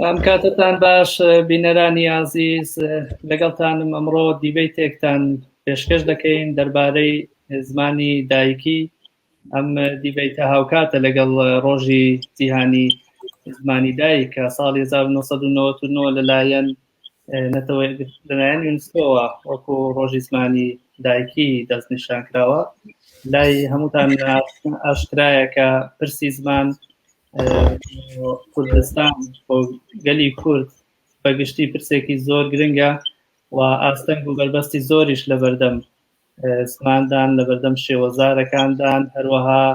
ئەم کاتتان باش بینەرانی ئازیز لەگەڵتانم ئەمڕۆ دیبەیتێکتان پێشکەش دەکەین دەربارەی زمانی دایکی ئەم دیبەیتە هاوکاتە لەگەڵ ڕۆژی جیهانی زمانی دایک کە ساڵی 1999 لەلایەن نەتەوە لەلایەن یونسکۆوە وەکو ڕۆژی زمانی دایکی دەستنیشان کراوە لای هەمووتان ئاشکرایە کە پرسی زمان کوردستان بۆ گەلی کورد بەگشتی پرسێکی زۆر گرنگە و ئاستەنگ و بەربەستی زۆریش لە بەردەم زماندان لە بەردەم شێوەزارەکاندان هەروەها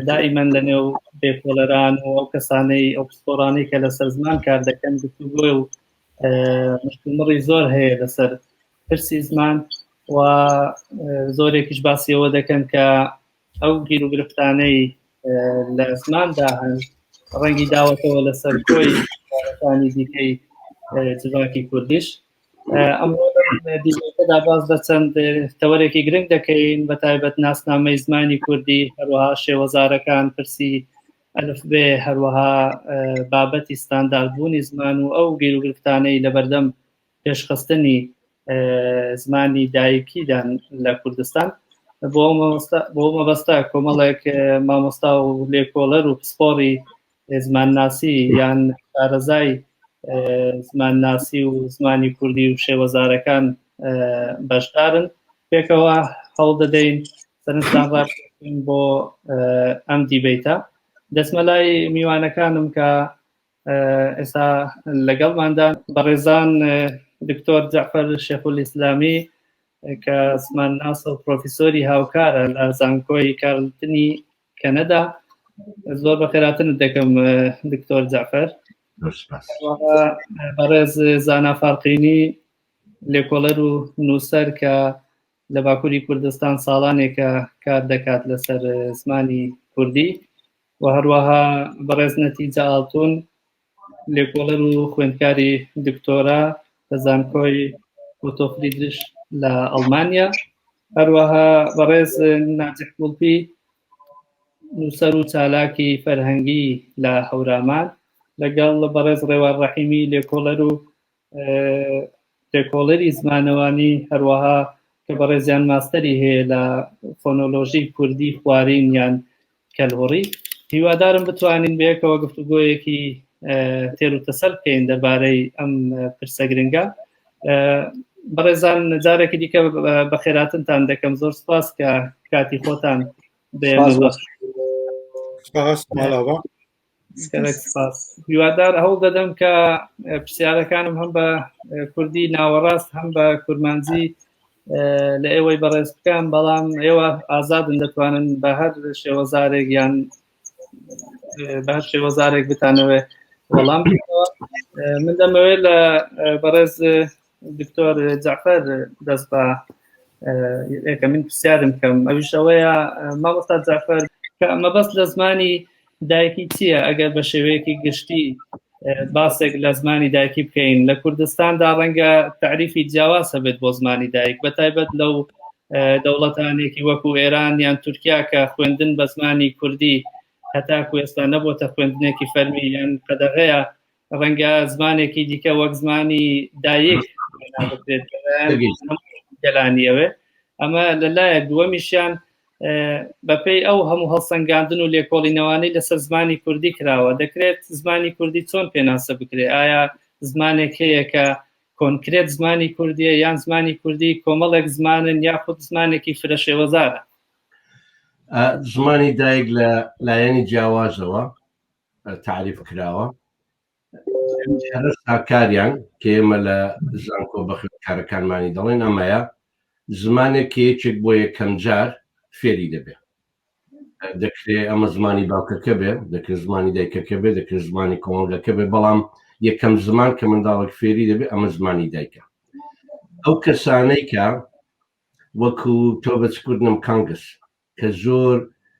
دائیمەن لە نێو بێکۆڵەران و ئەو کەسانەی ئەو پسپۆرانەی کە لەسەر زمان کار دەکەن گفتوگۆی و مشتومڕی زۆر هەیە لەسەر پرسی زمان و زۆرێکیش باسی ئەوە دەکەن کە ئەو گیروگرفتانەی لە زماندا هەن ڕەنگی داوەتەوە لەسەر کۆی کارەکانی دیکەی جڤاکی کوردیش ئەمڕۆ دیمەکەدا باس لە چەند تەوەرێکی گرنگ دەکەین بە تایبەت ناسنامەی زمانی کوردی هەروەها شێوەزارەکان پرسی ئەلف بێ هەروەها بابەتی ستانداردبوونی زمان و ئەو گیروگرفتانەی لەبەردەم پێشخستنی زمانی دایکیدان لە کوردستان بۆ مەبەستە کۆمەڵێک مامۆستا و لێکۆڵەر و پسپۆڕی زمانناسی یان شارەزای زمانناسی و زمانی کوردی و شێوەزارەکان بەشدارن پێکەوە هەوڵ دەدەین سەرنجتان ڕاکێشین بۆ ئەم دیبەیتە دەچمە لای میوانەکانم کە ئێستا لەگەڵماندا بەڕێزان دکتۆر جەعفەر شێخولئیسلامی کە زمانناسە و پرۆفیسۆری هاوکارە لە زانکۆی کارلتنی کەنەدا زۆر بەخێراتنت دەکەم دکتۆر جەعفەر بەڕێز زانا فارقینی لێکۆڵەر و نووسەر کە لە باکووری کوردستان ساڵانێکە کار دەکات لەسەر زمانی کوردی و هەروەها بەڕێز نەتیجە ئاڵتون لێکۆڵەر و خوێندکاری دکتۆرا لە زانکۆی ئۆتۆ فریدریش لە ئەڵمانیا هەروەها بەڕێز ناجح گوڵپی نووسەر و چالاکی فەرهەنگی لە هەورامان لەگەڵ بەڕێز ڕێوار ڕەحیمی لێکۆڵەر و لێکۆڵەری زمانەوانی هەروەها کە بەڕێزیان ماستەری هەیە لە فۆنۆلۆژی کوردی خوارین یان کەلهوڕی هیوادارم بتوانین بەیەکەوە گفتوگۆیەکی تێر و تەسەل بکەین دەربارەی ئەم پرسە گرنگە بەڕێزان جارێکی دیکە بەخێراتنتان دەکەم زۆر سپاس کە کاتی خۆتان هیوادار هەوڵ دەدەم کە پرسیارەکانم هەم بە کوردی ناوەڕاست هەم بە کورمانجی لە ئێوەی بەڕێز بکەم بەڵام ئێوە ئازادن دەتوانن بە هەر شێوەزارێک یان بە هەر شێوەزارێک بتانەوێ وەڵام من دەمەوێت لە بەڕێز دکتۆر جعفەر دەست بە یەکەمین پرسیارم بکەم ئەویش ئەوەیە مامۆستا جعفەر کە مەبەست لە زمانی دایکی چییە ئەگەر بە شێوەیەکی گشتی باسێک لە زمانی دایکی بکەین لە کوردستاندا ڕەنگە تعریفی جیاواز هەبێت بۆ زمانی دایک بە تایبەت لەو دەوڵەتانێکی وەکو ئێران یان تورکیا کە خوێندن بە زمانی کوردی هەتاکو ئێستا نەبووتە خوێندنێکی فەرمی یان قەدەغەیە ڕەنگە زمانێکی دیکە وەک زمانی دایک بکرێت گەلانی ئەوێ ئەمە لەلایەک دووەمیشیان بەپێی ئەو هەموو هەڵسەنگاندن و لێکۆڵینەوانەی لەسەر زمانی کوردی کراوە دەکرێت زمانی کوردی چۆن پێناسە بکرێت ئایا زمانێک هەیە کە کۆنکرێت زمانی کوردیە یان زمانی کوردی کۆمەڵێک زمانن یاخود زمانێکی فرە شێوەزارە زمانی دایک لە لایەنی جیاوازەوە تعریف کراوە ساکاریان کە ئێمە لە زانکۆ بە خوێندکارەکانمانی دەڵێن ئەمەیە زمانێک کە یەکێک بۆ یەکەم جار فێری دەبێ دەکرێ ئەمە زمانی باوکەکە بێ دەکرێت زمانی دایکەکە بێ دەکرێت زمانی کۆمەڵگەکە بێ بەڵام یەکەم زمان کە منداڵێک فێری دەبێ ئەمە زمانی دایکە ئەو کەسانەی کە وەکو تۆ بە چکردنم کانگس کە زۆر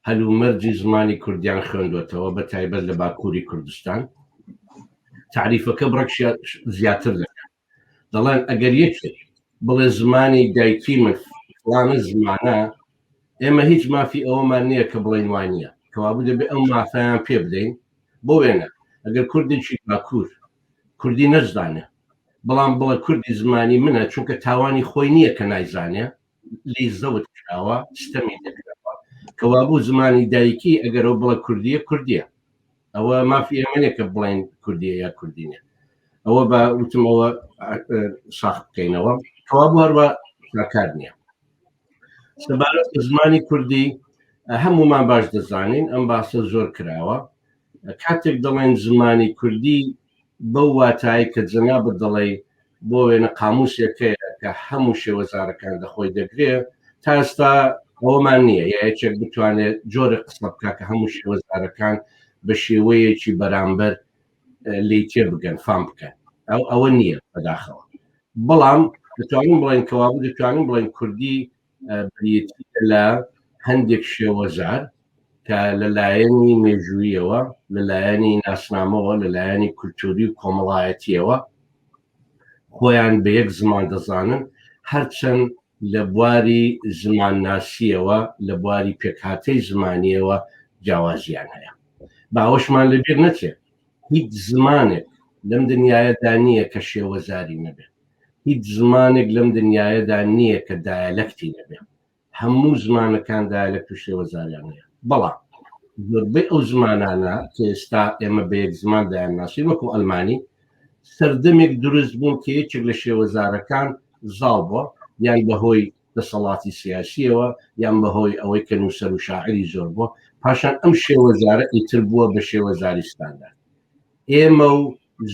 هەلومەرجی زمانی کوردیان خوێندوەتەوە بە تایبەت لە باکووری کوردستان تعریفەکە بڕێک زیاتر دەکەن. دەڵێن ئەگەر یەکێک بڵێ زمانی دایکی من فڵانە زمانە ئێمە هیچ مافی ئەوەمان نییە کە بڵێین وانە کەوابوو دەبێ ئەو مافیان پێ بدەین بۆ وێنە ئەگەر کوردێکی باکوور کوردی نەزانێ بەڵام بڵێ کوردی زمانی منە چونکە تاوانی خۆی نییە کە نایزانێ لی زەوت کراوە ستەمی دەکراوە کەوابوو زمانی دایکی ئەگەرەوە بڵێ کوردیە کوردیە ئەوە مافی ئێمە نیە کە بڵێن کوردیە یا کوردی نیە ئەوە بە وتم ئەوە ساخ بکەینەوە کەوابوو هەروە کار نییە سەبارەت بە زمانی کوردی هەمومان باش دەزانین ئەم باسە زۆر کراوە کاتێک دەڵێن زمانی کوردی بەو واتایی کە جەنابت دەڵێ بۆ وێنە قاموسێکەیە کە هەموو شێوەزارەکان دەخۆی دەگرێ تا ئێستا ئەوەمان نییە یا یەکێک بتوانێت جۆرە قسە بکە کە هەموو شێوەزارەکان بە شێوەیەکی بەرامبەر لی تێ بگەن فام بکەن ئەو ئەوە نییە بەداخەوە بەڵام دەتوانین بڵێن کەوابوو دەتوانین بڵێن کوردی بریتی لە هەندێک شێوەزار کە لە لایەنی مێژوویەوە لە لایەنی ناسنامەوە لە لایەنی کولتوری و کۆمەڵایەتیەوە خۆیان بە یەک زمان دەزانن هەرچەند لە بواری زمانناسیەوە لە بواری پێکهاتەی زمانیەوە جیاوازیان هەیە باوەشمان لەبیر نەچێت هیچ زمانێک لەم دنیاەدا نییە کە شێوەزاری نەبێت هیچ زمانێک لەم دنیاەدا نییە کە دایەلەکتی نەبێت هەموو زمانەکان دایەلەکت و شێوەزاریان هەیە بەڵام زۆربەی ئەو زمانانە کە ئێستا ئێمە بە یەک زمان دایان ناسی وەکو ئەلمانی سەردەمێک دروست بوون کە یەکێک لە شێوەزارەکان زاڵ بووە یان بەهۆی دەسەڵاتی سیاسیەوە یان بەهۆی ئەوەی کە نووسەر و شاعری زۆر بووە پاشان ئەم شێوەزارە ئیتر بووە بە شێوەزاری ستاندارد ئێمە و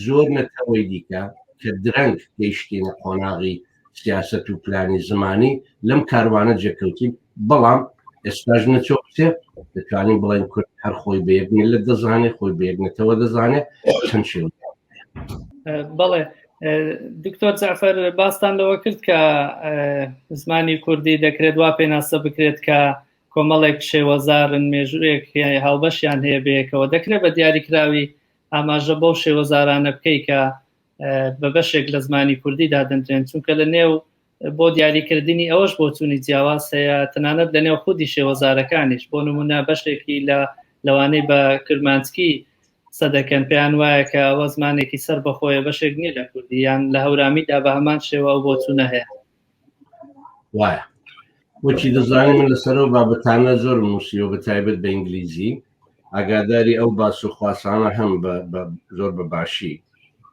زۆر نەتەوەی دیکە کە درەنگ گەیشتینە قۆناغی سیاست و پلانی زمانی لەم کاروانە جێکەوتین بەڵام ئێستاش نەچۆ بچێ دەتوانین بڵێن کورد هەر خۆی بە یەک میللەت دەزانێ خۆی بە یەک نەتەوە دەزانێ چەند شێوە بەڵێ دکتۆر جعفر باستان لەوە کرد کە زمانی کوردی دەکرێت وا پێناسە بکرێت کە کۆمەڵێک شێوەزارن مێژوویەک هاوبەشیان هەیە بەیەکەوە دەکرێت بە دیاریکراوی ئاماژە بەو شێوەزارانە بکەی کە بە بەشێک لە زمانی کوردی دادەندرێن چونکە لە نێو بۆ دیاریکردنی ئەوەش بۆچوونی جیاواز هەیە تەنانەت لە نێو خودی شێوەزارەکانیش بۆ نمونە بەشێکی لە لەوانەی بە کرمانجکی قسە دەکەن پێیان وایە کە ئەوە زمانێکی سەر بەخۆیە بەشێک نییە لە کوردی یان لە هەورامیدا بە هەمان شێوە ئەو بۆچوونە هەیە وایە وەکی دەزانانی من لەسەرەوە بابەتانە زۆر نووسیوە بە تایبەت بە ئینگلیزی ئاگاداری ئەو باس و خواسانە هەم زۆر بە باشی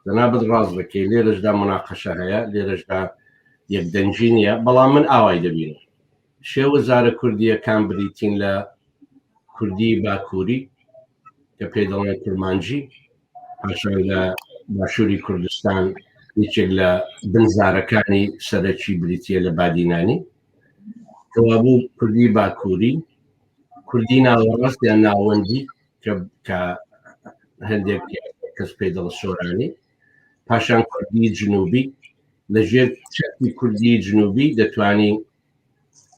جەنابت ڕاست دەکەی لێرەشدا مناقەشە هەیە لێرەشدا یەکدەنگی نییە بەڵام من ئاوای دەبینم شێوەزارە کوردییەکان بریتین لە کوردی باکووری کە پێی دەڵێن کرمانجی پاشان لە باشووری کوردستان یەکێک لە بنزارەکانی سەرەکی بریتە لە بادینانی کەوابوو کوردی باکووری کوردی ناوەڕاست یان ناوەندی کە هەندێک کەس پێی دەڵە سۆرانی پاشان کوردی جنوبی لە ژێر چەکی کوردی جنوبی دەتوانی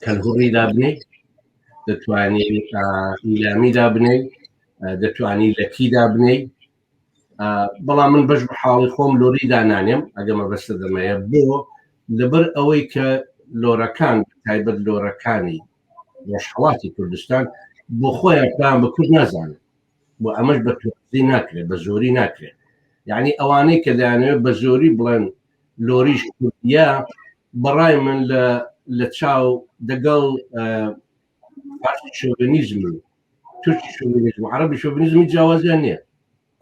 کەلهوڕی دابنێ دەتوانی ئیلامی دابنێ دەتوانی لەکی دابنێ بەڵام من بەش بە حاڵی خۆم لۆری دانانێم ئەگە مەبەستە دەمەیە بۆ لەبەر ئەوەی کە لۆرەکان تایبەت لۆرەکانی ڕۆژهەڵاتی کوردستان بۆ خۆیان خۆیان بە کورد نازانن بۆ ئەمەش بە توازی ناکرێت بە زۆری ناکرێت یعنی ئەوانەی کە دەیانەوێت بە زۆری بڵێن لۆریش کوردیە بەڕای من لە لە چاو دەگەڵ فارسی شۆڤنیزم و تورکی شۆڤنیزم و عەرەبی شۆڤنیزمی جیاوازیان نییە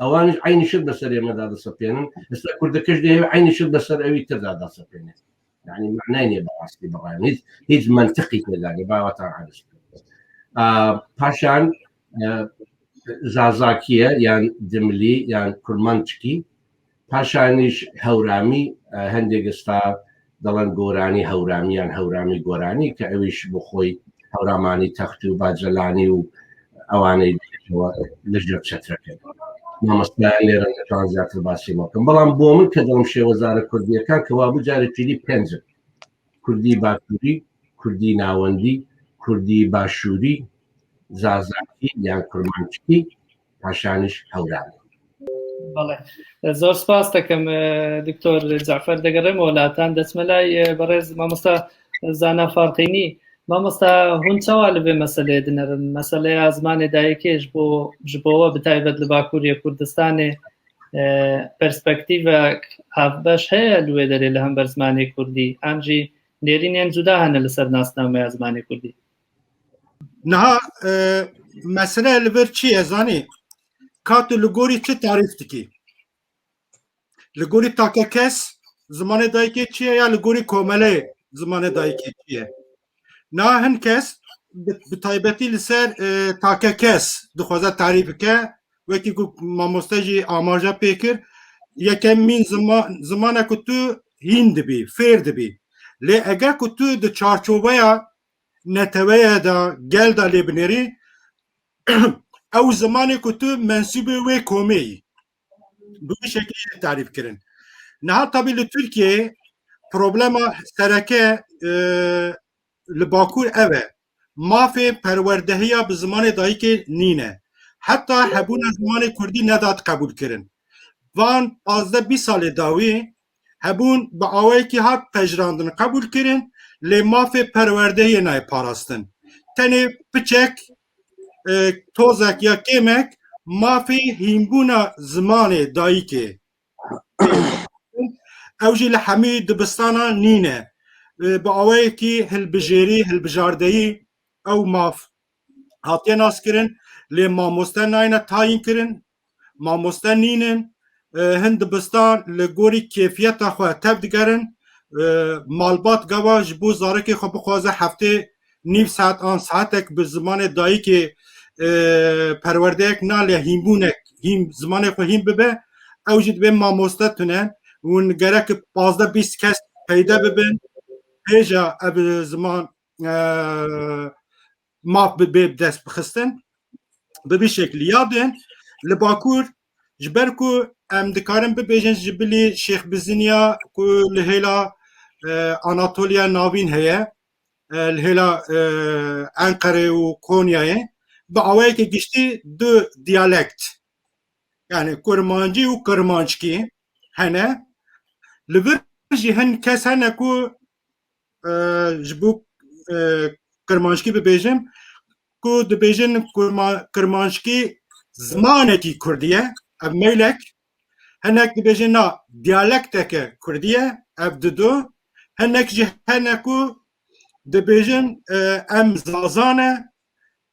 ئەوانش عینی شت بەسەر ئێمەدا دەسەپێنن ئێستا کوردەکەش دەیەوێت عینی شت بەسەر ئەوی تردا دەسەپێنێت یعنی معنای نییە بەڕاستی بەڕای هیچ هیچ منطقی تێدا نیە باوەتان عەرز پاشان زازاکیە یان دملی یان کورمانچکی پاشانیش هەورامی هەندێک ئێستا دەڵێن گۆرانی هەورامی یان هەورامی گۆرانی کە ئەویش بۆ خۆی هەورامانی تەخت و باجەلانی و ئەوانەی لەژێر چەترەکە مامۆستایان لێرە دەتوان زیاتر باسی بکەم بەڵام بۆ من کە دەڵم شێوەزارە کوردیەکان کە وابوو جارێکی دی پێنجن کوردی باکووری کوردی ناوەندی کوردی باشووری زازاکی یان کورمانچکی پاشانیش هەورامی. زۆر سپاس دەکەم دکتۆر جعفەر دەگەڕێمەوە لاتان دەچمە لای بەڕێز مامۆستا زانا فارقینی مامۆستا هون چاوا لەبێ مەسلەیە دنەرن مەسلەیە زمانێ دایکێش بۆ ژبەوە بتایبەت لە باکووریە کوردستانێ پرسپەکتیڤە هاوبەش هەیە لێ دەرێ لە هەمبەر زمانی کوردی ئەنجی نێرینێن جودا هەنە لەسەر ناسنامەیە زمانی کوردی نها مەسلە لەبەر چییە زانی کات li gorî çi tarîf dikî li gorî take kes zimanê dayikê çi ye ya li gorî komeleyê zimanê dayikê çi ye na hin kes bi taybetî li ser take kes dixwaze tarîf bike wekî ku mamoste jî amaje pê kir yekemîn zimane ku tu hîn dibî fêr dibî lê eger ku tu di çarçoveya neteweye de gel de lê binêrî ew zimanê ku tu mensûbê wê komê yî bi wî şeklî jê tarîf kirin. Niha tabî li Tirkiyeyê problema sereke li Bakur ev e. Mafê perwerdehiya bi zimanê dayikê nîne. Heta hebûna zimanê Kurdî nedat qebûlkirin. Van 15 20 salê dawî hebûn bi awayekî hat pejirandin qebûlkirin lê mafê perwerdehiyê nayê parastin. Tenê piçek tozek ya kêmek mafê hînbûna zimanê dayikê ew jî li hemî dibistana nîne. Bi awayekî hilbijêrî hilbijardeyî ew maf hatiye naskirin lê mamoste nayne tayînkirin mamoste nînin hin dibistan li gorî kêfiyeta xwe tev digerin malbat gava ji bo zarokê xwe bixwaze heftê nîv saet an saetek bi zimanê dayikê perwerdeyek na lê hînbûnek hîn zimanê xwe hîn bibe ew jî dibe mamoste tune hûn gerek 15 20 kes peyde bibin hêja ev ziman maf bi bê dest bixistin bi vî şeklî ya din li Bakur ji ber ku em dikarin bibêjin ji bilî Şêx Biziniya ku li hêla Anatoliya Navîn heye li hêla Enqere û Konyayê bi awayekî giştî du diyalekt yani kurmancî û kirmanckî hene li vir jî hin kes hene ku ji bo kirmanckî bibêjim ku dibêjin kirmanckî zimanekî kurdî ye ev meylek hinek dibêjin na diyalekteke kurdî ye ev didu hinek jî hene ku dibêjin em zaza ne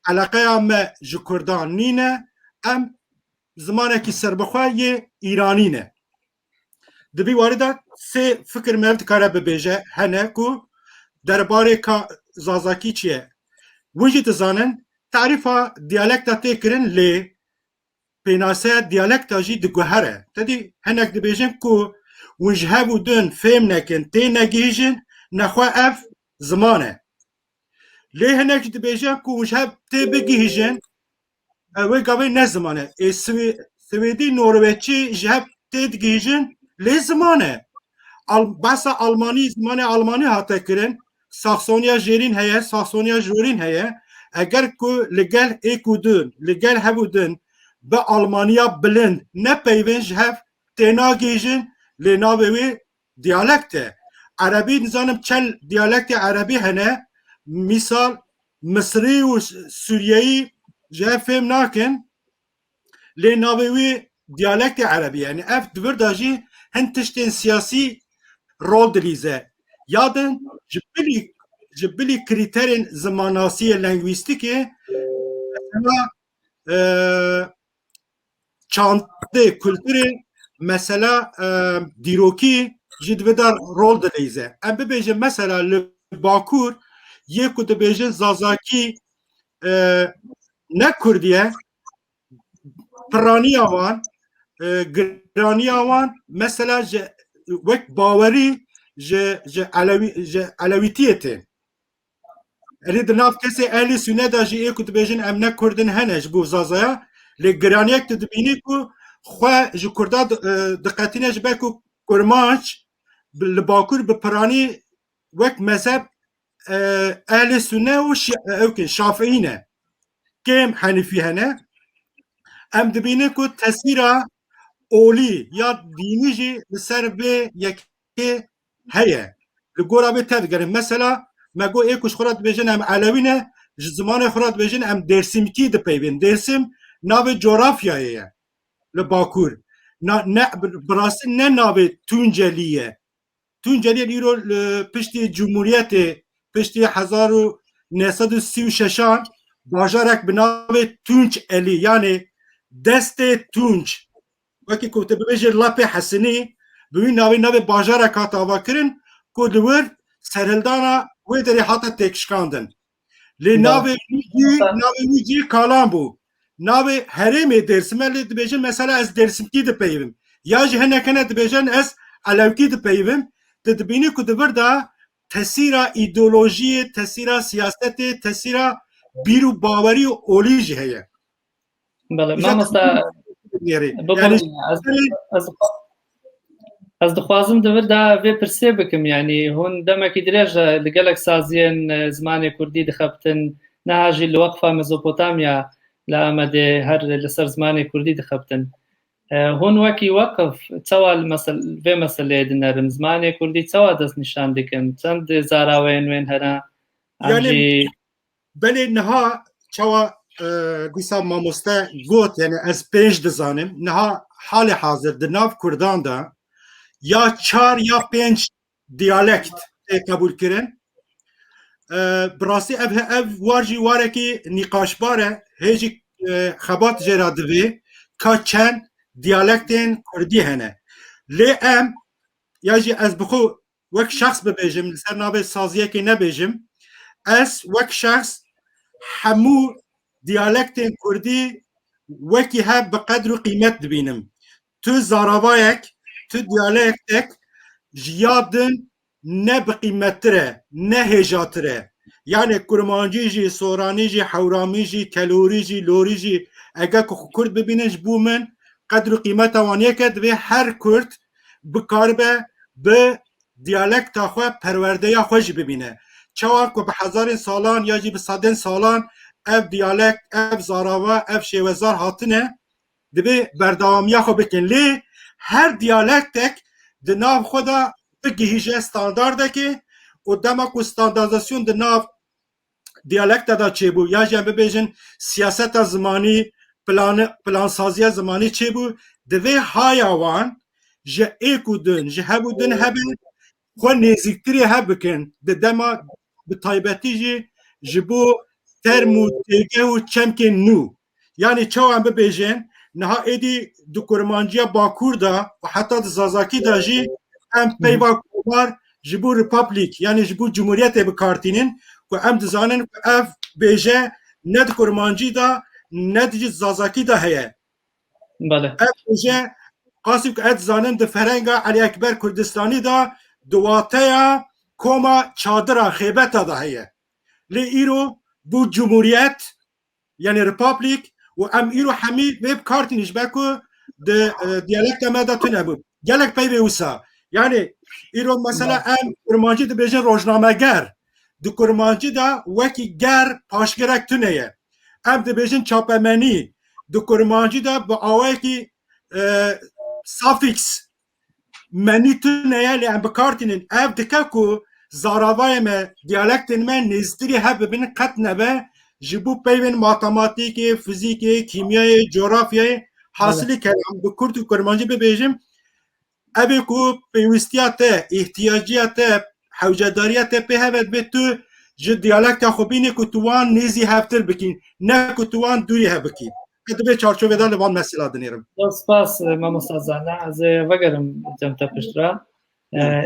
eleqeya me ji kurdan nîne em zimanekî serbixwe yê îranî ne Di vî warî de sê fikir meriv dikare bibêje hene ku derbarê ka zazakî çi ye. Wî jî dizanin tarîfa diyalekta tê kirin lê pênaseya diyalekta jî diguhere. Tedî hinek dibêjin ku hûn ji hev û din fêm nekin, tê negihîjin, nexwe ev ziman e. Lê hinek jî dibêje ku hûn ji hev tê bigihîjin, Wê gavê ne ziman e. Ê Swêdî Norweçî ji hev tê digihîjin lê ziman e. Behsa Almanî zimanê Almanî hate kirin. Saksoniya jêrîn heye, Saksoniya jorîn heye. Eger ku li gel êk û din, li gel hev û din bi Almaniya bilind ne peyvên ji hev tê nagihîjin lê navê wê diyalekt e. Erebî nizanim çend diyalektê erebî hene. Mîsal Misrî û Sûriyeyî ji hev fêm nakin lê navê wî diyalektê erebî ye. Yani ev di vir de jî hin tiştên siyasî rol dilîze. Ya din ji bilî ji bilî krîterên zimanasiyê lengwîstikê mesela çandê kulturê mesela dîrokî jî divê de rol dileyze. Em bibêjin mesela li Bakur yê ku dibêjin Zazakî ne Kurdî ye piraniya wan giraniya wan mesela ji wek bawerî ji ji elewî ji elewîtiyê tên. Erê di nav kesê ehlê sune de jî ê ku dibêjin em ne Kurd in hene ji bo Zazaya lê giraniyek tu dibînî ku xwe ji Kurda diqetîne ji ber ku kurmanc li Bakur bi piranî wek mezheb ehlê sune û ewkên şafiî ne. Kêm henîfî hene. Em dibînin ku tesîra Olî ya dînî jî li ser vê yekê heye. Li gora vê tev digerin. Mesela me got ê ku ji xwe re dibêjin em Elewî ne, ji zimanê xwe re dibêjin em Dêrsimkî dipeyvin. Dêrsim navê coğrafyayê ye li Bakur. Na, ne, bi rastî ne navê Tuncelî ye. Tunceliyê îro li piştî Cumhuriyetê piştî 1936 an bajarek bi navê Tunç Elî yanê destê Tunç wekî ku tu bibêjî lapê hesinî bi wî navê navê bajarek hat avakirin ku li wir serhildana wê derê hate têkşikandin. Lê navê wî cî navê wî cî kalan bû. Navê herêmê Dêrsim e lê dibêjin mesela ez Dêrsimkî dipeyivim. Ya jî hinek hene dibêjin ez Elewkî dipeyivim. Tu dibînî ku di vir de tesîra îdeolojiyê, tesîra siyasetê, tesîra bîr û bawerî û olî jî heye. Bele mamosta ez dixwazim di vir de vê pirsê bikim yanî hûn demekî dirêj li gelek saziyên zimanê Kurdî dixebtin niha jî li Weqfa Mezopotamya li Amedê her li ser zimanê Kurdî dixebtin. Hûn wekî weqf çawa li mesel vê meseleyê dinerin zimanê Kurdî çawa destnîşan dikin çend zaraweyên wên hene em jî Belê niha çawa dîsa mamoste got yani ez pênc dizanim niha halê hazir di nav Kurdan de ya çar ya pênc diyalekt tê qebûlkirin. Bi rastî ev ev war jî warekî nîqaşbar e hê jî xebat jê re divê ka çend diyalektên Kurdî hene. Lê em ya jî ez bi xwe wek şexs bibêjim li ser navê saziyekê nebêjim ez wek şexs hemû diyalektên kurdî wekî hev bi qedr û qîmet dibînim. Tu zaravayek, tu diyalektek ji ya din ne bi qîmettir e, ne hêjatir e. Yani kurmancî jî, soranî jî, hewramî jî, kelorî jî, lorî jî eger ku xwe kurd bibînin ji bo min qedr û qîmeta wan yek e divê her kurd bikaribe bi diyalekta xwe perwerdeya xwe jî bibîne. Çawa ku bi hezarên salan ya jî bi sedên salan ev diyalekt, ev zarava, ev şêwezar hatine divê berdewamiya xwe bikin. Lê her diyalektek di nav xwe de bigihîje standardekê û dema ku standardizasyon di nav diyalekta da çêbû ya jî em bibêjin siyaseta zimanî plan plansaziya zimanî çêbû divê haya wan ji êk û din ji hev û din hebe xwe nêzîktirê hev bikin di dema bi taybetî jî ji bo term û têgeh û çemkên nû Yanî çawa em bibêjin niha êdî di kurmanciya Bakur de û heta di Zazakî de jî em peyva komar ji bo republik yanî ji bo cumhuriyetê bi kar tînin ku em dizanin ku ev bêje ne di kurmancî de ne di jî Zazakî de heye. Ev bêje qasî ku ez dizanim di ferhenga Elî Ekber Kurdistanî de di wateya koma çadira xêbeta de heye. Lê îro bû cumhuriyet yani republik û em îro hemî vê bi kar tînin ji ber ku di diyalekta me de tune bû. Gelek peyvê wisa. Yani îro mesela em kurmancî dibêjin rojnameger. Di kurmancî de wekî ger paşgirek tune ye. Em dibêjin çapemenî. Di kurmancî de bi awayekî suffix Menî tune ye lê em bi kar tînin. Ev dike ku zaravayê me, diyalektên me nêztirî hev bibin qet nebe ji bo peyvên matematîkê, fizîkê, kîmyayê, coğrafyayê hasilî kelam bi kurt û kurmancî bibêjim ev ê ku pêwîstiya te, îhtiyaciya te, hewcedariya te pê hebe divê tu ji diyalekta xwe bînî ku tu wan nêzî hevtir bikî ne ku tu wan dûrî hev bikî. Ez di vê çarçovê de li van mesela dinêrim. Zor spas mamosta Zana ez ê vegerim cem te piştre.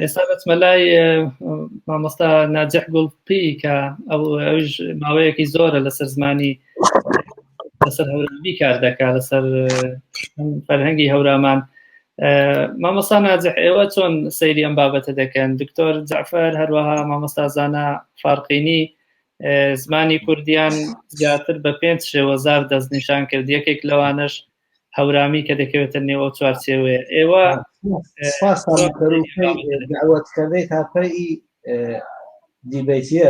Êsta beçme lay mamosta Nacih Gulpî کە ئەو ئەویش ماوەیەکی زۆرە لەسەر زمانی لەسەر هەورامی کار دەکا لەسەر فەرهەنگی هەورامان مامۆستا ناجح ئێوە چۆن سەیری ئەم بابەتە دەکەن دکتۆر جعفەر هەروەها مامۆستا زانا فارقینی زمانی کوردیان زیاتر بە پێنج شێوەزار دەستنیشان کرد یەکێک لەوانەش هەورامی کە دەکەوێتە نێو ئەو چوارچێوەیە ئێوە داوەتکردەی دیبەیتە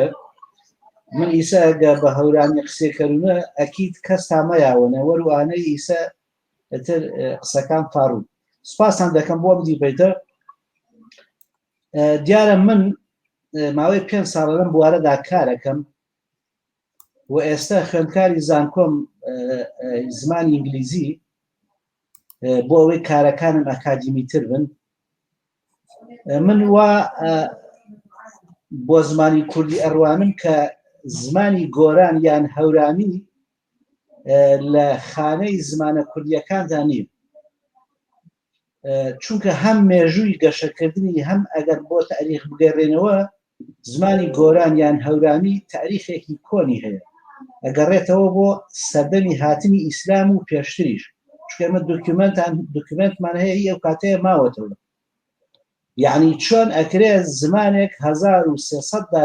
من ئیسا گە بە هەورامی قسەکردنە ئەکییت کەس تامەیاوەنە وەروانەی ئیسە ئەتر قسەکان فاڕوو. سپاسان دەکەم بۆ ئەم دیبەیتە. دیارە من ماوەی پێ ساڵە لەم بوارەدا کارەکەم و ئێستا خوێندکاری زانکۆم زمانی ئینگلیزی بۆ ئەوەی کارەکانم ئەکادیمی تر بن من وا بۆ زمانی کوردی ئەڕوانم کە زمانی گۆران یان هەورامی لە خانەی زمانە کوردیەکاندا نیم چونکە هەم مێژووی گەشەکردنی هەم ئەگەر بۆ تاریخ بگەڕێنەوە زمانی گۆران یان هەورامی تاریخێکی کۆنی هەیە ئەگەڕێتەوە بۆ سەردەمی هاتنی ئیسلام و پێشتریش چونکە ئێمە دۆکیومێنتان دۆکیومێنتمان هەیە ئی ئەو کاتەیە ماوەتەوە یعنی چۆن ئەکرێ زمانێک 1300 دا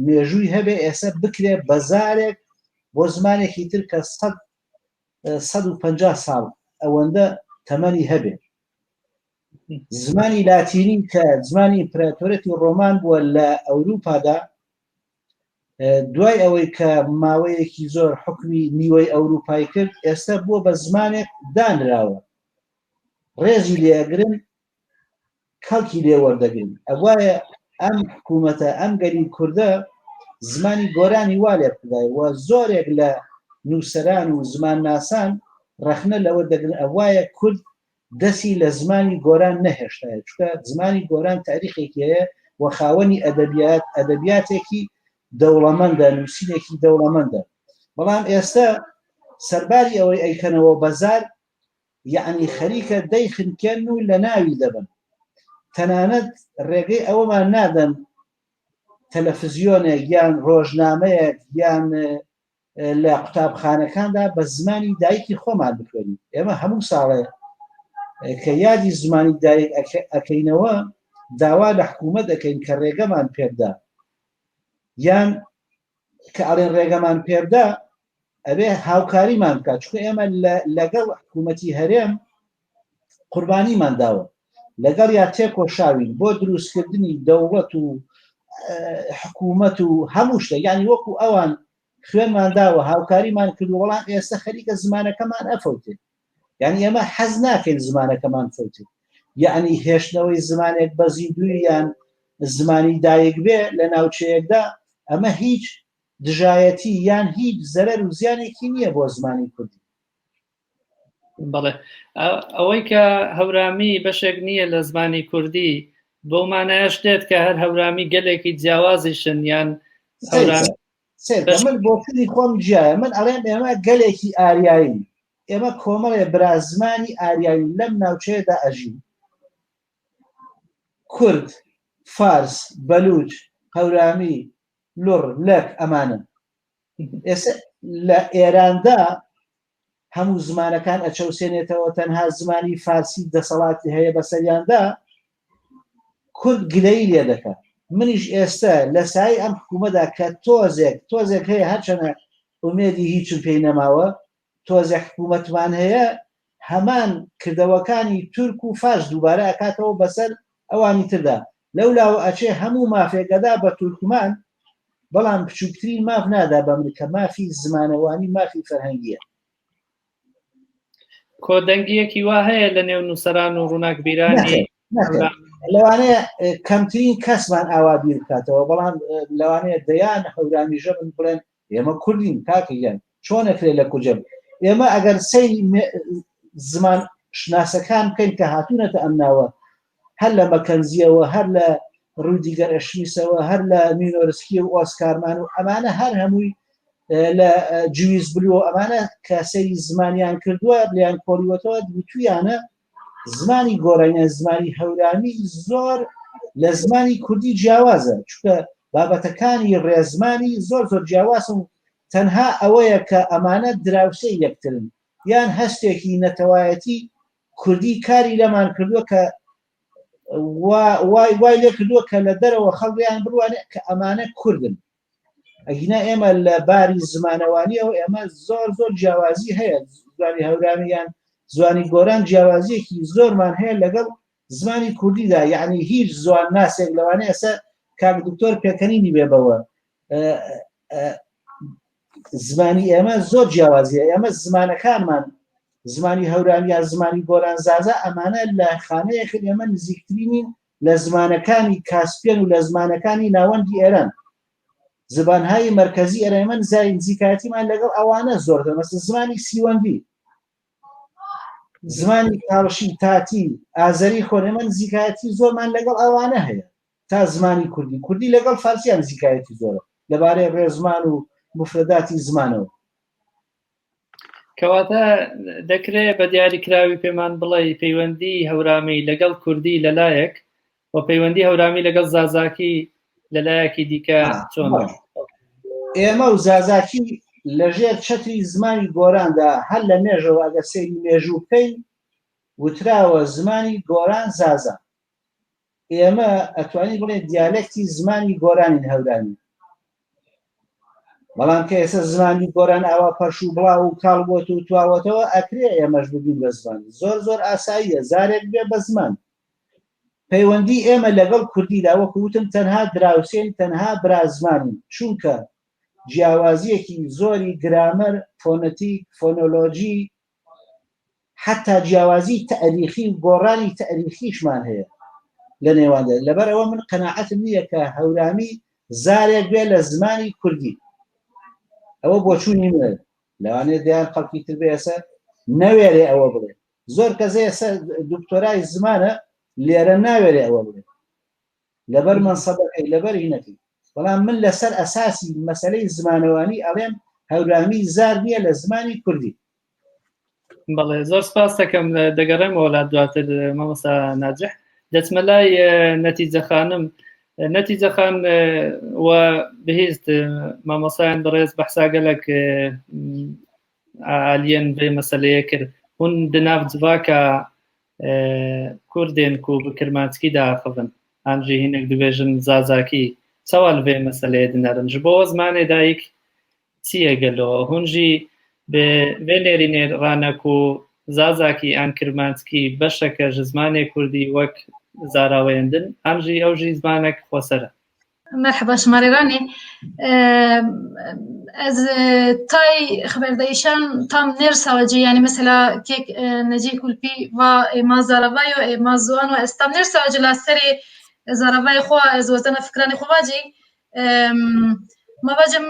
مێژووی هەبێ ئێستا بکرێ بەزارێک بۆ زمانێکی تر کە 150 ساڵ ئەوەندە تەمەنی هەبێ زمانی لاتینی کە زمانی ئیمپراتۆرەتی ڕۆمان بووە لە ئەوروپادا دوای ئەوەی کە ماوەیەکی زۆر حکومی نیوەی ئەوروپای کرد ئێستا بووە بە زمانێک دانراوە ڕێزی لێگرن کەڵکی لێ وەردەگرن ئەوایە ئەم حکوومەتە ئەم گەلی کوردە زمانی گۆرانی وا لێ بکردای و زۆرێک لە نووسەران و زمانناسان ڕەخنە لەوە دەگرن ئەوایە کورد دەسی لە زمانی گۆران نەهێشتایە چونکە زمانی گۆران تاریخێکی هەیە و خاوەنی ئەدەبیات ئەدەبیاتێکی دەوڵەمەندە نووسینێکی دەوڵەمەندە بەڵام ئێستا سەرباری ئەوەی ئەیکەنەوە بەزار یعنی خەریکە دەیخنکێن و لە ناوی دەبن تەنانەت ڕێگەی ئەوەمان نادەن تەلەفزیۆنێک یان ڕۆژنامەیەک یان لە قوتابخانەکاندا بە زمانی دایکی خۆمان بخوێنین ئێمە هەموو ساڵێ کە یادی زمانی دایک ئەکەینەوە داوا لە حکوومەت دەکەین کە ڕێگەمان پێبدا یان کە ئەڵێن ڕێگەمان پێبدا ئەبێ هاوکاریمان بکات چونکە ئێمە لەگەڵ حکوومەتی هەرێم قوربانیمان داوە لەگەڵ یا تێکۆشاوین بۆ دروستکردنی دەوڵەت و حکوومەت و هەموو شتە یعنی وەکو ئەوان خوێنمان داوە هاوکاریمان کرد وەڵام ئێستا خەریکە زمانەکەمان ئەفەوتێ یعنی ئێمە حەز ناکەین زمانەکەمان فەوتێ یعنی هێشتنەوەی زمانێک بە زیندوی یان زمانی دایک بێ لە ناوچەیەکدا ئەمە هیچ دژایەتی یان هیچ زەرەر و زیانێکی نییە بۆ زمانی کوردی. بەڵێ ئەوەی کە هەورامی بەشێک نییە لە زمانی کوردی بەو مانایش دێت کە هەر هەورامی گەلێکی جیاوازیشن یان من بۆچونی خۆم جیایە من ئەڵێم ئێمە گەلێکی ئاریایی ئێمە کۆمەڵێ برازمانی ئاریایی لەم ناوچەیەدا ئەژین کورد فارس بەلوچ هەورامی لوڕ لەک ئەمانە ئێستا لە ئێراندا هەموو زمانەکان ئەچەوسێنێتەوە تەنها زمانی فارسی دەسەڵاتی هەیە بەسەریاندا کورد گلەی لێ دەکات منیش ئێستا لە سای ئەم حکوومەدا کە تۆزێک تۆزێک هەیە هەرچەنە ئومێدی هیچم پێی نەماوە تۆزێک حکوومەتمان هەیە هەمان کردەوەکانی تورک و فارس دووبارە ئەکاتەوە بەسەر ئەوانی تردا لەولاوە ئەچێ هەموو مافێک ئەدا بە تورکمان بەڵام بچووکترین ماف نادا بە من کە مافی زمانەوانی مافی فەرهەنگیە. کۆدەنگیەکی وا هەیە لە نێو نووسەران و ڕووناکبیرانی لەوانەیە کەمترین کەسمان ئاوا بیر بکاتەوە بەڵام لەوانەیە دەیان هەورامیژە من بڵێن ئێمە کوردین کاکە گیان چۆن ئەکرێ لە کوجە ئێمە ئەگەر سەیری زمان شناسەکان بکەین کە هاتوونەتە ئەم ناوە هەر لە مەکەنزیەوە هەر لە ڕودیگەر ئەشمیسەوە هەر لە مینۆرسکی و ئۆسکارمان و ئەمانە هەر هەمووی لە جویس بلو ئەمانە کە سەیری زمانیان کردووە لیان کۆڵیوەتەوە وتویانە زمانی گۆرانیان زمانی هەورامی زۆر لە زمانی کوردی جیاوازە چونکە بابەتەکانی ڕێزمانی زۆر زۆر جیاوازن و تەنها ئەوەیە کە ئەمانە دراوسێی یەکترن یان هەستێکی نەتەوایەتی کوردی کاری لەمان کردووە کە وای وای لێ کردووە کە لە دەرەوە خەڵیان بڕوانێ کە ئەمانە کوردن ئەگینا ئێمە لە باری زمانەوانیەوە ئێمە زۆر زۆر جیاوازی هەیە زمانی هەورامی یان زمانی گۆران جیاوازیەکی زۆرمان هەیە لەگەڵ زمانی کوردیدا یعنی هیچ زوان ناسێک لەوانەیە ئێستا کاک دکتۆر پێکەنینی بێ بەوە زمانی ئێمە زۆر جیاوازیە ئێمە زمانەکانمان زمانی هەورامی یا زمانی گۆران زازا ئەمانە لە خانەیەکن ئێمە نزیکترینین لە زمانەکانی کاسپیەن و لە زمانەکانی ناوەندی ئێران زبانهای مەرکەزی ئێران ئێمە نزای نزیکایەتیمان لەگەڵ ئەوانە زۆر مەسە زمانی سیوەندی زمانی کاڵشی تاتی ئازەری خۆن ئێمە نزیکایەتی زۆرمان لەگەڵ ئەوانە هەیە تا زمانی کوردی کوردی لەگەڵ فارسیان نزیکایەتی زۆرە لەبارەی ڕێزمان و مفرەداتی زمانەوە. کەواتە دەکرێ بە دیاریکراوی پێمان بڵێ پەیوەندی هەورامی لەگەڵ کوردی لەلایەک و پەیوەندی هەورامی لەگەڵ زازاکی لەلایەکی دیکە چۆن؟ ئێمە و زازاکی لەژێر چەتری زمانی گۆراندا هەر لە مێژەوە ئەگەر سەیری مێژوو بکەین وتراوە زمانی گۆران زازا ئێمە ئەتوانین بڵێ دیالێکتی زمانی گۆرانین هەورامی بەڵام کە ئێستا زمانی گۆران ئاوا پەرش و بڵاو و کاڵ بۆت و تواوەتەوە ئەکرێ ئێمەش ببین بە زمان زۆر زۆر ئاساییە زارێک بێ بە زمان پەیوەندی ئێمە لەگەڵ کوردیدا وەکو وتم تەنها دراوسێن تەنها برازمانین چونکە جیاوازیەکی زۆری گرامەر فۆنەتیک فۆنۆلۆجی حتا جیاوازی تەریخی و گۆڕانی تەریخیشمان هەیە لە نێواندا لەبەر ئەوە من قەناعەتم نییە کە هەورامی زارێک بێ لە زمانی کوردی ئەوە بۆچوونی منە لەوانەیە دەیان خەڵکی تر بێ ئێستا نەوێرێ ئەوە بڵێ زۆر کەس ئێستا دکتۆرای زمانە لێرە ناوێرێ ئەوە بڵێ لەبەر مەنسەبەکەی لەبەر هینەکەی بەڵام من لەسەر ئەساسی مەسەلەی زمانەوانی ئەڵێم هەورامی زار نییە لە زمانی کوردی. بەڵێ زۆر سپاس دەکەم دەگەڕێمەوە لا دواتر مامۆستا ناجح دەچمە لای نەتیجە خانم نەتیجە خان و بهیست مامۆسایان بەڕێز بەحسا گەلک عالیەن بێ مەسلەیە کرد هون دناف جڤاکە کوردێن کو bi kirmanckî diaxivin an jî hinek dibêjin zazakî çawa li vê meseleyê dinerin ji bo zimanê dayik çi ye gelo hûn jî bi vê nêrînê rane ku zazakî an kirmanckî beşeke ji zimanê kurdî wek zaraweyên din an jî ew jî zimanek xweser e. Merheba şima rê ranê. Ez tay xeberdayîşan tam nêrisawa ci yanî mesela kek Necî Kulpî va ê ma zarava yo ê ma ziwan o ez tam nêrisawa ci la serê zaravayê xwe ez wezena fikranê xwe vacî ma vacim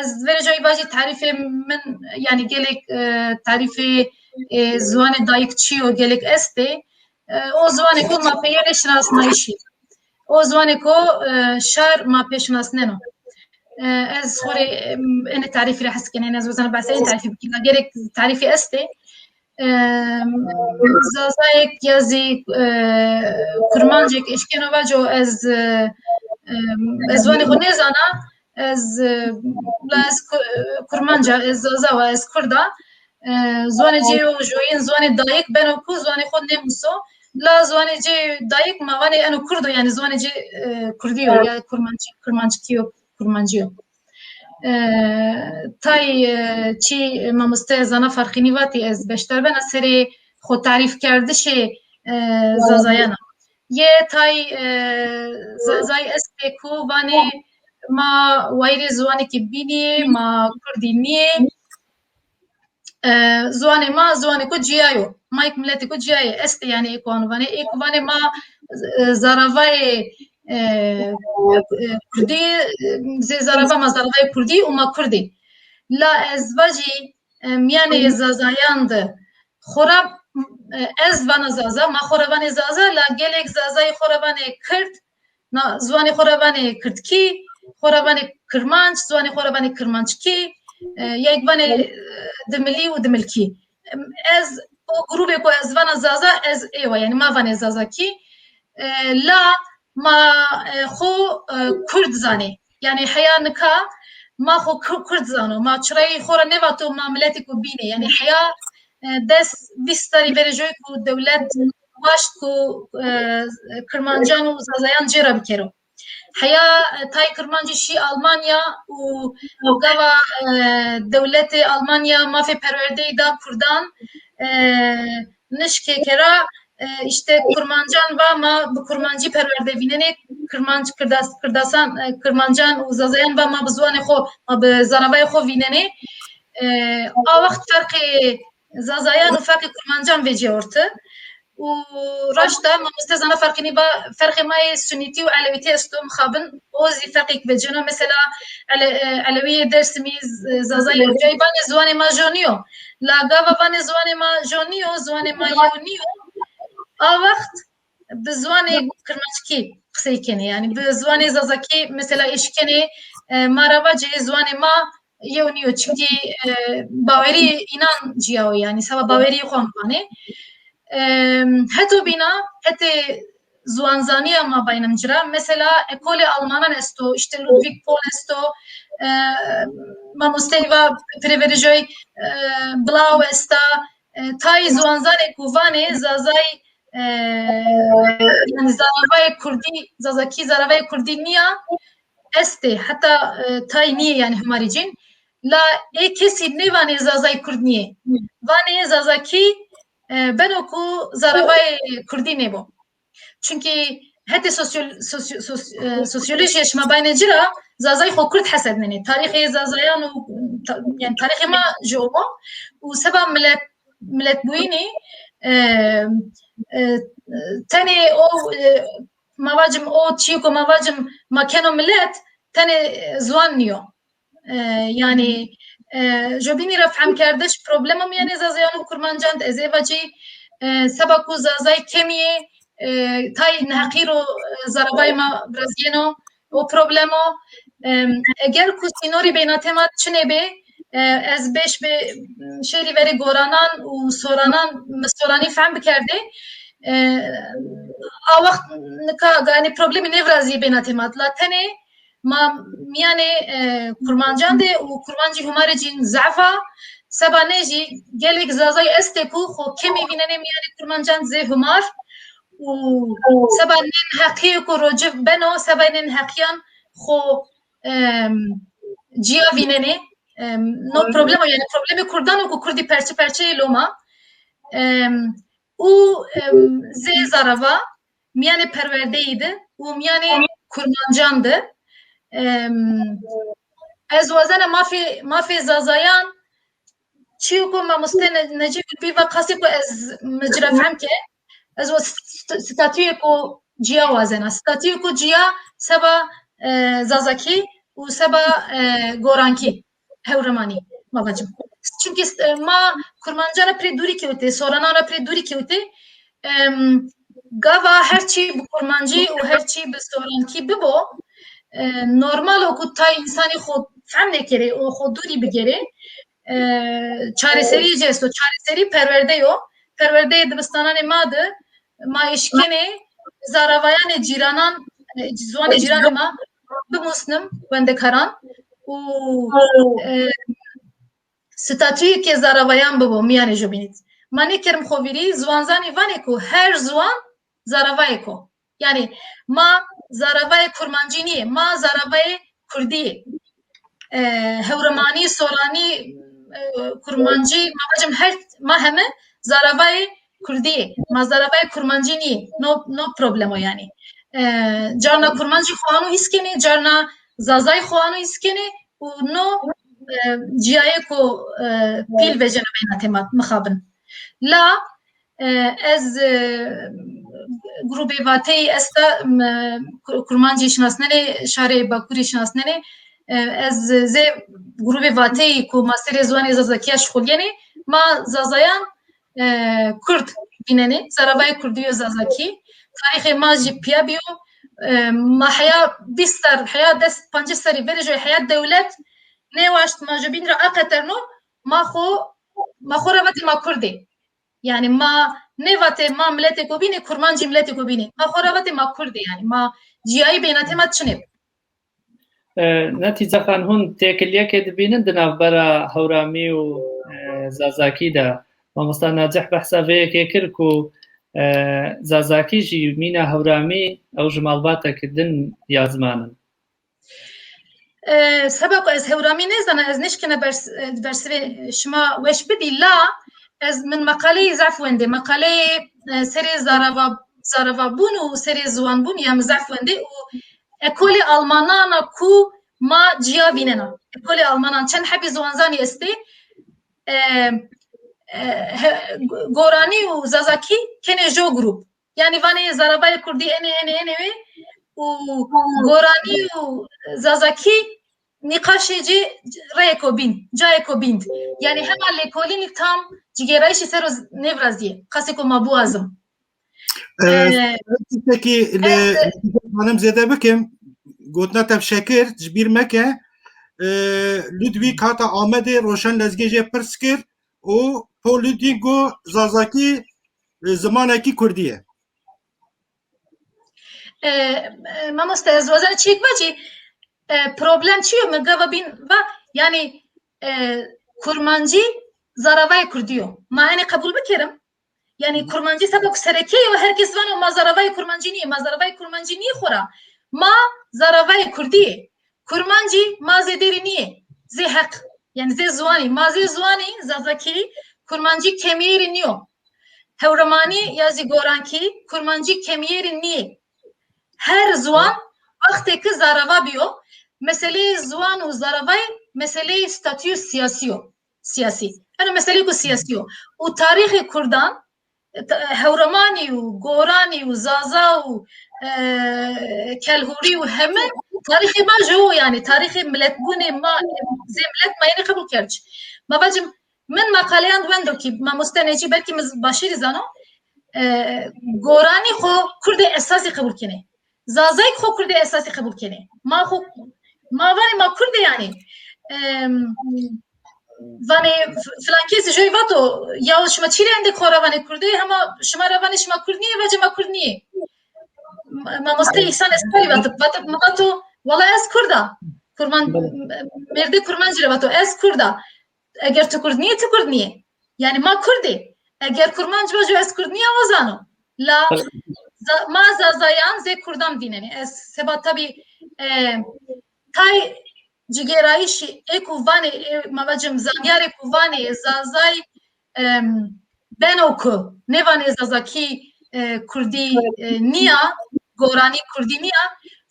ez verê joyî vacî tarîfê min yanî gelek tarîfê ziwanê dayik çi yo gelek estê o ziwanê ku ma pê yenê şinasnayîşî O ziwanê ku şar ma pê şinasneno. Ez xwe rê enê tarîfî re hez dikim, ez wezana behsa ên tarîfî bikim. Gerek tarîfî estê. Zazayek ya zî kurmancek eşkeno vaco ez ez ziwanê xwe nêzana ez la ez kurmanca ez zaza wa ez kurd a ziwanê cê yo joyîn ziwanê dayik beno ku ziwanê xwe nêmuso la ziwanê cê dayik ma vanê eno kurd o yanî ziwanê cê kurdî yo ya kurmancî kurmanckî yo kurmancî yo. Tay çî mamoste Zana Farqînî vatî ez beşdar bena serê xo tarîfkerdişê zazayan a. Yê tay zazayî estê ku vanê ma wayîrê ziwanekî bînî yê, ma kurdî niyê. Ziwanê ma ziwanê ku ciya yo. Ma yek miletê ku ciya ye. Estê yanî ê ku wan vanê. Ê ku vanê ma zaravayê kurdî zê zarava ma zaravayê kurdî û ma kurd ê. La ez vajî miyanê zazayan de xora ez vana zaza, ma xora vanê zaza la gelek zazayî xora vanê kird, na ziwanê xora vanê kirdkî, xora vanê kirmanc, ziwanê xora vanê kirmanckî, yek vanê dimilî û dimilkî. Ez o grûbê ku ez vana zaza ez êwa yanî ma vanê zazakî la ma xo kurd zanê. Yanî heya nika ma xo kurd zano. Ma çirayî xo ra nêvato ma miletê ku bînê. Yanî heya des 20 serî verê joy ku dewlet waşt ku kirmancan û zazayan cêra bikero. Heya tay kirmancî şî Almanya û gava dewletê Almanya mafê perwerdeyî da kurdan nişkê kera işte kurmancan va ma bi kurmancî perwerde vînenê kirmanc kirdas kirdasan kirmancan û zazayan va ma bi ziwanê xwe ma bi zaravayê xwe vînenê a wext ferqê. Zazayan û ferqê kurmancan vêcê orti. Û raşta mamoste zana ferqînî ba ferqê ma yê sunîtî û elewîtî esto mixabin o zî ferqêk veceno mesela elewîyê Dêrsimî Zazayî ucayî vanê ziwanê ma jo niyo. La gava vanê ziwanê ma jo niyo, ziwanê ma yew niyo a wext bi ziwanê kirmanckî qisey kenê yani bi ziwanê zazakî mesela eşkenê ma ra vacê ziwanê ma yew niyo çimkî bawerî înan ciya o yani seba bawerî xo vanê. Heto bîna hetê ziwanzaniya ma baynim cira mesela ekolê Almanan esto işte Ludwig Paul esto mamosteyê va pirêverijoy Blau esta Tayê ziwanzanê ku vanê zazay yani zaravayê Kurdî zazakî zaravayê Kurdî niya estê heta tay niyê yani humarî cîn la ê kesî nêvanê zazay Kurd niyê vanê zazakî beno ku zaravayê Kurdî nêbo. Çünkü hetê sosyal, sosyal, sosyolojiye şima bayne cira Zazay xo Kurd hesednenê. Tarixê Zazayan û yani tarixê ma ji o û seba millet milletbûyînî tenê o ma vacim o çiyo ko ma vacim ma keno millet tenê ziwan niyo. Yani jobînî ra fehmkerdiş problema miyanê Zazayan û Kurmancan ez ê vacî seba ku Zazay kemiyê tay neheqî ro zaravayê ma viraziyeno o problem o. Eger ku sînorî bênatê ma çinê bê ez bêş bê şêrî verê goranan û soranan min soranî fehm bikerdê a wext nika ganî problemî nêviraziyê bênatê ma la tenê Ma miyanê kurmancan de û kurmancî humarê cîn zaf a. Seba nê jî gelek zazayî estê ku xo kemî vînenê miyanê kurmancan zê humar û seba nê neheqiyê ku roci beno seba nê neheqiyan xo ciya vînenê. No problem o yani problemê kurdan o ku kurdî perçe perçeyê loma û zê zarava miyanê perwerdeyî de û miyanê kurmancan de ez wazena mafê mafê zazayan çiyo ku mamoste Necîb Gulpî va qasê ku ez min ci re fehm ke ez statuyê ku ciya wazena statuyê ku ciya seba zazakî û seba gorankî hewremanî ma vacim. Çünkü ma kurmancan ra pirê dûrî kewtê, soranan ra pirê dûrî kewtê. Gava her çî bi kurmancî û her çî bi sorankî bibo, normal o ku tay însanî xo fehm nêkerê û xo dûrî bigerê. Çareserî ci esto. Çareserî perwerde yo. Perwerdeyê dibistananê ma de ma eşkenê zaravayanê cîranan, ziwanê cîranê ma bimusnim wendekaran û statuyêkê zaravayan bibo miyanê jobînî. Ma nêkerim xo vîrî, ziwanzanî vanê ku her ziwan zaravayêk o. Yani ma zaravayê kurmancî niyê, ma zaravayê kurdî yê. Hewremanî, soranî, kurmancî, ma vajim her ma heme zaravayê kurdî yê. Ma zaravayê kurmancî niyê. No no problem o yanî. Carna kurmancî xwe anu hîs kenê, carna zazayî xwe anu hîs kenê û no ciyayêko pîl vejeno beynatê ma mixabin. La Ez grûbê vateyî esta kurmancî şinasnenê şarê Bakurî şinasnenê ez zê grûbê vateyî ku ma serê ziwanê Zazakîya şixulyenê ma Zazayan Kurd vînenê zaravayê Kurdî yo Zazakî tarîxê ma jî piya biyo ma heya 20 ser heya des pancê serî verê jî heya dewlet nêwaşt ma ji bîn ra aqeterno ma xo ma xo ra vatê ma Kurd ê. Yani ma nêvatê ma miletê ko bînê kurmancî miletê ko bînê. Ma xo ra vatê ma Kurd ê yani ma ciyayî bênatê ma çin ê. Netîce xan hûn têkiliyekê dibînin di navbera Hewramî û Zazakî de. Mamosta Nacih behsa vê yekê kir ku Zazakî jî mîna Hewramî ew ji malbateke din ya ziman in. Seba ku ez hewramî nêzana ez nişkine bersivê şima weş bidî la ez min meqaleyê zaf wendê meqaleyê serê zarava zaravabûn û serê ziwanbûn ya min zaf wendê û ekolê almanana ku ma ciya vînena ekolê almanan çend hebî ziwanzanî estê. گۆرانی و زازاکی kenê jo grup. Yani vanê zaravayê Kurdî enê enê enê wê û goranî û zazakî nîqaşê cê rêyeko bîn, cayeko bînd. Yani hema lêkolînî tam cigêrayîşê ser o nêviraziye qasê ku ma biwazim. Tiştekî li hanim zêde bikim gotina te şekir ji bîr meke Ludwig hata Amedê Roşan Lezgê jê pirs kir û Paul Ludwig got Zazakî zimanekî Kurdî ye. Mamoste ez wazan çiyek vacî problem çi yo min gava bîn va yani kurmancî zaravayê Kurdî yo. Ma enê qebûl bikerim Yani kurmancî seba ku sereke ye herkes vano ma zaravayê kurmancî niye, ma zaravayê kurmancî niye xora. Ma zaravayê Kurdî ye. Kurmancî ma zêdêrî niye. Zê heq. Yani zê ziwanî. Ma zê ziwanî zazakî kurmancî kemiyêrî niyo. Hewremanî ya zî gorankî kurmancî kemiyêrî niye. Her ziwan wextê ki zarava biyo meseleyê ziwan û zaravayê meseleyê statûyê siyasî yo. Siyasî. Eno meseleyê ku siyasî yo. Û tarîxê Kurdan Hewremanî û Goranî û Zaza û Kelhûrî û heme tarîxê ma ji o yanî tarîxê miletbûnê ma zê milet ma yenê qebûl kerdiş. Ma vacim min maqaleyan wendo kî mamoste Necî belkî min başêrî zano Goranî xwe Kurdê esasî qebûl kenê. Zazayî xwe Kurdê esasî qebûl kenê. Ma xwe ma vanê ma Kurdê yanî vanê filan kesi joy vato ya şima çî rê endek xwe ra vanê Kurdê hema şima ra vanê şima Kurd niyê vece ma Kurd niyê. Mamoste İhsan Esparî vato vato vato wala ez Kurd a. Kurman mêrdê kurmancî re vato ez Kurd a. Eger tu Kurd niyê tu Kurd niyê. Yani ma Kurdê. Eger kurmanc bajo ez Kurd niya o zano. La ma Zazayan zê Kurdan vînenê. Ez seba tabii tay cigêrayîşî ê ku vanê ê ma vacim zanyarê ku vanê Zazay beno ku nêvanê Zazakî Kurdî niya Goranî Kurdî niya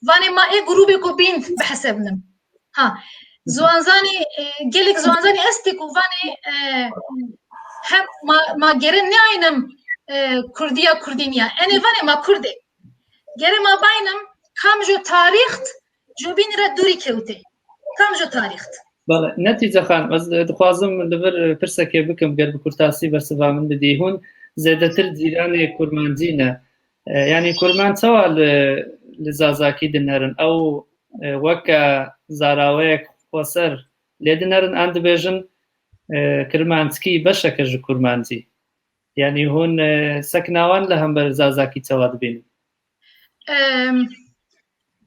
vanê ma ê grûbê ku bîn bihesebnim. Ha ziwanzanî gelek ziwanzanî estê ku vanê hem ma ma gere neaynim Kurdiya Kurdî niya. Enê vanê ma Kurd ê. Gere ma baynim kamjo tarîxt jobînî re dûrî kewtê. Kamjo tarîxt. Bale, Netîce xan, ez dixwazim li vir pirsekê bikim ger bi kurtasî bersiva min bidî. Hûn zêdetir cîranê kurmancî ne. Yanî kurman çawa li li zazakî dinerin? Ew weke zaraweyek xweser lê dinerin an dibêjin kirmanckî beşeke ji kurmancî. Yanî hûn sekna wan li hember zazakî çawa dibînin?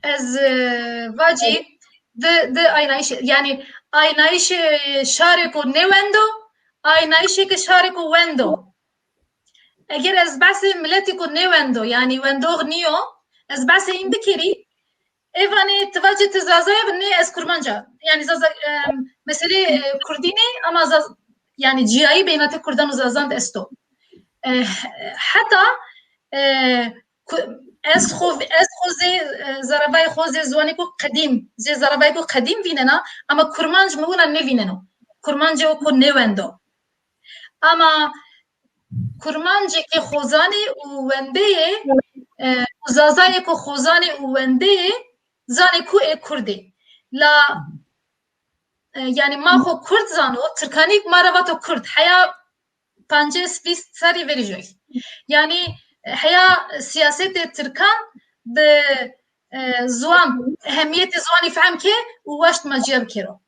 Ez vacî di di aynayîşê yanî aynayîşê şarê ku nêwendo aynayîşê ke şarê ku wendo. Eger ez behsê miletê ku nêwendo yanî wendox niyo ez behsê în bikirî ê vanê tu vacî tu zazaya bi nê ez kurmanc a. Yanî zaza meselê kurdî nê ama zaz yanî ciyayî beynatê kurdan û zazan de esto. Heta ez xo ez xo zê zaravayê xo zê ziwanê ku qedîm zê zaravayê ku qedîm vînena ama kurmanc min wina nêvîneno. Kurmancê ku nêwendo. Ama kurmancekê xozanê û wendeyê û zazayê ku xozanê û wendeyê zanê ku ê Kurd ê. La yani ma xo Kurd zano, Tirkanî ma re vato Kurd heya pancês 20 serî verî joy. Yani heya siyasetê Tirkan bi ziwan ehemiyetê ziwanî fehm ke û waşt ma ciya bikero.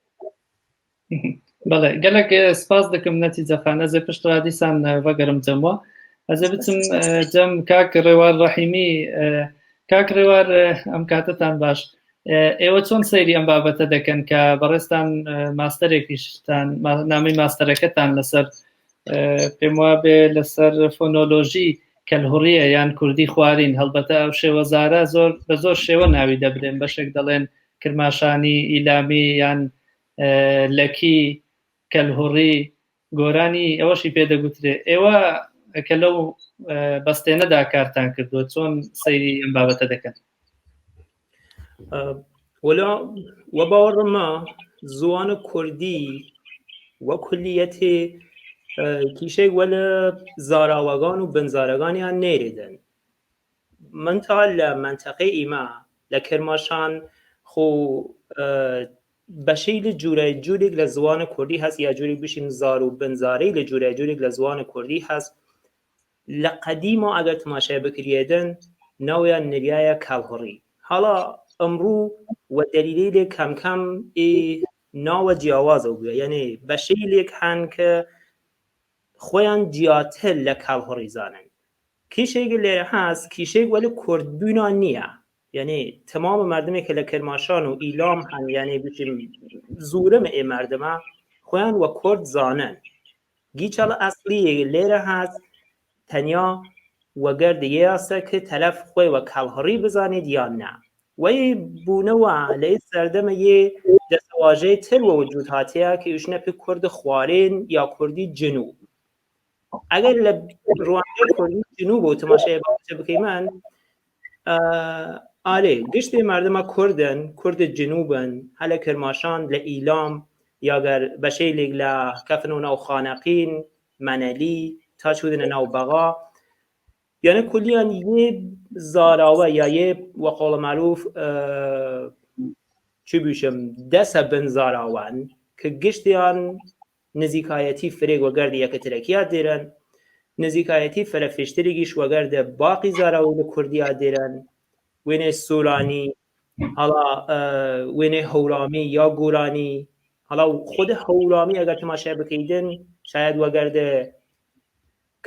Bele, gelek spas dikim Netîce xan. Ez ê pişt ra dîsan vegerim cem we. Ez ê biçim cem kak Rêwar Rehîmî. Kak Rêwar em katetan baş. ئێوە چۆن سەیری ئەم بابەتە دەکەن کە بەڕێزتان ماستەرێکیشتان نامی ماستەرەکەتان لەسەر پێم وابێ لەسەر فۆنۆلۆژی کەلهوڕیە یان کوردی خوارین هەڵبەتە ئەو شێوەزارە زۆر بە زۆر شێوە ناوی دەبرێن بەشێک دەڵێن کرماشانی ئیلامی یان لەکی کەلهوڕی گۆرانی ئەوەشی پێ دەگوترێ ئێوە کە لەو بەستێنەدا کارتان کردووە چۆن سەیری ئەم بابەتە دەکەن؟ وەلا وە باوەڕمە زوان کوردی وە کولیەتێ. کیشەی وەل زاراوەگان و بنزارەگانیان نەیرێدن. منتا لە مەنتەقەی ئیمە لە کرماشان خو بەشەیل جوورای جوورێگ لە زوان کوردی هەس یا جوورێگ بشیم زار و بنزارەیل جوورای جوورێگ لە زوان کوردی هەس. لە قەدیما ئەگەر تماشای بکریەێدن ناویان نریایە کەڵهڕی. حالا ئمڕوو وە دەلیلەیلێگ کەم کەم ئی ناوە جیاوازەو بویە، یەنێ بەشەیلێگ هەن ک خوەیان جیاتر لە کەڵهڕی زانن. کیشەیگ لەێرە هەس، کیشەیگ وەل کورد بوینا نییە، یەنێ تەمام مەردمێ ک لە کرماشان و ئیلام هەن، یەنێ بۊشیم زوورم ئێ مەردمە خوەیان وە کورد زانن. گیچەڵ ئەسڵی لەێرە هەس تەنیا وەگەرد یەیاسە ک تەرەف خوەی وە کەڵهڕی بزانێد یا نە. وەی بوونەوە لە ئێ سەردەمە یەێ دەسەواژەێ تر وە وجوود هاتێە ک ئۊشنە پێ کورد خوارێن یا کوردی جنوب. ئەگەر لە ڕوانگەی کوردی جنوب و تماشای باوەتە بکەیمن، ئارێ گشتێ مەردمە کوردن، کورد جنوبن، هە لە کرماشان، لە ئیلام، یاگەر بەشەیلێگ لە کەفنەو ناو خانەقین، مەنەلی، تا چوودنە ناو بەغا. یانە کولیان یه زاراوە یا یه وە قوڵ مەعروف چی بویشم دەسە بن زاراوەن ک گشتیان نزیکایەتی فرەێگ وەگەرد یەکترەکیا دێرن، نزیکایەتی فرە فێشترێگیش وەگەرد باقی زاراوەیل کوردیا دێرن، وێنەی سۆرانی، هەڵا وێنەی هەورامی یا گۆرانی، هەڵا خود هەورامی ئەگەر تماشای بکەیدن شاید وەگەرد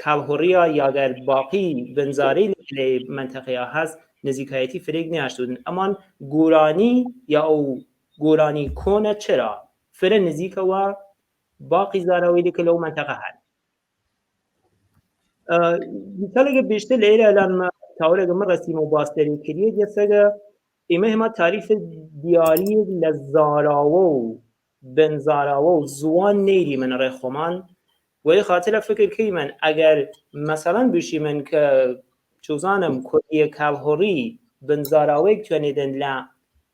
کەڵهوڕیا یاگەر باقی بنزارەیل لەی مەنتەقەیا هەس نزیکایەتی فرەێگ نیاشتوودن، ئەمان گۆرانی یا ئەو گۆرانی کۆنە چرا فرە نزیکە وە باقی زاراوەیلی ک لەو مەنتەقە هەن. مثالێگە بێشتر لەیرە لان مە تاورێگە من رەسیم و باس لەلی کریەێد یەسەگە ئیمە هێما تاریف دیاریێگ لە زاراوە و بن زاراوە و زوان نەیریمن ڕێ خوەمان، وەی خاترە فکر کەیمن ئەگەر مەسەڵەن بویشیمن ک چوزانم کوردیە کەڵهوڕی بن زاراوەیگ توێنێدن لە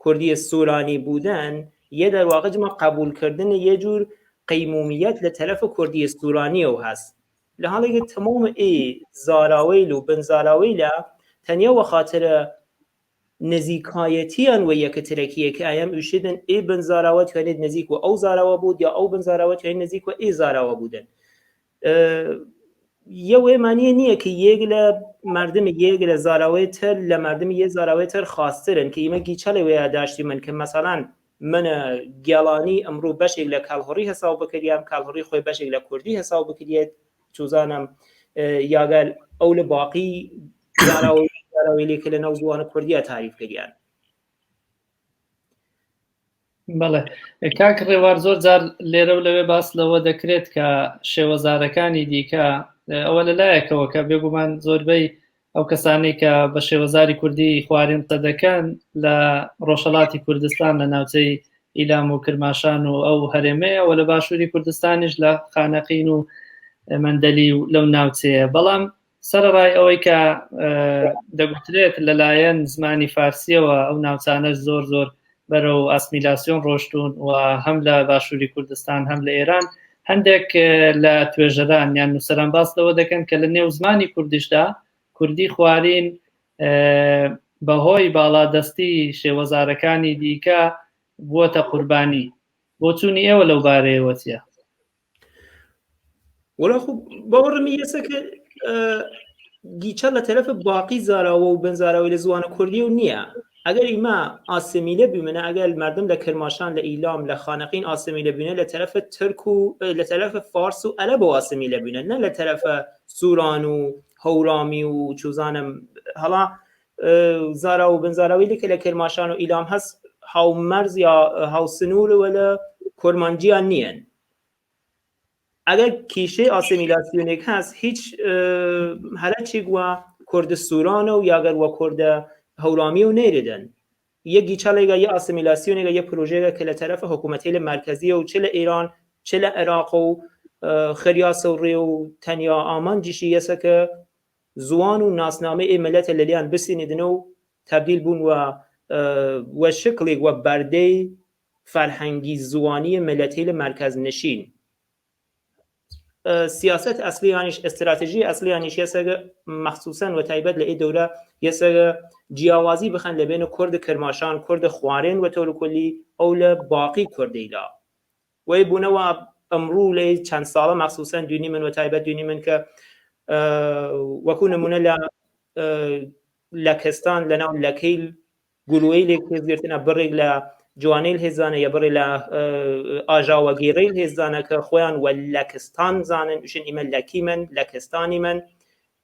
کوردیە سۆرانی بوودن، یە دەر واقع جمە قەبوول کردن یە جوور قەیمومیەت لە تەرەف کوردیە سۆرانیەو هەس، لە حاڵێ ک تەمام ئێ زاراوەیل و بن زاراوەیلە تەنیا وە خاتر نزیکایەتیان وە یەکترەکیە ک ئایەم ئویشێدن ئێ بن زاراوە توێنێد نزیک وە ئەو زاراوە بوود یا ئەو بن زاراوە توێنێد نزیک وە ئێ زاراوە بوودن. یە وەی مانیە نییە ک یەک لە مەردم یەک لە زاراوەی تر لە مەردم یە زاراوەی تر خاسترن ک ئیمە گیچەڵێ وەیا داشتیمن ک مەسەڵەن من گیەڵانی ئمڕوو بەشێگ لە کەڵهوڕی هساو بکریەم، کەڵهوڕی خوەی بەشێگ لە کوردی هساو بکریەێد، چوزانم یاگەر ئەو لە باقی زاراوەیلێ ک لە ناو زوان کوردیا تاریف کریان. بەڵێ کاک ڕێوار، زۆر جار لێرە و لەوێ باس لەوە دەکرێت کە شێوەزارەکانی دیکە، ئەوە لەلایەکەوە کە بێگومان زۆربەی ئەو کەسانەی کە بە شێوەزاری کوردی خوارین قسە دەکەن لە ڕۆژهەڵاتی کوردستان لە ناوچەی ئیلام و کرماشان و ئەو هەرێمەیە و لە باشووری کوردستانیش لە خانەقین و مەندەلی و لەو ناوچەیە، بەڵام سەرەڕای ئەوەی کە دەگوترێت لەلایەن زمانی فارسیەوە ئەو ناوچانەش زۆر زۆر بەرەو ئاسمیلاسیۆن ڕۆشتون و هەم لە باشووری کوردستان هەم لە ئێران، هەندێک لە توێژەران یان نووسەران باس لەوە دەکەن کە لە نێو زمانی کوردیشدا کوردی خوارین بەهۆی باڵادەستی شێوەزارەکانی دیکە بووەتە قوربانی. بۆچوونی ئێوە لەو بارەیەوە چییە؟ وەڵا خو باوەڕم یەسە ک گیچەڵ لە تەرەف باقی زاراوە و بن زاراوەی لە زوان کوردی و نییە. ئەگەر ئیمە ئاسیمیلە بویمنە، ئەگەر مەردم لە کرماشان، لە ئیلام، لە خانەقین ئاسیمیلە بوینە، لە تەرەف ترک و لە تەرەف فارس و عەرەب و ئاسیمیلە بوینە، نە لە تەرەف سوران و هەورامی و چوزانم هەڵا زاراوە و بن زاراوەیلی ک لە کرماشان و ئیلام هەس هاومەرز یا هاوسنوور وەل کورمانجیان نییەن. ئەگەر کیشەی ئاسیمیلاسیۆنێک هەس، هیچ هەرچیگ وە کورد سورانە و یاگەر وە کورد هەورامی و نەیرێدن. یە گیچەڵێگە، یە ئاسیمیلاسیۆنێگە، یە پروژەێگە ک لە تەرەف حکوومەتەیل مەرکەزیەو چ لە ئێران چ لە عراق و خریاسەو ڕێ و تەنیا ئامانجیشی یەسە ک زوان و ناسنامەی ئێ مللەتە لەلیان بسینیدن و تەبدیل بوون وە وە شکڵێگ وە بەردەی فەرهەنگی زوانی مللەتەیل مەرکەز نشین. سیاسەت ئەسلیانیش ئستراتژی ئەسلیانیش یەسە مەخسوسەن وە تایبەت لە ئی دەورە یەسە جیاوازی بخەن لە بەین کورد کرماشان کورد خوارێن وە تەور کلی ئەو لە باقی کوردەیلا وەی بوونەوە ئمڕوو لەی چەند ساڵە مەخسوسەن دوینیمن وە تایبەت دوینیمن کە وەکو نمونە لە لەکستان لە ناو لەکەیل گروەیلێک هێز گرتنە بڕێک لە جوانەیل هێزانە یا بڕێ لە ئاژاوەگیڕەیل هێزانە کە خۆیان وە لەکستان زانن ئوشن ئیمە لەکیمن لەکستانیمن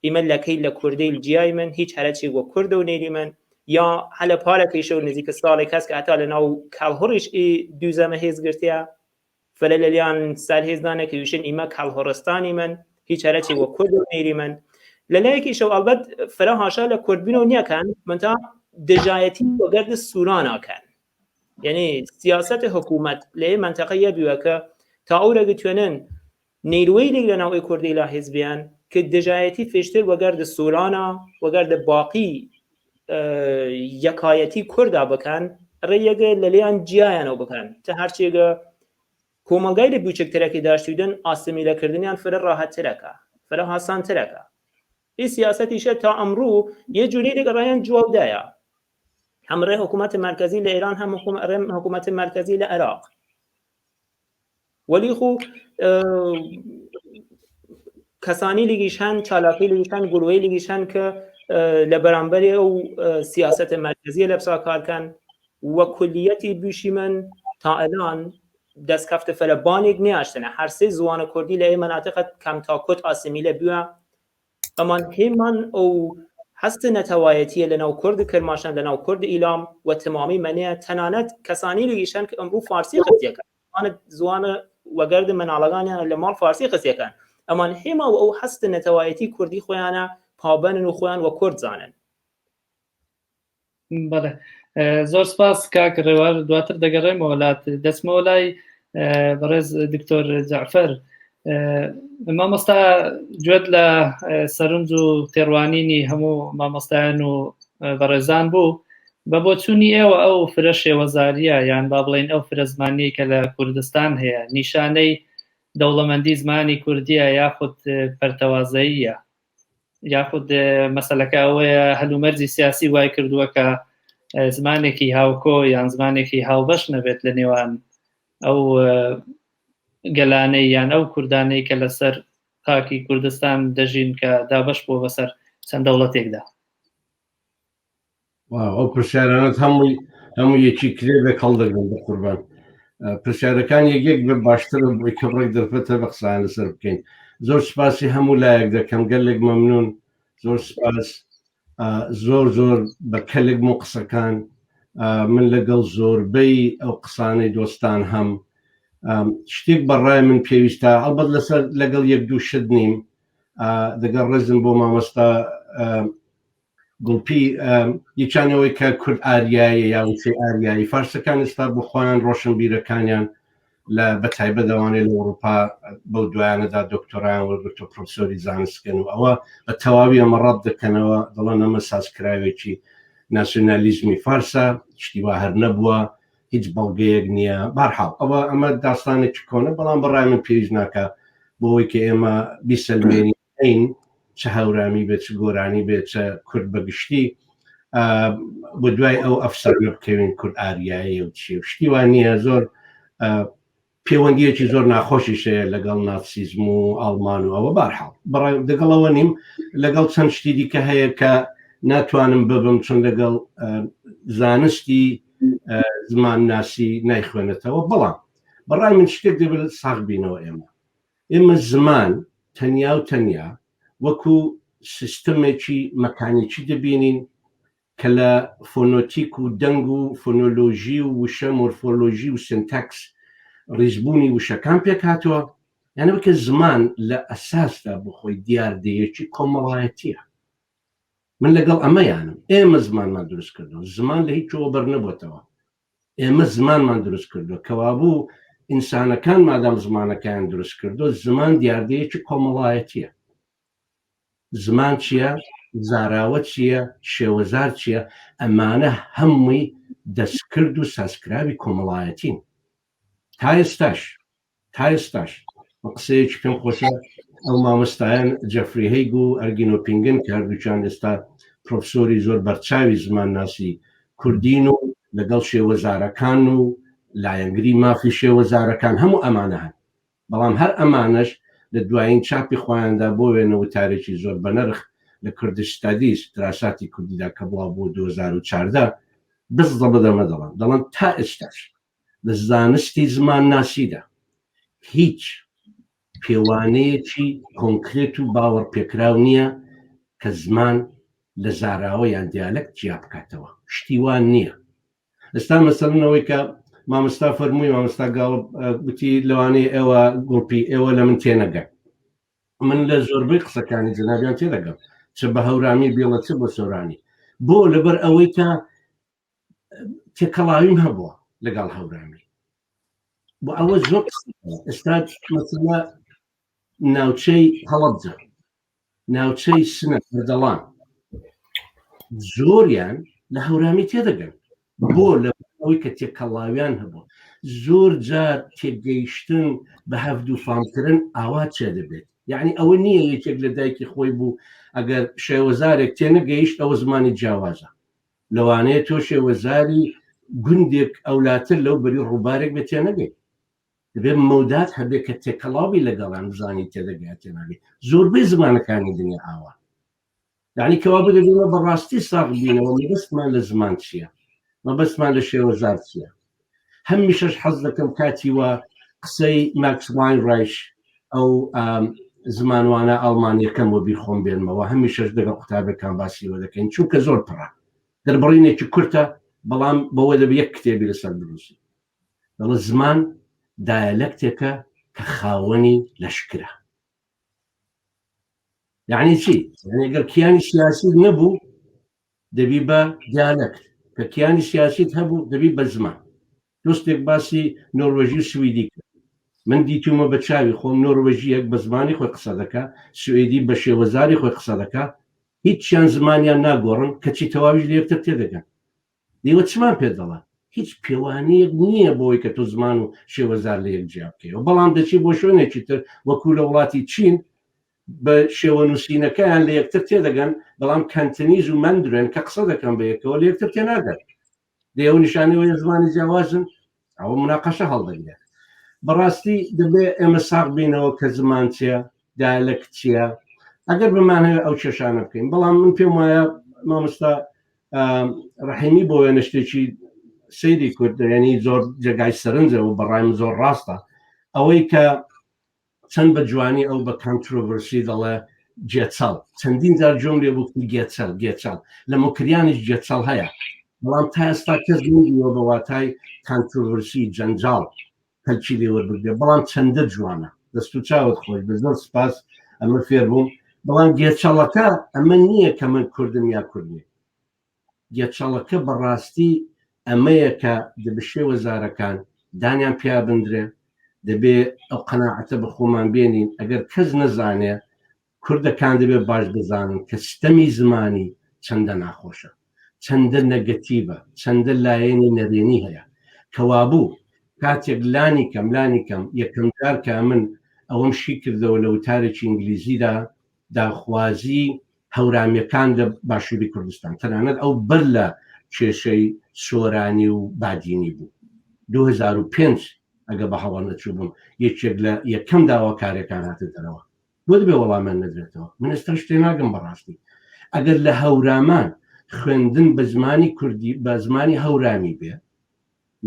ئیمە لەکەیل لە کوردەیل جیایمن هیچ هەرەچێک وە کوردەو نەیریمن یا هەلە پارەکەیشەو نزیک ساڵێک هەس کە هەتا لە ناو کەڵهوڕیش ئی دووزەمە هێز گرتیە فرە لەلیان سەر هێز دانە کە ئویشن ئیمە کەڵهوڕستانیمن هیچ هەرەچێک وە کوردەو نەیریمن لە لایەکیشەو ئەڵبەت فرە هاشا لە کوردبینەوە نیەکەن منتا دژایەتی وەگەرد سورانا کەن یعنی سیاست حکوومەت لە منطقە یە بیوە کە تا ئەورەگ توێنن نیروەیلیگ لە ناو ئی کوردەیلە هیز بیەن ک دژایەتی فیشتر وەگەرد سورانا وەگەرد باقی یەکایەتی کوردا بکەن ڕێیەگە لەلیان جیایانەو بکەن تا هەرچێگە کۆمەڵگای لە بویچگترەکی داشتویدن ئاسیمیلە کردنیان فرە راحەتترەکە فرە هاسانترەکە ئی سیاسەتیشە تا ئمڕوو یە جوورەیلێگ ئڕایان جواو دایە هەم ڕێ حکوومەت مەرکەزی لە ئێران هەم ڕێ حکوومەت مەرکەزی لە عراق وەلی خو کەسانیلیگیش هەن چالاکەیلیگیش هەن گروهەیلیگیش هەن کە لە بەرامبەر ئەو سیاسەت مەرکەزیە لەپسا کار کەن وە کولیەتی بویشیمن تا ئەلان دەسکەفت فرە بانێگ نیاشتنە هەر سێ زوان کوردی لە ئێ مەناتقە کەم تا کوت ئاسیمیلە بویە ئەمان هێمان ئەو هەست نەتەوایەتیە لە ناو کورد کرماشان لە ناو کورد ئیلام وە تمامی مەنێە تەنانەت کەسانیلیگیش هەن کە ئمڕوو فارسی قسیە کەن زوان وەگەرد مناڵەگانیان لە ماڵ فارسی قسیە کەن ئەمان هێما و ئەو هەست نەتەوایەتی کوردی خوەیانە پابەنن و خوەیان وە کورد زانن. بەڵێ زۆر سپاس کاک ڕێوار دواتر دەگەڕێمەوە لات دەچمەوە لای بەڕێز دکتۆر جەعفەر مامۆستا گوێت لە سەرنج و تێڕوانینی هەموو مامۆستایان و بەڕێزان بوو بە بۆچوونی ئێوە ئەو فرە شێوەزاریە یان با بڵێین ئەو فرە زمانی کە لە کوردستان هەیە نیشانەی دەوڵەمەندی زمانی کوردیە یاخود پەرتەوازەییە یاخود مەسەلەکە ئەوەیە هەلومەرجی سیاسی وای کردووە کە زمانێکی هاوکۆ یان زمانێکی هاوبەش نەبێت لە نێوان ئەو گەلانەی یان ئەو کوردانەی کە لەسەر خاکی کوردستان دەژین کە دابەش بووە بەسەر چەند دەوڵەتێکدا. ئەو پرسیارانەت هەمووی هەموو یەکی کرێبێک هەڵدەگرن بە قوربان پرسیارەکان یەک یەک بە باشترە بۆی کە بڕێک دەرفەتە بە قسان لەسەر بکەین زۆر سپاسی هەموو لایەک دەکەم گەلێک مەمنون زۆر سپاس زۆر زۆر بە کەلک و قسەکان من لەگەڵ زۆربەی ئەو قسانەی دۆستان هەم شتێک بەڕای من پێویستە ئەڵبەت لەسەر لەگەڵ یەک دوو شت نیم دەگەڵ ڕێزم بۆ مامۆستا گوڵپی یەکیانەوەی کە کورد ئاریایە یا وشەی ئاریایی فارسەکان ئێستا بۆ خۆیان ڕۆشنبیرەکانیان لە بەتایبەت ئەوانەی لە ئەوروپا بەو دوایانەدا دکتۆرایان وەرگرتو پرۆفسۆری زانستکەن و ئەوە بە تەواوی ئەمە ڕەت دەکەنەوە دەڵێن ئەمە سازکراوێکی ناسیۆنالیزمی فارسە شتی وا هەر نەبووە هیچ بەڵگەیەک نییە بارحاڵ ئەوە ئەمە داستانێکی کۆنە بەڵام بەڕای من پێویست ناکە بۆ ئەوەی کە ئێمە بیسەلمێنین چ هەورامی بێت چ گۆرانی بێت چ کورد بەگشتی بۆ دوای ئەو ئەفسانە بکەوین کورد ئاریایی و چی و شتی وان نییە زۆر پەیوەندیەکی زۆر ناخۆشیش هەیە لەگەڵ ناتسیزم و ئاڵمان و ئەوە بارحاڵ بەڕای دەگەڵەوە نیم لەگەڵ چەند شتی دیکە هەیە کە ناتوانم ببم چون لەگەڵ زانستی زمانناسی نایخوێنێتەوە بەڵام بەڕای من شتێک دەبێت ساغ بینەوە ئێمە ئێمە زمان تەنیا و تەنیا وەکو سیستمێکی مەکانیکی دەبینین کە لە فۆنۆتیک و دەنگ و فۆنۆلۆژی و وشە مۆرفۆلۆژی و سینتاکس ڕیزبوونی وشەکان پێکهاتووە یانە بکە زمان لە ئەساسدا بۆ خۆی دیاردەیەکی کۆمەڵایەتیە من لەگەڵ ئەمەیانم ئێمە زمانمان دروست کردو زمان لە هیچەوە بەرنەبووتەوە ئێمە زمانمان دروست کردووە کەوابوو ئینسانەکان مادام زمانەکەیان دروست کردو زمان دیاردەیەکی کۆمەڵایەتیە زمان چییە زاراوە چییە شێوەزار چییە ئەمانە هەمووی دەستکرد و سازکراوی کۆمەڵایەتین تا ئێستاش تا ئێستاش. قسەیەکی پێم خۆشە ئەو مامۆستایان جەفری هەیگ و ئەرگینۆ پینگن کە هەردووکیان ئێستا پرۆفسۆری زۆر بەرچاوی زمانناسی کوردین و لەگەڵ شێوەزارەکان و لایەنگری مافی شێوەزارەکان هەموو ئەمانە هەن بەڵام هەر ئەمانەش لە دوایین چاپی خۆیاندا بۆ وێنە وتارێکی زۆر بەنرخ لە Kurdish Studies دراساتی کوردیدا کە بڵاو بۆ 2014 بزڵە بەدەمە دەڵێن دەڵێن تا ئێستاش لە زانستی زمانناسیدا هیچ پێوانەیەکی کۆنکرێت و باوەڕپێکراو نییە کە زمان لە زاراوە یان دیالەکت جیا بکاتەوە شتی وان نییە ئێستا مەسەلەن ئەوەی کە مامۆستا فەرمووی مامۆستا گاڵب گوتی لەوانەیە ئێوە گوڵپی ئێوە لە من تێنەگەن من لە زۆربەی قسەکانی جەنابیان تێدەگەم چ بە هەورامی بێڵە چ بە سۆرانی بۆ لەبەر ئەوەی کە تێکەڵاویم هەبووە لەگەڵ هەورامی بۆ ئەوە زۆر ئێستا مەسەلە ناوچەی هەڵەبجە ناوچەی سنە بەردەڵان زۆریان لە هەورامی تێدەگەن بۆ لە ئەوەی کە تێکەڵاویان هەبوو زۆر جار تێگەیشتن بە هەفت و فامکردن ئاوا چێ دەبێت یعنی ئەوە نییە یەکێک لە دایکی خۆی بوو ئەگەر شێوەزارێک تێنەگەیشت ئەوە زمانی جیاوازە لەوانەیە تۆ شێوەزاری گوندێک ئەولاتر لەو بەری ڕووبارێک بێ تێنەگەی دەبێت مەودات هەبێت کە تێکەڵاوی لەگەڵان بزانی تێدەگات تێناگەی زۆربەی زمانەکانی دنیا ئاوا یعنی کەوا دەبێت بەڕاستی ساغ بینەوە مەبەستمان لە زمان چییە مەبەستمان لە شێوەزار چییە هەمیشەش حەز دەکەم کاتی وە قسەی ماکس واینڕایش ئەو زمانوانە ئەڵمانیەکەم وە بیر خۆم بێنمەوە هەمیشەش دەگەڵ قوتابەکان باسیەوە دەکەین چونکە زۆر پڕە دەربڕینێکی کورتە بەڵام بەوە دەبێت یەک کتێبی لەسەر بنووسی دەڵێ زمان دایەلەکتێکە کە خاوەنی لەشکرە یعنی چی یعنی گەر کیانی سیاسی نەبوو دەبی بە دیالەکت کە کیانی سیاسیت هەبوو دەبی بە زمان دۆستێک باسی نۆروێژی و سویدی کرد من دیتومە بە چاوی خۆم نۆروێژیەک بە زمانی خۆی قسە دەکا سوئدی بە شێوەزاری خۆی قسە دەکا هیچیان زمانیان ناگۆڕن کەچی تەواویش لە یەکتر تێدەگەن دیوە چمان پێ دەڵێ هیچ پێوانەیەک نییە بۆی کە تۆ زمان و شێوەزار لە یەک جیا بکەیەوە بەڵام دەچی بۆ شوێنێکی تر وەکو لە وڵاتی چین بە شێوە نووسینەکەیان لە یەکتر تێدەگەن بەڵام کەنتنیز و مەندرێن کە قسە دەکەن بە یەکەوە لە یەکتر تێناگەن دەیەوە نیشانەوەی زمانی جیاوازن ئەوە مناقەشە هەڵدەگرێت بەڕاستی دەبێ ئێمە ساغ بینەوە کە زمان چییە دیالەکت چییە ئەگەر بمانەوێت ئەو کێشانە بکەین بەڵام من پێم وایە مامۆستا ڕحیمی بۆ وێنە شتێکی سەیری کورد ینی زۆر جێگای سەرنجە و بەڕای من زۆر ڕاستە ئەوەی کە چەند بە جوانی ئەو بە controversy دەڵێ گێچەڵ چەندین جار جۆم لێ بوو گێچەڵ گێچەڵ لە موکریانیش گێچەڵ هەیە بەڵام تا ئێستا کەس نەیدیوە بە واتای controversy جەنجاڵ کەلکی لێ وەربگرێ بەڵام چەندە جوانە دەست و چاوت خۆش بە زۆر سپاس ئەمە فێر بووم بەڵام گێچەڵەکە ئەمە نییە کە من کوردم یا کوردێ گێچەڵەکە بەڕاستی ئەمەیە کە دەبێ شێوەزارەکان دانیان پیا بندرێ دەبێ ئەو قەناعەتە بە خۆمان بێنین ئەگەر کەس نەزانێ کوردەکان دەبێت باش بزانن کە ستەمی زمانی چەندە ناخۆشە، چەندە نەگەتیڤە، چەندە لایەنی نەرێنی هەیە. کەوابوو کاتێک لانی کەم لانی کەم یەکەم جار کە من ئەوەم شی کردەوە لە وتارێکی ئینگلیزیدا داخوازی هەورامیەکان لە باشووری کوردستان تەنانەت ئەو بەر لە کێشەی سۆرانی و بادینی بوو 2005 ئەگە بە هەڵە نەچووبم یەکێک لە یەکەم داواکاریەکان هاتە دەرەوە بۆ دەبێ وەڵامیان نەدرێتەوە من ئێستاش تێناگەم بەڕاستی ئەگەر لە هەورامان خوێندن بە زمانی کوردی بە زمانی هەورامی بێ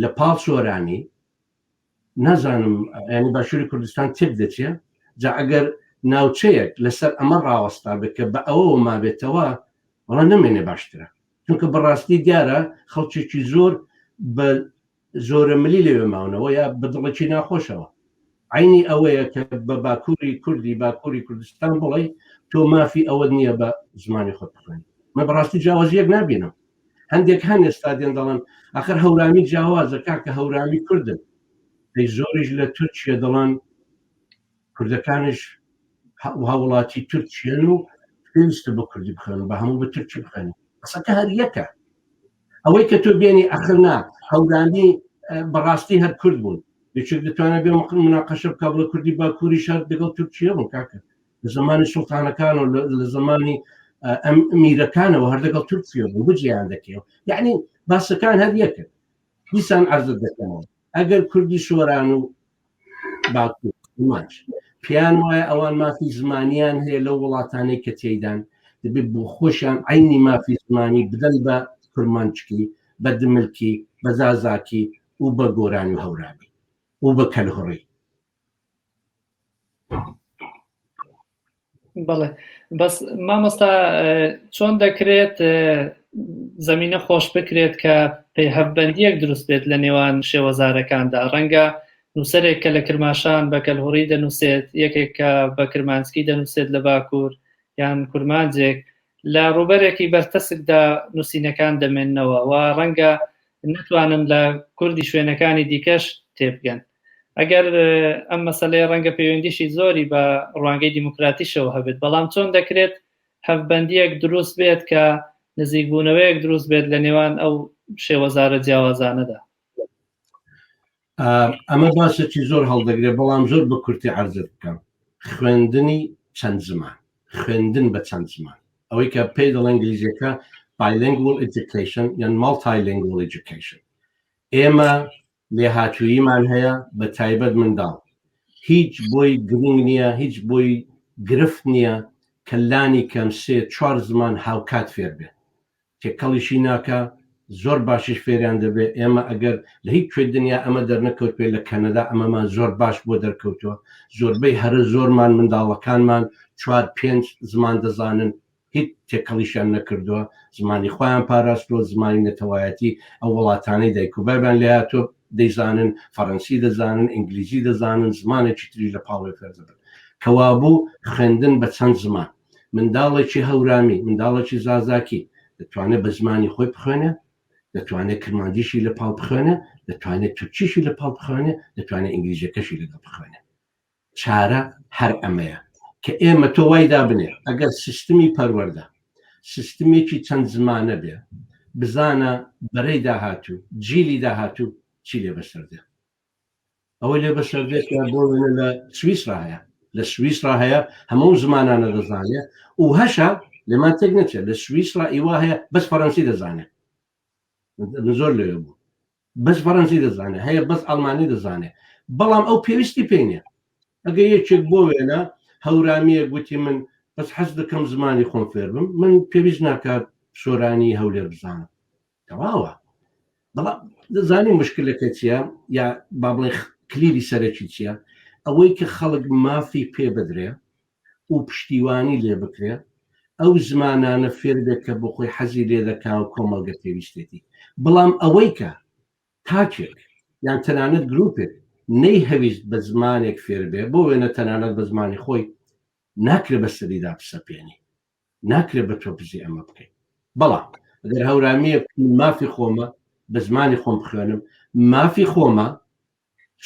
لە پاڵ سۆرانی نازانم ینی باشووری کوردستان تێک دەچێ جا ئەگەر ناوچەیەک لەسەر ئەمە ڕاوەستا بێت کە بە ئەوەوە مابێتەوە وەڵا نەمێنێ باشترە چونکە بەڕاستی دیارە خەڵکێکی زۆر بە زۆرە ملی لەوێ ماونەوە یا بە دڵێکی ناخۆشەوە عینی ئەوەیە کە بە باکووری کوردی باکووری کوردستان بڵێ تۆ مافی ئەوە نییە بە زمانی خۆت بخوێنی من بەڕاستی جیاوازیەک نابینم هەندێک هەن ئێستا دێن دەڵێن ئاخر هەورامی جیاوازە کاکە هەورامی کوردن دەی زۆریش لە تورکیە دەڵێن کوردەکانیش هاوڵاتی تورکیەن و پێویستە بە کوردی بخوێن بە هەموو بە تورکی بخوێن قسەکە هەر یەکە ئەوەی کە تۆ بێنی ئەخر نا هەورامی بەڕاستی هەر کورد بوون. یەکێک دەتوانێت بێ مقر مناقەشە بکا بڵێ کوردی باکووری شار دەگەڵ تورکیە بوون کاکە لە زمانی سوڵتانەکان و لە زمانی ئەم میرەکانەوە هەر دەگەڵ تورکیە بوون بجیان دەکەیەوە یعنی باسەکان هەر یەکن دیسان عەرزت دەکەمەوە ئەگەر کوردی سۆران و باکوور ماچ پێیان وایە ئەوان مافی زمانیان هەیە لەو وڵاتانەی کە تێیدان دەبێت بۆ خۆشیان عینی مافی زمانی بدەن بە کرمانجکی بە دملکی بە زازاکی و بە گۆرانی و هەورامی و بە کەلهوڕی. بەڵێ بەس مامۆستا چۆن دەکرێت زمینە خۆش بکرێت کە پێهبندیەک دروست بێت لە نێوان شێوەزارەکاندا ڕەنگە نووسەرێک کە لە کرماشان بە کەلهوڕی دەنووسێت یەکێک کە بە کرمانجکی دەنووسێت لە باکوور یان کورمانجێک لە ڕووبەرێکی بەرتەسکدا نووسینەکان دەمێننەوە و ڕەنگە نەتوانن لە کوردی شوێنەکانی دیکەش تێبگەن. ئەگەر ئەم مەسەلەیە ڕەنگە پەیوەندیشی زۆری بە ڕوانگەی دیموکراتیشەوە هەبێت، بەڵام چۆن دەکرێت هەڤبەندییەک دروست بێت کە نزیکبوونەوەیەک دروست بێت لە نێوان ئەو شێوەزارە جیاوازانەدا؟ ئەمە باسێکی زۆر هەڵدەگرێت بەڵام زۆر بە کورتی عەرزت بکەم خوێندنی چەند زمان خوێندن بە چەند زمان ئەوەی کە پێی دەڵێن ئینگلیزیەکە bilingual education یان multilingual education ئێمە لێهاتووییمان هەیە بە تایبەت منداڵ هیچ بۆی گرنگ نییە هیچ بۆی گرفت نییە کە لانی کەم سێ چوار زمان هاوکات فێر بێت تێکەڵیشی ناکا زۆر باشیش فێریان دەبێ ئێمە ئەگەر لە هیچ کوێ دنیا ئەمە دەرنەکەوتبێ لە کەنەدا ئەمەمان زۆر باش بۆ دەرکەوتووە زۆربەی هەرە زۆرمان منداڵەکانمان چوار پێنج زمان دەزانن هیچ تێکەڵیشیان نەکردووە زمانی خۆیان پاراستووە زمانی نەتەوایەتی ئەو وڵاتانەی دایک و بابیان لێهاتووە دەیزانن فەڕەنسی دەزانن ئینگلیزی دەزانن زمانێکی تری لە پاڵێ فێر دەبن کەوابوو خوێندن بە چەند زمان منداڵێکی هەورامی، منداڵێکی زازاکی دەتوانێت بە زمانی خۆی بخوێنێ، دەتوانێت کرمانجیشی لە پاڵ بخوێنێ، دەتوانێت تورکیشی لە پاڵ بخوێنێ، دەتوانێت ئینگلیزیەکەشی لەگەڵ بخوێنێ. چارە هەر ئەمەیە کە ئێمە تۆ وای دابنێ ئەگەر سیستمی پەروەردە سیستمێکی چەند زمانە بێ بزانە بەرەی داهاتوو جیلی داهاتوو چی لێ بەسەر دێ. ئەوەی لێ بەسەر دێت کە بۆ وێنە لە سویسرا هەیە لە سویسرا هەیە هەموو زمانانە دەزانێ و هەشە لێمان تێک نەچێت لە سویسرا ئیوا هەیە بەس فەرەنسی دەزانێت زۆر لەوێ بوو بەس فەرەنسی دەزانێت هەیە بەس ئەڵمانی دەزانێت بەڵام ئەو پێویستی پێ نیە ئەگە یەکێک بۆ وێنە هەورامیە گوتی من بەس حەز دەکەم زمانی خۆم فێر بم من پێویست ناکات سۆرانی هەولێر بزانم تەواوە بەڵام دەزانی مشکلەکە چییە یا با بڵێ کلیلی سەرەکی چییە ئەوەی کە خەڵک مافی پێ بدرێ و پشتیوانی لێ بکرێ ئەو زمانانە فێر بێت کە بۆ خۆی حەزی لێ دەکا و کۆمەڵگە پێویستێتی بەڵام ئەوەی کە تاکێک یان تەنانەت گروپێک نەیهەویست بە زمانێک فێر بێ بۆ وێنە تەنانەت بە زمانی خۆی ناکرێ بە سەریدا بسەپێنی ناکرێت بە تۆپزی ئەمە بکەین بەڵام ئەگەر هەورامیە مافی خۆمە بە زمانی خۆم بخوێنم مافی خۆمە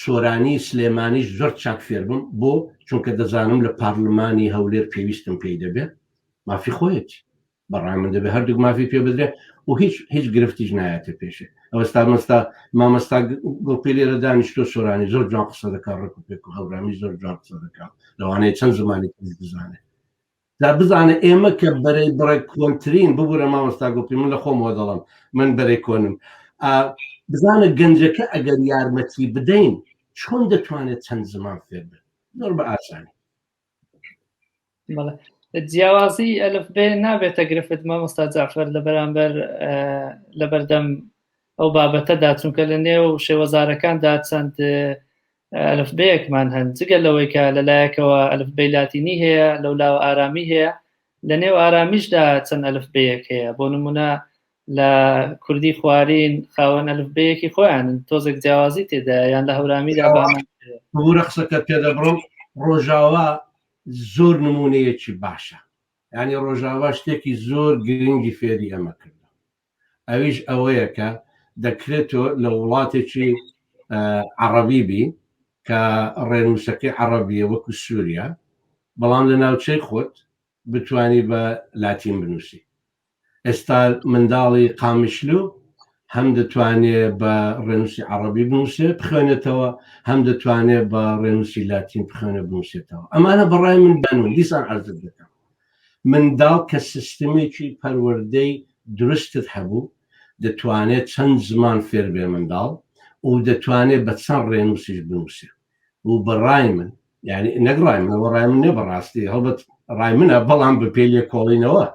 سۆرانی سلێمانیش زۆر چاک فێر بم بۆ چونکە دەزانم لە پارلمانی هەولێر پێویستم پێی دەبێت مافی خۆیەتی بەڕای من دەبێت هەردووک مافی پێ بدرێت و هیچ هیچ گرفتیش نایەتە پێشێ ئەوەستا مەستا مامەستا گوڵپی لێرە دانیشتۆ سۆرانی زۆر جوان قسە دەکات ڕێک و پێک و هەورامی زۆر جوان قسە دەکات لەوانەیە چەند زمانی تریش بزانێت جا بزانە ئێمە کە بەرەی بڕێک کۆنترین ببورە مامۆستا گوڵپی من لە خۆمەوە دەڵم من بەرەی کۆنم بزانە گەنجەکە ئەگەر یارمەتی بدەین چۆن دەتوانێت چەند زمان فێر بێت زۆر بە ئاسانی جیاوازی ئەلف بێ نابێتە گرفت مامۆستا جعفر لە بەرامبەر لە بەردەم ئەو بابەتەدا چونکە لە نێو شێوەزارەکاندا چەند ئەلفبێیەکمان هەن جگە لەوەی کە لەلایەکەوە ئەلفبێی لاتینی هەیە لەولاوە ئارامی هەیە لە نێو ئارامیشدا چەند ئەلفبێیەک هەیە بۆ نمونە لە کوردی خوارین خاوەن ئەلفبێیەکی خۆیانن تۆزێک جیاوازی تێدا یان لە هەورامیدا ببورە قسەکە پێدەبڕم ڕۆژاوا زۆر نمونەیەکی باشە یعنی ڕۆژاوا شتێکی زۆر گرنگی فێری ئەمە کرد ئەویش ئەوەیە کە دەکرێت تۆ لە وڵاتێکی عەڕەبی بی کە ڕێنووسەکەی عەڕەبیە وەکو سووریا بەڵام لە ناوچەی خۆت بتانی بە لاتین بنووسی ئێستا منداڵی قامیشلو. هەم دەتوانێ بە ڕێنووسی عەڕەبی بنووسێ بخوێنێتەوە، هەم دەتوانێ بە ڕێنووسی لاتین بخوێنێ بنووسێتەوە. ئەمانە بە ڕای من بەنون. دیسان عەرزت دەکەم منداڵ کە سیستمێکی پەروەردەی دروستت هەبوو دەتوانێت چەند زمان فێر بێ منداڵ و دەتوانێت بە چەند ڕێنووسیش بنووسێ و بە ڕای من یعنی نەک ڕای منەوە ڕای من نیە بەڕاستی هەڵبەت ڕای منە بەڵام بە پێی لێکۆڵینەوە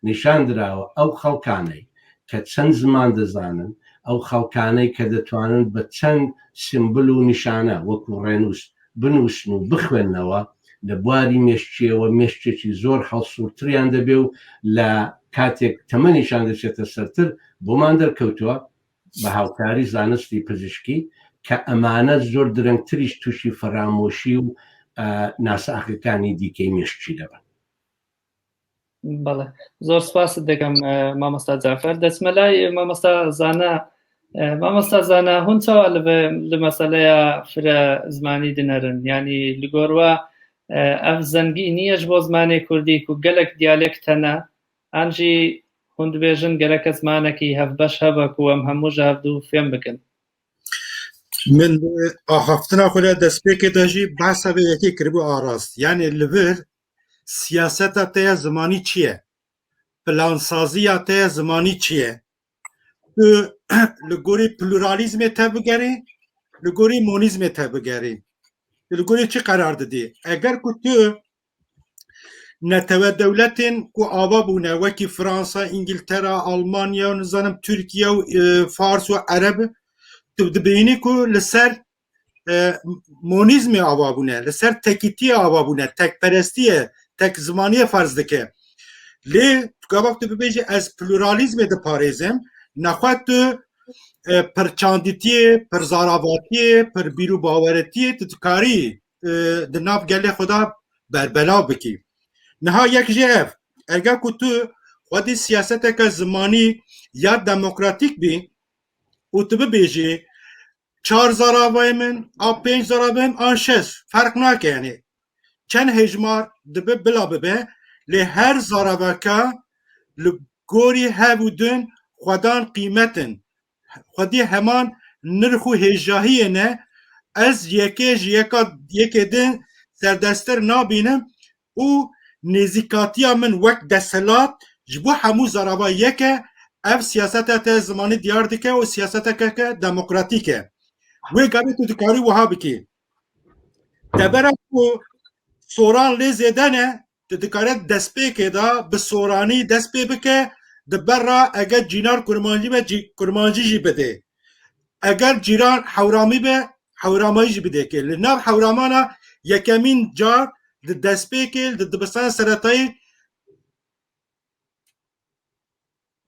نیشان دراوە ئەو خەڵکانەی کە چەند زمان دەزانن ئەو خەڵکانەی کە دەتوانن بە چەند سیمبل و نیشانە وەکو ڕێنووس بنووسن و بخوێننەوە لە بواری مێشکیەوە مێشکێکی زۆر هەڵسوورتریان دەبێ و لە کاتێک تەمەنیشان دەچێتە سەرتر بۆمان دەرکەوتووە بە هاوکاری زانستی پزیشکی کە ئەمانە زۆر درەنگتریش تووشی فەرامۆشی و ناساغەکانی دیکەی مێشکی دەبن. بەڵێ زۆر سپاست دەکەم مامۆستا جعفر دەچمە لای مامۆستا زانا مامۆستا زانا هون چاوە لە مەسەلەیە فرە زمانی دنەرن ینی لگۆروە ئەف زەنگی نییەش بۆ زمانی کوردی و گەلک دیالێکت هەنە ئەنجی هون دبێژن گەرەکە زمانەکی هەڤبەش هەبە کو ئەم هەموو ژە هەڤدوو فێم بکن. من ئاخافتنا خۆ لە دەستپێکێ دە ژی باسە vê yekê kiribû a rast. Yanê li vir siyaseta te ya zimanî çi ye? Plansaziya te ya zimanî çi ye? Tu li gorî pluralîzmê te bigerî, li gorî monîzmê te bigerî. Tu li gorî çi qerar didî? Eger ku tu netewe dewletên ku ava bûne wekî Fransa, Îngiltere, Almanya û nizanim Tirkiye û Fars û Ereb tu dibînî ku li ser monîzmê ava bûne, li ser tekîtiyê ava bûne, tekperestiyê, tek zimaniyê ferz dike. Lê gava tu bibêjî ez pluralîzmê diparêzim, nexwe tu pirçandîtiyê, pirzaravatiyê, pirbîr û baweretiyê tu dikarî di nav gelê xwe de berbelav bikî. Niha yek jê ev, eger ku tu xwedî siyaseteke zimanî ya demokratîk bî û tu bibêjî çar zaravayê min a pênc zaravayê min an şeş ferq nake yanî çend hejmar dibe bila bibe lê her zaraveke li gorî hev û din xwedan qîmet in xwedî heman nirx û hêjahiyê ne ez yekê ji yeka yekê din serdestir nabînim û nêzîkatiya min wek desthilat ji bo hemû zarava yek e, ev siyaseta te zimanî diyar dike û siyaseteke demokratîk e. Wê gavê tu dikarî wiha bikî. Debera ku soran lê zêde ne, tu dikare destpêkê de bi soranî dest pê bike, di ber re eger cînar kurmancî be kurmancî jî bidê. Eger cîran hewramî be hewramayî jî bidê kê. Li nav hewramana yekemîn car di destpêkê li dibistana seretayî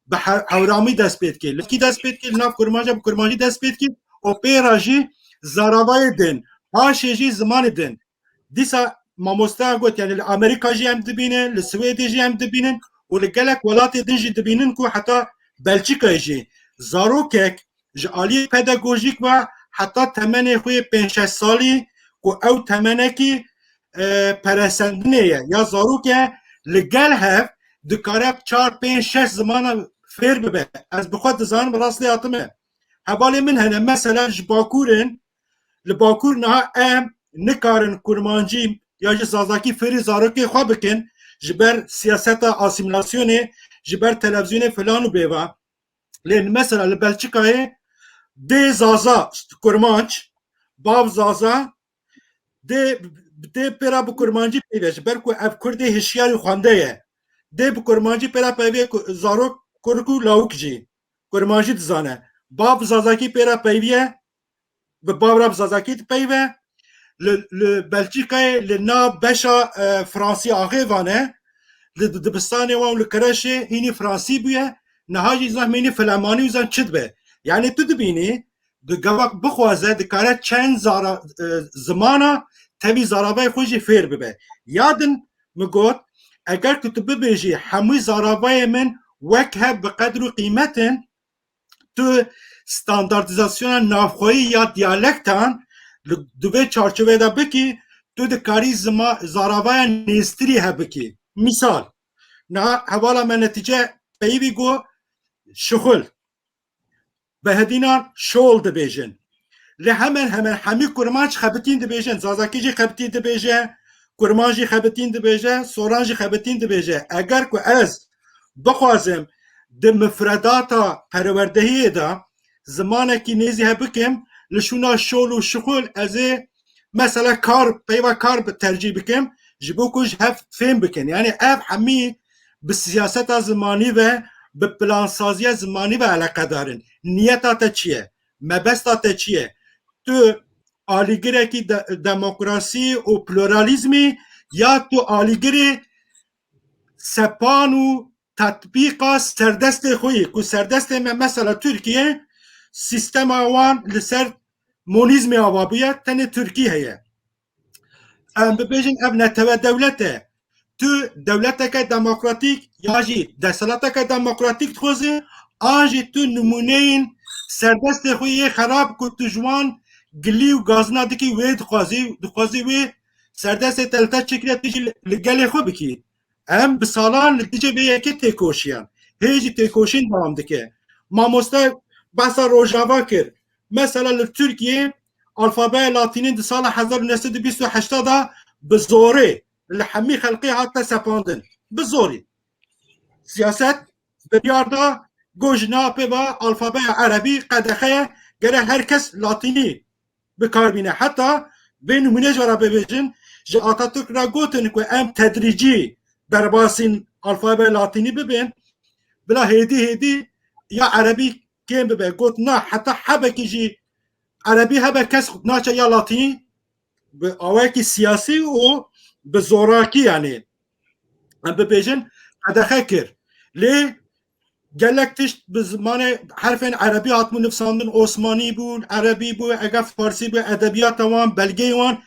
bi hewramî dest pê dike. Li kî dest pê dike li nav kurmanca bi kurmancî dest pê dike û pê re jî zaravayê din paşê jî zimanê din. Dîsa mamosteya got yani li Amerîka jî em dibînin, li Swêdê jî em dibînin û li gelek welatê din jî dibînin ku heta Belçîkayê jî zarokek ji aliyê pedagojîk ve heta temenê xwe yê pênc şeş salî ku ew temenekî peresendinê ye ya zarok e li gel hev dikare çar pênc şeş zimana fêr bibe. Ez bi xwe dizanim rast lê hatime. Hevalê min hene mesela ji Bakur in Li Bakur niha em nikarin kurmancî ya jî zazakî fêrî zarokê xwe bikin ji ber siyaseta asîmîlasyonê, ji ber televîzyonê filan û bêva. Lê mesela li Belçikayê dê zaza kurmanc, bav zaza dê dê pêra bi kurmancî peyve ji ber ku ev kurdê hişyar û xwende ye. Dê bi kurmancî pêra peyve zarok kurik û lawik jî kurmancî dizane. Bav bi zazakî pêra peyviye bi bawra bi zazakî dipeyve li li Belçîkayê li nav beşa Fransî axêvan e li dibistanê wan li kreşê hînî Fransî bûye niha jî zan hînî Flemanî û zan çi dibe yanî tu dibînî di gava bixwaze dikare çend zara zimana tevî zaravayê xwe jî fêr bibe ya din min got eger ku tu bibêjî hemû zaravayê min wek hev bi qedr û qîmet in tu standartizasyona navxweyî ya diyalektan li di vê çarçoveyê de bikî, tu dikarî zima zaravaya nêztirî hev bikî. Mîsal, niha hevala me netîce peyivî got şixul. Behedînan şol dibêjin. Lê hemen hemen hemî kurmanc xebitîn dibêjin. Zazakî jî xebitîn dibêje, kurmanc jî xebitîn dibêje, soran jî xebitîn dibêje. Eger ku ez bixwazim di mifredata perwerdehiyê de zimanekî nêzî hev bikim, li şûna şol û şixul ez ê mesela kar peyva kar tercîh bikim ji bo ku ji hev fêm bikin. Yanî ev hemî bi siyaseta zimanî ve, bi plansaziya zimanî ve eleqedar in. Niyeta te çi ye? Mebesta te çi ye? Tu alîgirekî demokrasî û pluralîzmî ya tu alîgirê sepan û tetbîqa serdestê xwe yî ku serdestê me mesela Tirkiye sîstema wan li ser monîzmê ava bûye tenê Tirkî heye. Em bibêjin ev netewe dewlet e. Tu dewleteke demokratîk ya jî desthilateke demokratîk dixwazî an jî tu nimûneyên serdestê xwe yê xerab ku tu ji wan gilî û gazina dikî wê dixwazî dixwazî wê serdestê te li te çêkiriye tu jî li gelê xwe bikî. Em bi salan li dijî vê yekê têkoşiyan. Hê jî têkoşîn dewam dike. Mamoste behsa Rojava kir. Mesela li Tirkiyê alfabeya latînî di sala 1928 de bi zorê li hemî xelkê hate sepandin. Bi zorî. Siyaset biryar da got ji niha pê ve alfabeya erebî qedexe ye gere her kes latînî bikar bîne. Heta vê nimûne ji we re bibêjin ji Atatürk re gotin ku em tedrîcî derbasîn alfabeya latînî bibin bila hêdî hêdî ya erebî kêm bibe. Got na heta hebekî jî erebî hebe kes naçe ya latînî bi awayekî siyasî û bi zorakî yanî em bibêjin qedexe kir. Lê gelek tişt bi zimanê herfên erebî hatibûn nivîsandin Osmanî bûn, erebî bû, eger Farsî bû, edebiyata wan, belgeyên wan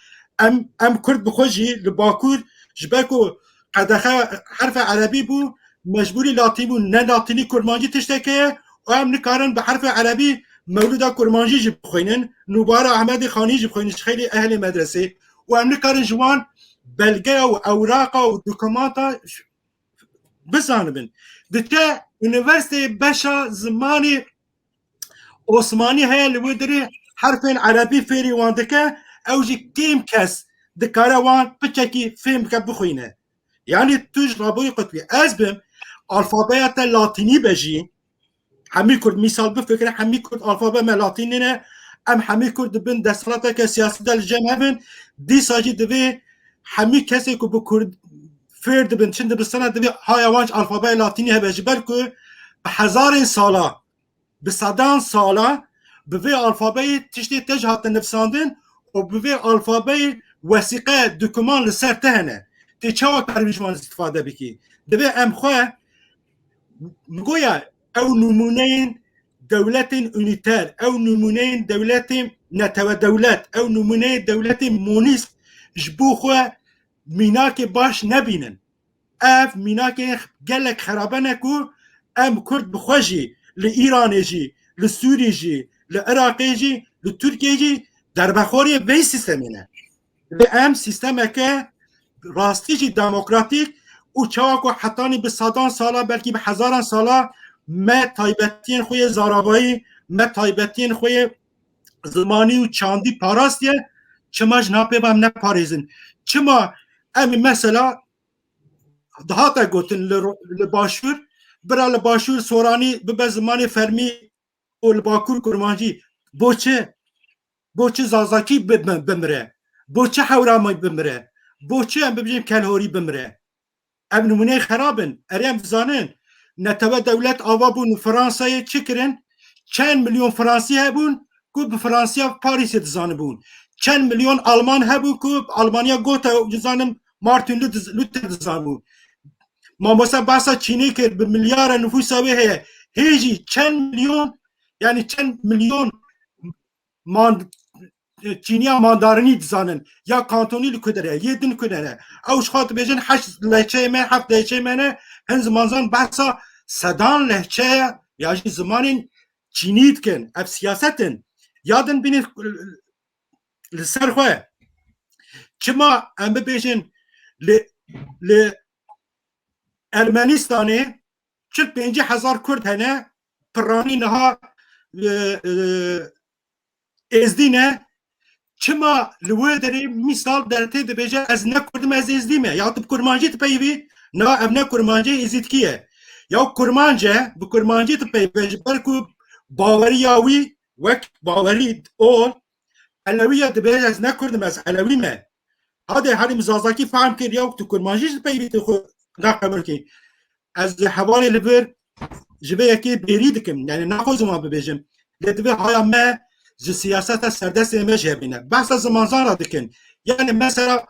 em em Kurd bi xwe jî li Bakur ji ber ku qedexe herfê erebî bû mecbûrî latîn bûn ne latînî kurmancî tiştek heye û em nikarin bi herfê erebî mewlûda kurmancî jî bixwînin, Nûbara Ehmedê Xanî jî bixwînin ji xeylî ehlê medresê û em nikarin ji wan belgeya û ewraqa û dokumanta bizanibin. Diçe üniversiteyê beşa zimanê Osmanî heye li wê derê herfên erebî fêrî wan dike ew jî kêm kes dikare wan piçekî fêm bike bixwîne. Yanî tu ji raborî qutbî ez bim alfabeya te latînî be jî hemî kurd mîsal bifikire hemî kurd alfabe me latînî ne em hemî kurd dibin desthilateke siyasî de li cem hebin dîsa jî divê hemî kesê ku bi kurd fêr dibin çin dibistana divê haya wan ji alfabeya latînî hebe ji ber ku bi hezarên sala bi sedan sala bi vê alfabeyê tiştê te ji hatin nivîsandin û bi vê alfabeyê wesîqe dokuman li ser te hene. Tê çawa karibî ji wan îstîfade bikî? Divê em xwe goya ew nimûneyên dewletên unîter, ew nimûneyên dewletên netewe dewlet, ew nimûneyên dewletên monîst ji bo xwe mînakê baş nebînin. Ev mînakên gelek xerabe ne ku em Kurd bi xwe jî li Îranê jî, li Sûrî jî, li Iraqê jî, li Tirkiyê jî derbexoriyê vê sîstemê ne. Divê em sîstemeke rastî jî demokratîk û çawa ku hetanî bi sedan sala belkî bi hezaran sala me taybetiyên xwe yê zaravayî, me taybetiyên xwe yê zimanî û çandî parastiye çima ji napê em neparêzin çima em mesela dihate gotin li li başûr bira li başûr soranî bibe zimanê fermî û li bakur kurmancî bo çi bo çi zazakî bimire bo çi hewramî bimire bo çi em bibêjin kelhorî bimire Ev nimûneyên xerab in. Erê em dizanin netewe dewlet ava bûn û Fransayê çi kirin? Çend milyon Fransî hebûn ku bi Fransiya Parîsê dizanibûn. Çend milyon Alman hebûn ku bi Almaniya Goethe û dizanim Martin Luther dizanibûn. Mamoste behsa Çînê kir bi milyara nifûsa wê heye. Hê jî çend milyon yanî çend milyon man Çîniya mandarinî dizanin ya kantonî li ku derê ye yê din ku derê ew ji xwe dibêjin heşt lehçeyê me heft lehçeyê me ne hin zimanzan behsa sedan lehçeye ya jî zimanên çînî dikin ev siyaset in ya din bînê li ser xwe çima em bibêjin li li Ermenistanê 40 50 hezar Kurd hene piranî niha. ئێزدی ne çima li wê derê mîsal dertê dibêje ez ne kurdim ez êzdî me ya tu bi kurmancî dipeyivî na ev ne kurmancî êzîdkî ye ya kurmanc e bi kurmancî dipeyive ji ber ku baweriya wî wek bawerî ol elewî ye dibêje ez ne kurdim ez elewî me Hadê herî min zazakî fehm kir ya tu kurmancî jî dipeyivî tu xwe naqebûl kî. Ez li hevalê li vir ji vê yekê bêrî dikim yani naxwazim wan bibêjim lê divê haya me ji siyaseta serdestê me jî hebîne. Behsa zimanzan dikin. Yani mesela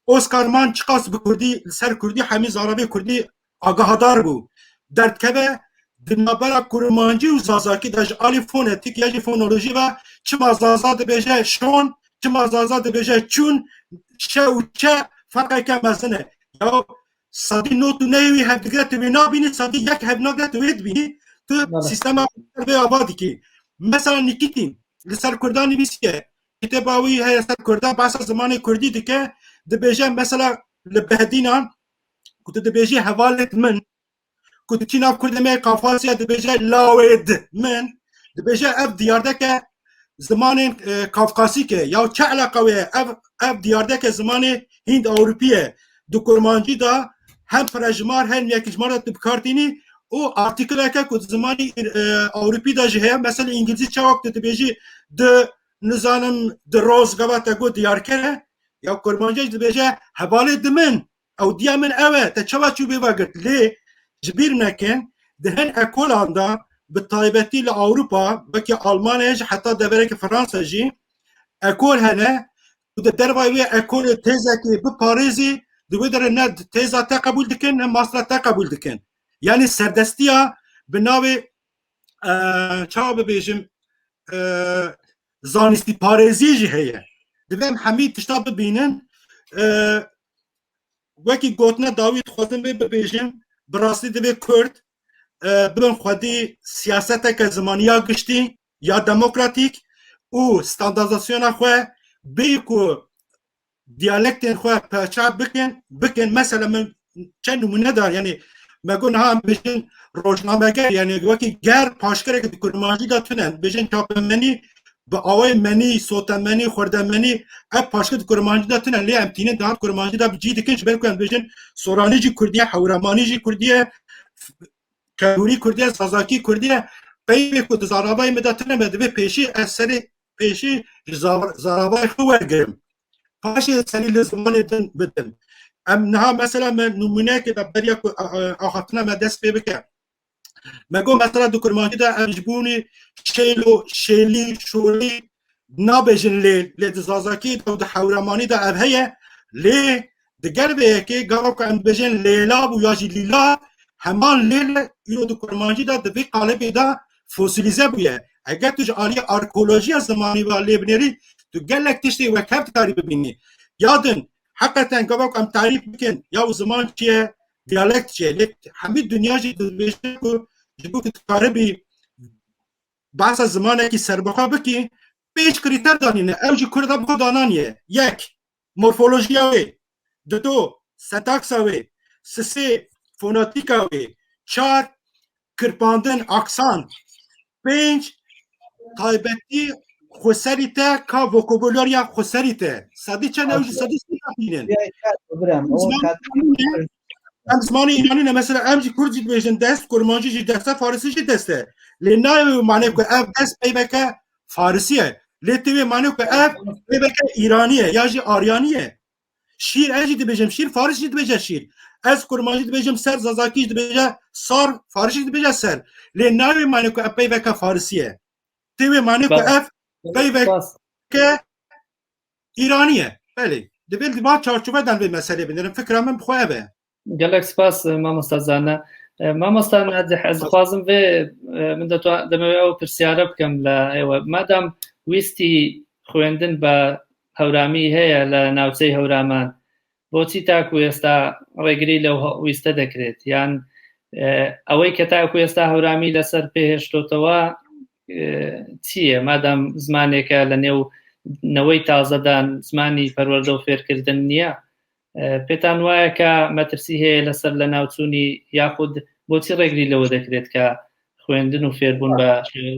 Oscar Mann çiqas bi Kurdî li ser Kurdî hemî zaravê Kurdî agahadar bû. Derdkeve di navbera kurmancî û zazakî de ji alî fonetîk ya jî fonolojî ve çima zaza dibêje şon, çima zaza dibêje çûn, şe û çe ferqeke mezin e. Ya sedî not û neyê wî hev digire tu wê nabînî, sedî yek hev nagire tu wê dibînî, tu sîstema vê ava dikî. Mesela Nikîtîn li ser Kurdan nivîsiye, kitêba wî heye ser Kurdan behsa zimanê Kurdî dike, dibêje mesela li Behdînan ku tu dibêjî hevalê min ku diçî nav Kurdê me Kafasya dibêje lawê di min dibêje ev diyardeke zimanên Kafkasîk e ya çi eleqa wê ye ev ev diyardeke zimanê Hînd Ewropî ye di kurmancî de hem firejimar hem yekjimar de tu bi kar tînî û artîkleke ku di zimanê Ewropî de jî heye mesela Îngilîzî çawa ku tu dibêjî di nizanim di roz gava te got diyarker e ya kurmancî jî dibêje hevalê di min Ew diya min ew e, te çawa çû bê ve girt. Lê ji bîr nekin di hin ekolan de bi taybetî li Ewropa wekî Almanyayê jî heta devereke Fransa jî ekol hene ku di dervayê wê ekolê têzekê biparêzî di wê derê ne têza te qebûl dikin ne masra te qebûl dikin. Yanî serdestiya bi navê çawa bibêjim zanistîparêzî jî heye. Divê em hemî tişta bibînin Wekî gotina dawî dixwazim vê bibêjim, bi rastî divê Kurd bibin xwedî siyaseteke zimanî ya giştî ya demokratîk û standardizasyona xwe bêyî ku diyalektên xwe perçe bikin bikin. Mesela min çend nimûne da yanî me got niha em dibêjin rojnameger yanî wekî ger paşkereke di kurmancî de tune dibêjin çapemenî bi awayê menî, sotemenî, xurdemenî ev paşke di kurmancî de tune lê em tînin dihat kurmancî de bi cî dikin ji ber ku em dibêjin soranî jî kurdî ye, hewremanî jî kurdî ye, kerûrî kurdî ye, zazakî kurdî ye. Peyvê ku di zaravayê min de tune me divê pêşî ez serê pêşî ji zaravayê xwe wergirim. Paşê serî li zimanê din bidim. Em niha mesela me nimûneyekê de beriya ku axaftina me dest pê bike. Me got mesela di kurmancî de em ji bûnî şêlo, şêlî, şolî nabêjin lê lê di zazakî de û di hewremanî de ev heye lê di gel vê yekê gava ku em dibêjin lêla bû ya jî lîla heman lê li îro di kurmancî de di vê qalibê de fosîlîze bûye. Eger tu ji aliyê arkeolojiya zimanî ve lê binêrî tu gelek tiştê wek hev dikarî bibînî. Ya din heqeten gava ku em tarîf bikin ya û ziman çi ye diyalekt çi ye lê hemî dinya jî dibêje ku ji bo ku dikaribî behsa zimanekî serbixwe bikî pênc krîter danîne ew jî kurda bi xwe dananiye yek morfolojiya wê dido sentaksa wê sisê fonatîka wê çar kirpandin aksan pênc taybetî xweserî te ka vokabularya xweserî te sedî çend ew jî sedî sî nabînin em zimanê îranî ne mesela em jî kurd jî dibêjin dest kurmancî jî dest e farisî jî dest e lê nayê wê manê ku ev dest peyveke farisî ye lê tê wê manê ku ev peyveke îranî ye ya jî aryanî ye Şîr ez jî dibêjim şîr, faris jî dibêje şîr. Ez kurmancî dibêjim ser, zazakî jî dibêje sar, faris jî dibêje ser. Lê nayê wê manê ku ev peyveke farisî ye. Tê wê manê ku ev peyveke îranî ye. Belê. Divê li van çarçove den vê meselê binêrin. Fikra min bi xwe ev e. Gelek spas mamosta Zana. Mamosta Nacih ez dixwazim vê min دەمەوێ ئەو پرسیارە بکەم لە ئێوە مادام ویستی خوێندن بە هەورامی هەیە لە ناوچەی هەورامان بۆچی تاکو ئێستا ڕێگری لەو ویستە دەکرێت یان ئەوەی کە تاکو ئێستا هەورامی لەسەر پێهێشتۆتەوە چییە مادام زمانێکە لە نێو نەوەی تازەدان زمانی پەروەردە و فێرکردن نییە پێتان وایە کە مەترسی هەیە لەسەر لە ناوچوونی یاخود بۆچی ڕێگری لەوە دەکرێت کە خوێندن و فێربوون بە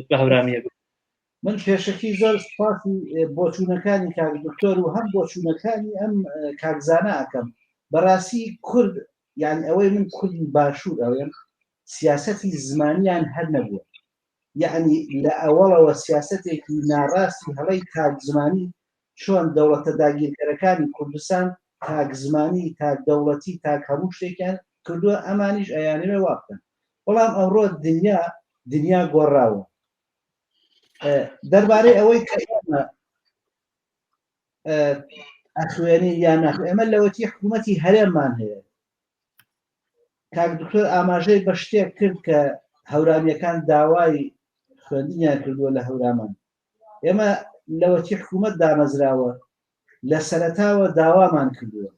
بە هەورامیە بێت. من پێشەکی زۆر سپاسی بۆچوونەکانی کاک دکتۆر و هەم بۆچوونەکانی ئەم کاک زانا ئەکەم بەڕاستی کورد یان ئەوەی من کوردی باشوور ئەڵێم سیاسەتی زمانیان هەر نەبووە یعنی لە ئەوەڵەوە سیاسەتێکی ناڕاستی هەڵەی تاک زمانی چۆن دەوڵەتە داگیرکەرەکانی کوردستان تاک زمانی تاک دەوڵەتی تاک هەموو شتێکیان کردووە ئەمانیش ئەیانەوێ وا بکەن بەڵام ئەمڕۆ دنیا دنیا گۆڕاوە دەربارەی ئەوەی کە ئێمە ئەخوێنین یان ناخ ئێمە لەوەتی حکوومەتی هەرێممان هەیە کاک دکتۆر ئاماژەی بە شتێک کرد کە هەورامیەکان داوای خوێندنیان کردووە لە هەورامان ئێمە لەوەتی حکوومەت دامەزراوە لە سەرەتاوە داوامان کردووە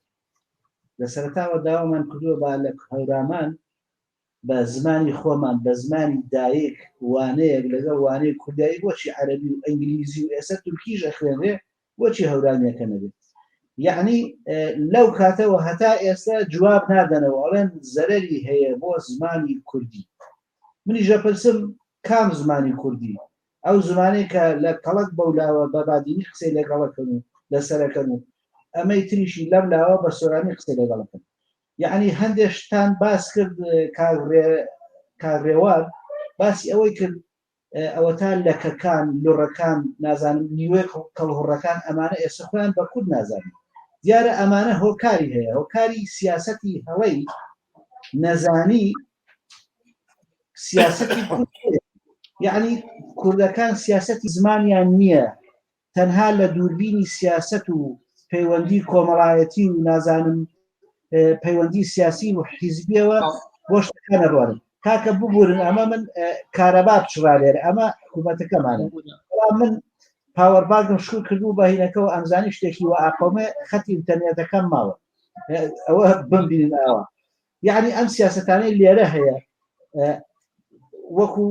لە سەرەتاوە داوامان کردووە با لە هەورامان بە زمانی خۆمان بە زمانی دایک وانەیەک لەگەڵ وانەی کوردایی بۆچی عەرەبی و ئینگلیزی و ئێستا تورکیش ئەخوێنرێ بۆچی هەورامیەکە نەبێت یعنی لەو کاتەوە هەتا ئێستا جواب نادەنەوە ئەڵێن زەرەری هەیە بۆ زمانی کوردی منیش ئەپرسم کام زمانی کوردی ئەو زمانەی کە لە کەڵک بەولاوە بە بادینی قسەی لەگەڵەکەن و لەسەرەکەن و ئەمەی تریشی لەم لاوە بە سۆرانی قسەی لەگەڵەکەن یعنی هەندێک شتان باس کرد کاک ڕێوار باسی ئەوەی کرد ئەوەتا لەکەکان لوڕەکان نازانم نیوەی کەڵهوڕەکان ئەمانە ئێستا خۆیان بە کورد نازانن دیارە ئەمانە هۆکاری هەیە هۆکاری سیاسەتی هەڵەی نەزانی سیاسەتی کورد یعنی کوردەکان سیاسەتی زمانیان نییە تەنها لە دووربینی سیاسەت و پەیوەندی کۆمەڵایەتی و نازانم پەیوەندی سیاسی و حیزبیەوە بۆ شتەکان ئەڕوانن کاکە ببورن ئەمە من کارەبا پچڕا لێرە ئەمە حکوومەتەکەمانە بەڵام من power bank م شکر کردو بە هینەکەەوە ئەمزانی شتێکی وە ئاقۆمێ خەتی ئینتەرنێتەکەم ماوە ئەوە بمبینن ئاوا یعنی ئەم سیاستانەی لێرە هەیە وەکو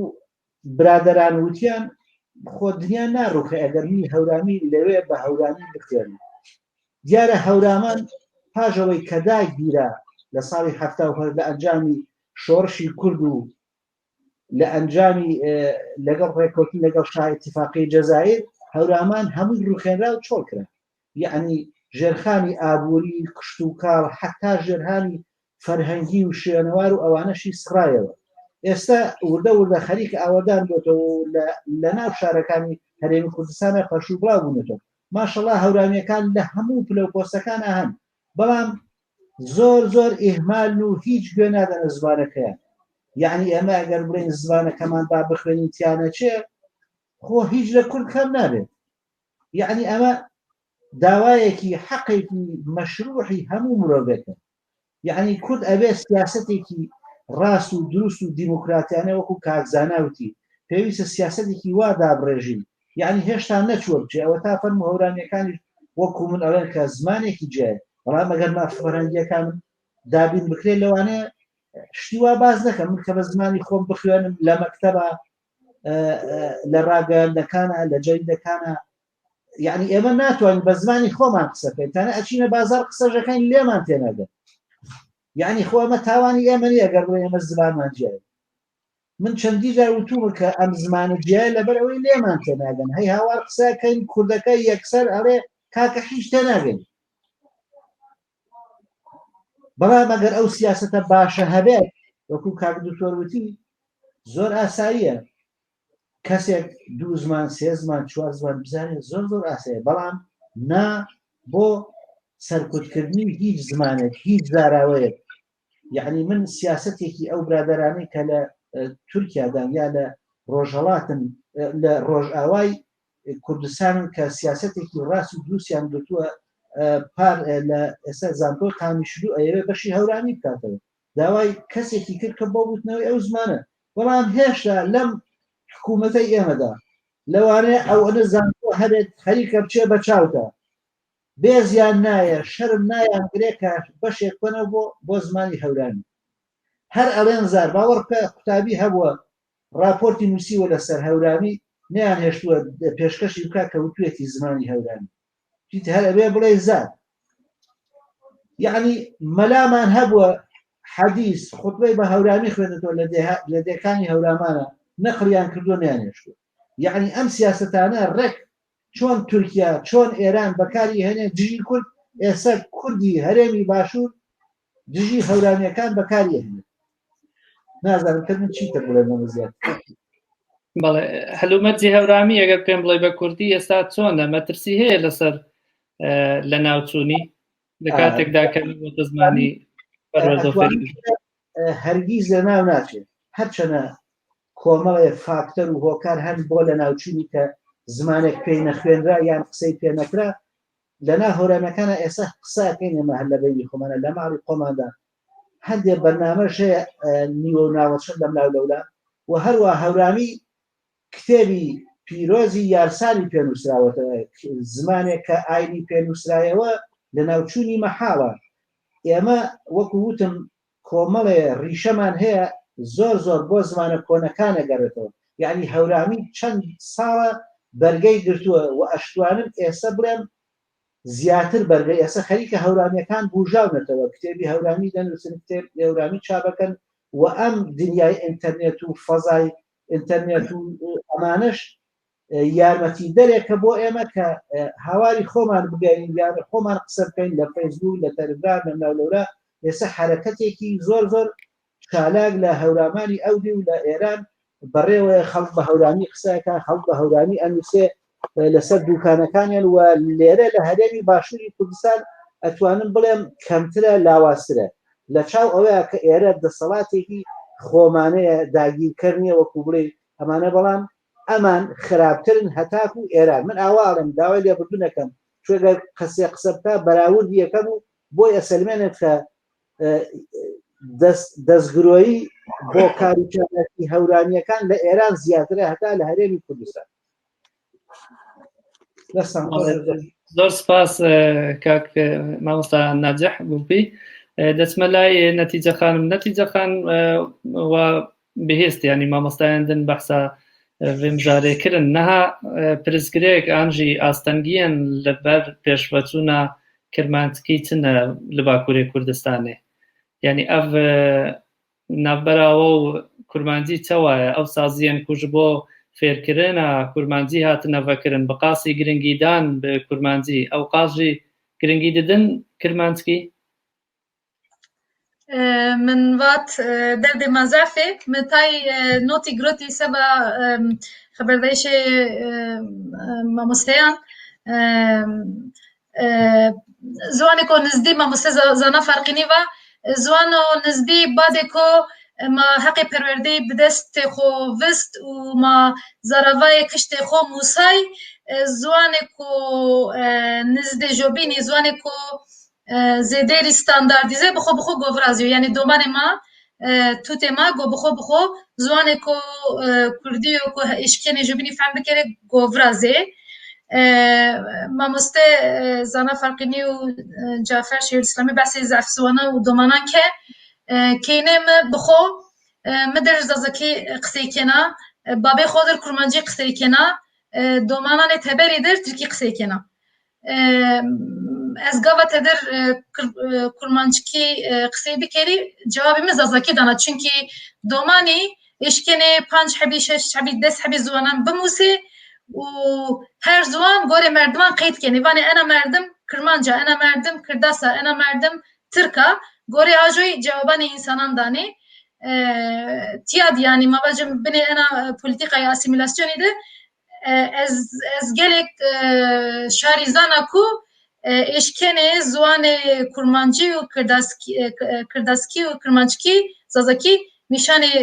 برادەران وتیان خۆ دنیا ناڕوخێ ئەگەر منی هەورامی لەوێ بە هەورامی بخوێنم دیارە هەورامان پاژەوەی کە داگیرا لە ساڵی 1970 لە ئەنجامی شۆڕشی کورد و لە ئەنجامی لەگەڵ ڕێککەوتن لەگەڵ شای اتفاقی جەزایر هەورامان هەمووی ڕوخێنرا و چۆڵ کرا یەعنی ژێرخانی ئابووری، کشتوکاڵ، حەتا ژێرهانی فەرهەنگی و شوێنەوار و ئەوانەشی سڕایەوە. ئێستا وردە وردە خەریکە ئاوەدان بۆتەوە و لە لە ناو شارەکانی هەرێمی کوردستانا پەرشوو بڵاو بوونەتەوە. ماشەڵا هەورامییەکان لە هەموو پلە و پۆستەکانا هەن، بەڵام زۆر زۆر ئیهمالن و هیچ گوێ نادەنە زمانەکەیان. یەعنی ئێمە ئەگەر بڵێین زمانەکەمان با بخوێنین تیانەچێ، خۆ هیچ لە کورد کەم نابێت. یەعنی ئەمە داوایەکی حەقێکی مەشروعی هەموو مرۆڤێکە یەعنی کورد ئەبێ سیاسەتێکی ڕاست و دروست و دیموکراتیانە وەکو کاک زانا وتی پێویستە سیاسەتێکی وا دابڕێژین یەعنی هێشتا نەچووە بچێ ئەوە تا فەرموو هەورامیەکانیش وەکو من ئەڵێن کە زمانێکی جیایە بەڵام ئەگەر مافە فەرهەنگیەکانم دابین بکرێت لەوانەیە شتی وا باس نەکەم من کە بە زمانی خۆم بخوێنم لە مەکتەبە لە ڕاگەیاندنەکانە لە جەریدەکانە یعنی ئێمە ناتوانین بە زمانی خۆمان قسە بکەین تەنە ئەچینە بازار قسەژەکەین لێمان تێناگەن یعنی خۆ ئەمە تاوانی ئێمە نییە گەر بڵێ ئێمە زمانمان جیایە من چەندی جار وتومە کە ئەم زمانە جیایە لەبەر ئەوەی لێمان تێناگەن هەی هاوار قسەکەین کوردەکە یەکسەر ئەڵێ کاکە هیچ تێناگەین بەڵام ئەگەر ئەو سیاسەتە باشە هەبێت وەکو کاک دکتۆر وتی زۆر ئاساییە کەسێک دوو زمان سێ زمان چوار زمان بزانێت زۆر زۆر ئاسایە بەڵام نا بۆ سەرکوتکردنی هیچ زمانێک هیچ زاراوەیەک یعنی من سیاستێکی ئەو برادرانەی کە لە تورکیادان یا لە ڕۆژهڵاتن لە ڕۆژئاوای کوردستانن کە سیاستێکی ڕاست و دروستیان گرتووە پار لە ئێستا زانکۆی قامیشلو ئەیەوێ بەشی هەورامی بکاتەوە داوای کەسێکی کرد کە بۆ وتنەوەی ئەو زمانە بەڵام هێشتا لەم حکوومەتەی ئێمەدا لەوانەیە ئەوەنە زانکۆ هەبێت خەریکە بچێ بە چاوتە بێزیان نایە شەرم نایان گرێ کە بەشێک بکەنەوە بۆ بۆ زمانی هەورامی هەر ئەڵێن زار باوەڕ بکە قوتابی هەبووە ڕاپۆرتی نووسیوە لەسەر هەورامی نیان هێشتووە پێشکەشی بکات کە وتوێتی زمانی هەورامی چیت هەر ئەبێ بڵێ زار یعنی مەلامان هەبووە حەدیث خوتبەی بە هەورامی خوێندێتەوە لە دێکانی هەورامانە. نەقڵیان کردووە نیانێشتووە یعنی ئەم سیاستانە ڕێک چۆن تورکیا چۆن ئێران بەکاری هێنێ دژی کورد ئێستا کوردی هەرێمی باشوور دژی هەورامیەکان بەکاری هێنێت نازانم کە من چیتر بڵێم لەمە زیاتر. بەڵێ هەلومەرجی هەورامی ئەگەر پێم بڵێ بە کوردی ئێستا چۆنە مەترسی هەیە لەسەر لە ناوچوونی لە کاتێکدا کە بۆتە زمانی هەرگیز لە ناو ناچێت هەرچەنە کۆمەڵێ فاکتەر و هۆکار هەن بۆ لە ناوچوونی کە زمانێک پێی نەخوێنرا یان قسەی پێ نەکرا لەنا هۆرانەکانە ئێستا قسەکەین ئێمە هەر لە بینی خۆمانە لە ماڵی خۆماندا هەندێک بەرنامەش هەیە نیوە و ناوەچن لەم لاو لەولا و هەروە هەورامی کتێبی پیرۆزی یارسانی پێنووسراوەتە زمانێک کە ئاینی پێنووسرایەوە لە ناوچوونی مەحاڵە ئێمە وەکو وتم کۆمەڵێ ڕیشەمان هەیە زۆر زۆر بۆ زمانە کۆنەکان ئەگەڕێتەوە یعنی هەورامی چەند ساڵە بەرگەی گرتووە و ئەشتوانم ئێستا بڵێم زیاتر بەرگە ئێستا خەریکە هەورامیەکان بوژاونەتەوە کتێبی هەورامی دەنووسن کتێب هەورامی چاپەکەن و ئەم دنیای ئینتەرنێت و فەزای ئینتەرنێت و ئەمانەش یارمەتی دەرێکە بۆ ئێمە کە هاواری خۆمان بگەین یان خۆمان قسە بکەین لە فەیسبوک لە تەلگرام لە ناولەورا ئێستا حرەکەتێکی زۆر زۆر چالاک لە هەورامانی ئەودی و لە ئێران بەڕێوەیە خەڵک بە هەورامی قسەکە خەڵک بە هەورامی ئەنووسێ لەسەر دوکانەکانیان و لێرە لە هەرێمی باشووری کوردستان ئەتوانم بڵێم کەمترە لاوازترە لە چاو ئەوەیە کە ئێرە دەسەڵاتێکی خۆمانەیە داگیرکەر نییە وەکو بڵێ ئەمانە بەڵام ئەمان خراپترن هەتاکو ئێران من ئاوا ئەڵێم داوای لێبوردن ئەکەم چونکە کەسێ قسە بکا بەراوردی یەکەم و بۆی ئەسەلمێنێت کە دەستگرۆیی بۆ کاری چالاکی هەورامیەکان لە ئێران زیاترە هەتا لە هەرێمی کوردستان زۆر سپاس کاک مامۆستا ناجح گوڵپی دەچمە لای نەتیجە خانم نەتیجە خان و بهێست ینی مامۆستایان دن بەحسا ڤێمژارێکردن نەها پرسگرێک ئانژی ئاستەنگیان لەبەر پێشڤەچوونە کرمانجکی چنە لە باکوورێ کوردستانێ یعنی ئەv ناوبەراوە و کورمانجی چەوایە ئەو سازیەن کوژ بۆ فێرکردە کورمانجی هاتنە ڤەکردن بەقاسی گرنگیدان بە کورمانجی ئەو قاژی گرنگی ددن کرمانجکی من vat derdê ma zaf ê. Min tay notî girotî seba xeberdayîşê mamosteyan. Ziwanêko nizdî mamoste zana Farqînî va ziwano nizdî badê ku ma heqê perwerdeyê bi destê xwe vist û ma zaravayê kiştê xwe mûsay ziwanêko nizdê jobînî ziwanêko zêdêrî standardîze bi xwe bi xwe govira zî yanî domanê ma tûtê ma go bi xwe bi xwe ziwanê ku kurdî û ku êşkenê ji bînî fehm bikere govira zê mamoste Zana Farqînî û Cafer Şeyhülislamî behsê zehf ziwana û domanan ke keynê min bi xwe min dir zazakî qisey kena babê xwe dir kurmancî qisey kena domananê teberî dir tirkî qisey kena Ez gava te dir kurmanckî qisey bikerî cewabê min zazakî dana çunkî domanî êşkenê panc hebî şeş hebî des hebî ziwanan bimûsê û her ziwan gorê merdiman qeyd kenê vanê ena merdim kirmanc a ena merdim kirdas a ena merdim tirk a gorê ajoyî cewabanê însanan danê tiya di yanî ma vajin binê ena polîtîkaya asîmîlasyonî de Ez ez gelek şarî zana ku êşkenê ziwanê kurmancî û kirdaskî kirdaskî û kirmanckî zazakî nîşanê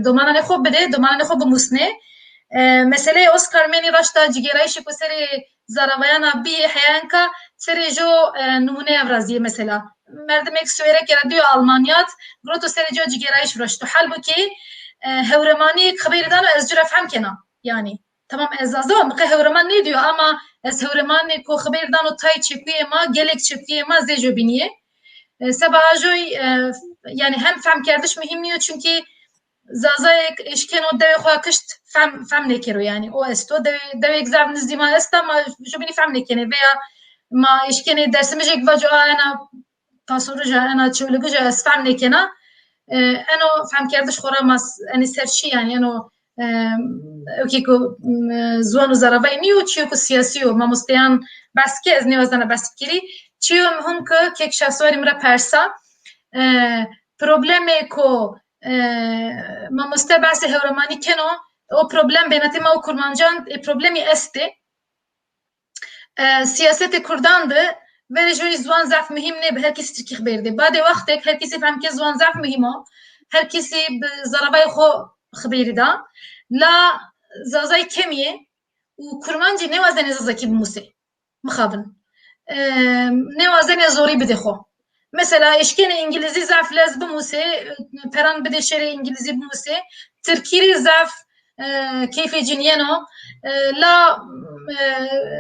domananê xwe bidê, domananê xwe bimûsnê. Meseleyê Oskar Menî raşta cigêrayîşê ku serê zaravayana bîyê heya enka serê jo nimûneya viraziyê mesela. Merdimêk Swêrekê re diyo Almanyat giroto serê co cigêrayîş viraşto. Halbukî hewremaniyêk xeberî dano ez ci re fehm kena. Yanî tamam ez zaza min qe hewreman nêdiyo ama ez hewremanê ku xeber dano tay çekuyê ma gelek çekuyê ma zê jobîniyê. Seba ajoy yanî hem fehmkerdiş muhîm niyo çunkî zazayek êşkeno dewê xwe kişt fehm fehm nêkero yanî o esto dewê dewêk zaf nizdî ma esta ma jobînî fehm nêkenê veya ma êşkenê dersimijêk vaco a ena Pasorija ena Çewligija ez fehm nêkena. Eno fehmkerdiş xora ma enê ser çi yanî eno. وەکی ku ziwan û zaravayê nî û çiyo ku siyasî û mamosteyan behs dike ez nêwazana behs bikirî çiyo muhim ku kek şahsiwarî min re persa problemê ku mamoste behsê hewremanî keno o problem bênatê me û kurmancan ê problemî estê Siyasetê Kurdan de verê ji wê ziwan zaf muhîm nebe her kesî Tirkî xibêr dê. Badê wextek her kesî fehm ke ziwan zaf muhîm o. Her kesî bi zaravayê xwe xibêrî da. La zazayî kemî ye û kurmancî nêwazenê zazakî bimûsê. Mixabin. Nêwazenê zorî bidê xwe. Mesela eşkenê İngilîzî zaf lez bimûsê, peran bidê şerê İngilîzî bimûsê. Tirkî rê zaf keyfê cin yeno. La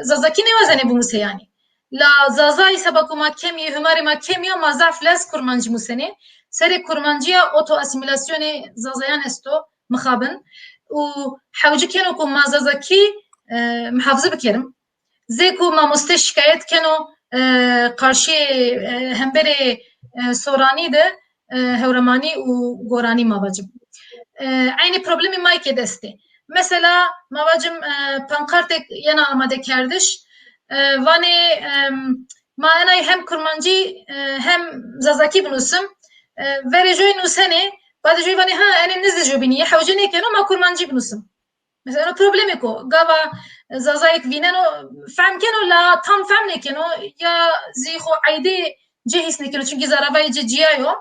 Zazakî nêwazenê bimûsê yanî. La Zazayî seba ku ma kemî, humarê ma kemî ya ma zaf lez kurmancî mûsenê. Serê kurmancîya oto asîmîlasyonê Zazayan esto mixabin û hewci keno ku ma Zazakî mihafize bikerim. Zê ku mamoste şikayet keno qarşiyê hemberê Soranî de Hewremanî û Goranî ma vacim. Eynî problemî ma yekê destê. Mesela ma vacim pankartek yena amadekerdiş vanê ma enay hem kurmancî hem zazakî binûsim. Verê joy nûsenê badê joy vanê ha enê nizdê jobînî yê hewce nêkeno ma kurmancî binûsim. Mesela eno problemêk o. Gava zazayêk vîneno fehm keno la tam fehm nêkeno ya zî xo eydê ci hîs nêkeno çunkî zaravayê ci ciya yo.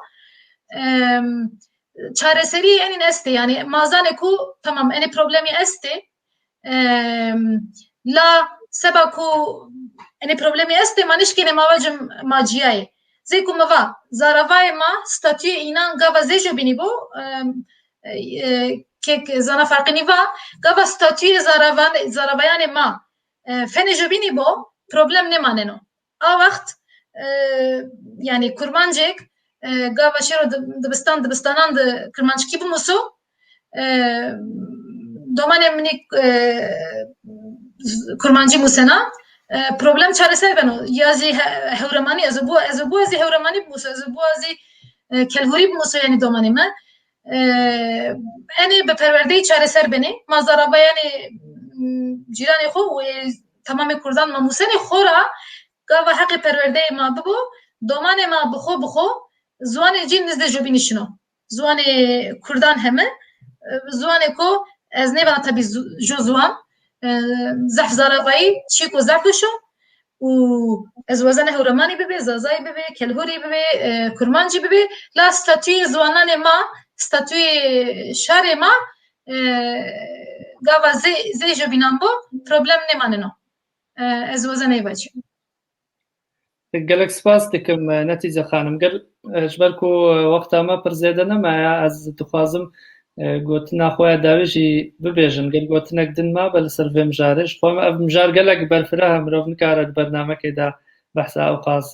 Çareserî enîn estê yanî ma zanê ku tamam enê problemî estê la seba ku enê problemî estê ma nişkênê ma vacim ma ciya yê. Zê ku min va zaravayê ma statuyê înan gava zê jobînî bo kek zana Farqînî va gava statuyê zaravayanê ma fenê jobînî bo problem nêmaneno. A wext yanî kurmancêk gava şêro dibistan dibistanan de kirmanckî bimûso domanê minî kurmancî mûsena problem çareser beno ya zî hewremanî ez û ez û zî hewremanî bimûso ez û zî kelhûrî bimûso yanî domanê me Enê bi perwerdeyî çareser benê. Ma zaravayanê cîranê xwe û ê temamê Kurdan ma mûsenê xwe ra gava heqê perwerdeyê ma bibo, domanê ma bi xwe bi xwe ziwanê cî nizdê jobînî şino. Ziwanê Kurdan heme ziwanê ku ez nêvana tebî jo ziwan zehf zaravayî çîko zehf weş o û ez wezene Hewremanî bibê, Zazayî bibê, Kelhûrî bibê, Kurmancî bibê la statuyê ziwananê ma, statuyê şarê ma gava zê zê jobînan bo problem nêmaneno. Ez wezene vacim. Gelek spas dikim Netîce xanim. Gel ji ber ku wexta me pir zêde nemaya ez dixwazim gotina xwe ya dawî jî bibêjim. Gel gotinek din mabe li ser vê mijarê. Ji xwe ev mijar gelek berfireh e mirov nikare di bernamekê de behsa ewqas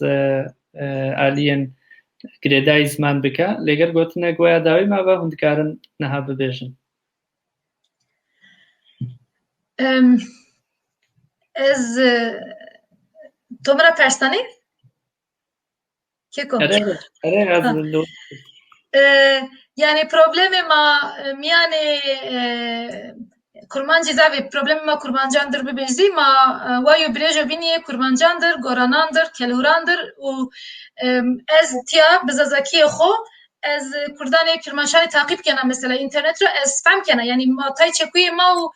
aliyên girêdayî ziman bike. Lê ger gotinek we ya dawî mabe hûn dikarin niha bibêjin. Ez to min re perstanî? Keko. Yani problemê ma miyanê kurmancî zavê problemê ma kurmancan dir bibêjî ma way û birêjo bîniyê kurmancan dir goranan dir kelûran dir û ez tiya bi zazakiyê xwe ez kurdanê Kirmanşanê taqîb kena mesela internet ra ez fehm kena yani ma tay çekuyê ma û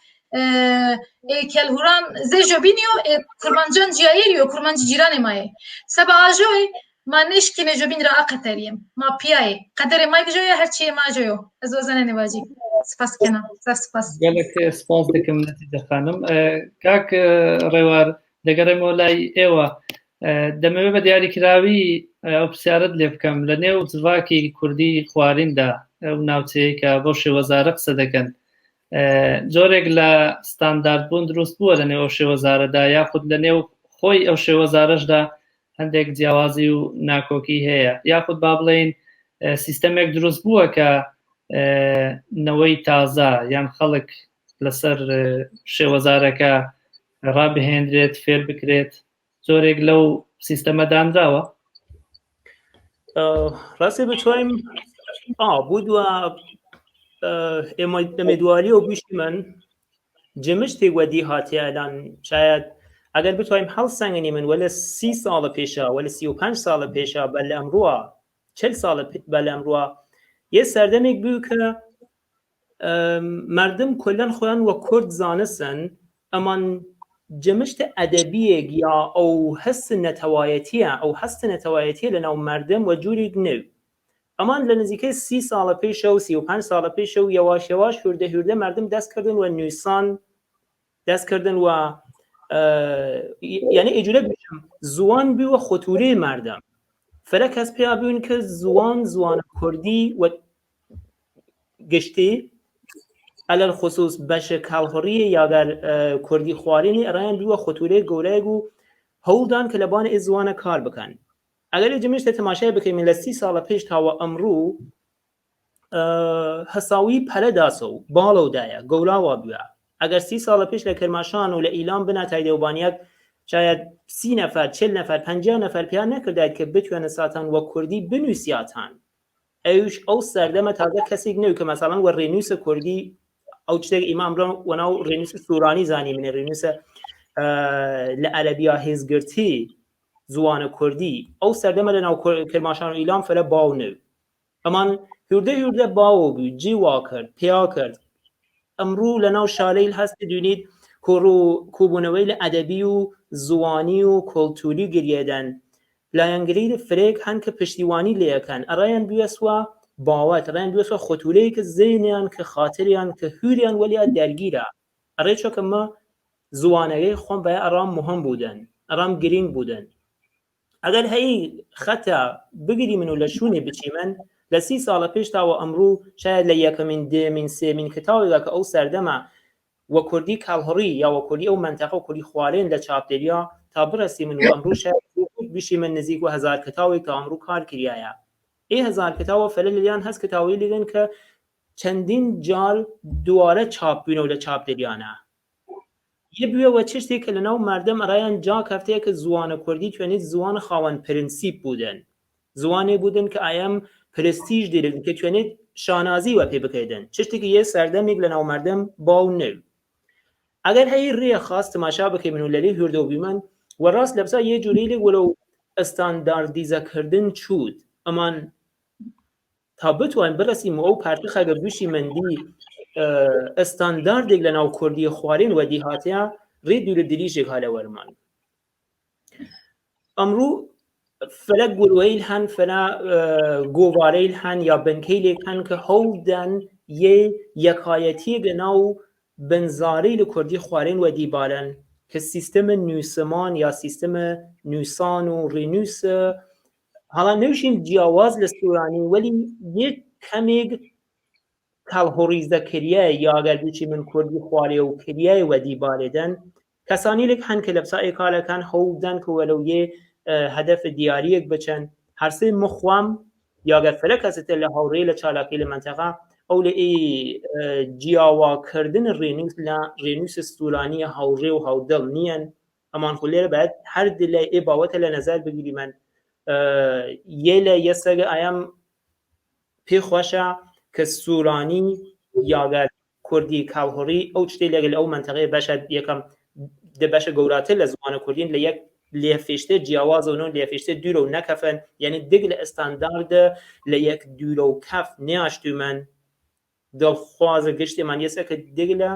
ê kelhuran zê jobînî yo ê kurmancan ciyayêrî yo kurmancî cîranê ma yê. Seba ajoyê ma nêşkînê jobînî ra aqeteriyê ma piyayê qederê ma jo ya her çiyê ma jo yo ez wazena nêvacî spas kena zaf spas. Gelek spas dikim Netîce xanim. Kak Rêwar دەگەڕێمەوە لای ئێوە دەمەوێت بە دیاریکراوی ئەو پرسیارت لێ بکەم لە نێو جڤاکی کوردی خواریندا ئەو ناوچەیە کە بەو شێوەزارە قسە دەکەن جۆرێک لە ستاندارد بوون دروست بووە لە نێو ئەو شێوەزارەدا یاخود لە نێو خۆی ئەو شێوەزارەشدا هەندێک جیاوازی و ناکۆکی هەیە یاخود با بڵێین سیستەمێک دروست بووە کە نەوەی تازە یان خەڵک لەسەر شێوەزارەکە ڕابهێنرێت فێر بکرێت جۆرێک لەو سیستەمە دانراوە ڕاستی بتوانیم بوو دووە. ئێمە ئەمێدواری و بیشتیمن جمشتێک وەدی هاتیە ئەلان شاید ئەگەر بتوانیم هەڵسەنگنی من وە لە سی ساڵە پێشا وە لە 35 ساڵە پێشا بە لە ئەمڕوە چل ساڵە بە لە ئەمڕوە یە سەردەمێک بوو کە مردم کلەن خۆیان وە کورد زانستن ئەمان جمشت ئەدەبیەک یا ئەو هەست نەتەوایەتیە ئەو هەست نەتەوایەتیە لە ناو مردم وە جوریگ نەو ئەمان لە نزیکەی سی ساڵە پێشە و 35 ساڵە پێشە و یەواش یەواش هۊردە هۊردە مردم دەست کردن وە نویسان دەست کردن وە یعنی ئیجورە بشم زوان بی وە خۆتورەی مردم فرە کەس پیا بوون کە زوان زوان کوردی و گشتی على الخصوص بەش کەڵهڕی یاگەر کوردی خوارینی ئەڕایان بووە خۆتورەی گەورەیگ و هەوڵدان کە لەبان ئێ زوانە کار بکەن ئەگەر جمشتە تەماشای بکەین لە سی ساڵە پێش تاوە ئەمڕوو هەساوی پەرە داسە و باڵەو دایە گەوراوە بووە ئەگەر سی ساڵە پێش لە کرماشان و لە ئیلام بناتای دەوبانیەک شاید سی نەفەر چل نەفەر 50 نەفەر پیان نەکردایت کە بتوانن ساتان وە کوردی بنووسیاتان ئەوش ئەو سەردەمە تازە کەسێک نەوی کە مەسەڵەن وە ڕێنووسە کوردی ئەو شتێک ئیمام ڕۆ وەناو ڕێنووس سۆرانی زانی منێ ڕێنووسە لە عەرەبیا هێزگرتی زوانە کوردی ئەو سەردەمە لە ناو کرماشان و ئیلام فرە باو نەوی ئەمان هۊردە هۊردە باوە بوو جی وا کرد پیا کرد ئمڕوو لە ناو شارەیل هەست دوینید کۆڕ و کوبوونەوەیل ئەدەبی و زوانی و کۆلتوری گریەدەن لایەنگرەیل فرەیگ هەن ک پشتیوانی لێ کەن ئەڕایان بویەسوە باوەت ئەڕایان بویەسوە خوتورەی ک زەینیان ک خاتریان ک هویریان وەلیا دەرگیرە ئەڕێ چە ک م زوانەگەی خوەم بایە ئەڕام موهم بوودن ئەڕام گرینگ بوودن ئەگەر هەی خەتە بگریمن و لە شوونێ بچیمن لە سی ساڵە پێش تا وە ئمڕوو شاید لە یەکمین دێمین سێمین کتاوێگا ک ئەو سەردەمە وە کوردی کەڵهڕی یا وە کوردی ئەو مەنتەقە و کوردی خوارێن لە چاپ دریا تا بڕەسیمن وە ئمڕوو شاید بشیمن نزیک وە هزار کتاوێگ تا ئمڕوو کار کریایە ئێ هزار کتاوە فرە لەلیان هەس کتاوەیلێگن ک چەندین جار دووارە چاپ بوینە و لە چاپ دریانە یە بویە وە چشتێ ک لە ناو مەردم ئەڕایان جا کەفتێە ک زوان کوردی توێنێد زوان خاوەن پرنسیپ بوودن زوانێ بوودن ک ئایەم پرستیژ دیرن ک توێنێد شانازی وە پێ بکەێدن چشتێ ک یە سەردەمێگ لە ناو مەردم باو نەوی ئەگەر هەی ڕێ خاس تماشا بکەیمن و لەلێ هۊردەو بیمن وە ڕاس لەپسا یە جوورەیلێگ وەرەو ئستانداردیزە کردن چوود ئەمان تا بتوایم برسیم و ئەو پەرتخە گە بویشیمن دی ئستانداردێگ لە ناو کوردی خوارین وە دی هاتێە ڕێ دویر دریژێگ ها لە وەرمان. ئمڕوو فرە گوروەیل هەن فرە گۆوارەیل هەن یا بنکەیلێک هەن ک هەوڵ دەن یەی یەکایەتیێگ لە ناو بنزارەیل کوردی خوارین وە دی بارن ک سیستم نویسمان یا سیستم نویسان و ڕینویس حالا نەوشیم جیاواز لە سورانی وەلی یەک کەمێگ کەڵهوڕیزە کریای یا ئەگەر بچیمن کوردی خوارێ و کریای وە دی بارێدن کەسانیلێک هەن ک لە پسا ئێ کارە کەن هەوڵ دەن ک وەرەو یێ هەدەف دیاریێگ بچن هەرسەی م خوەم یاگەر فرە کەس تر لە هاوڕێ لە چالاکی لە مەنتەقە ئەو لە ئی جیاوا کردن ڕێنووس لە ڕێنووس سورانی هاوڕێ و هاودڵ نیەن ئەمان خو لێرە باید هەر لای ئێ باوەتە لە نەزەر بگیریمن یە لە یەسەگە ئایم پێ خوەشە ک سورانی یاگەر کوردی کەڵهوڕی ئەو چشتەیلێگە لە ئەو مەنتەقەێ بەشە یەکەم دە بەشە گەوراتر لە زوان کوردین لە یەک لێ فێشتر جیاوازەو نەون لێ فێشتر دویرەو نەکەفن یعنی دگ لە ئستاندارد لە یەک دویرەو کەف نیاشتویمن دڵخوازە گشتێمان یەسە ک دگ لە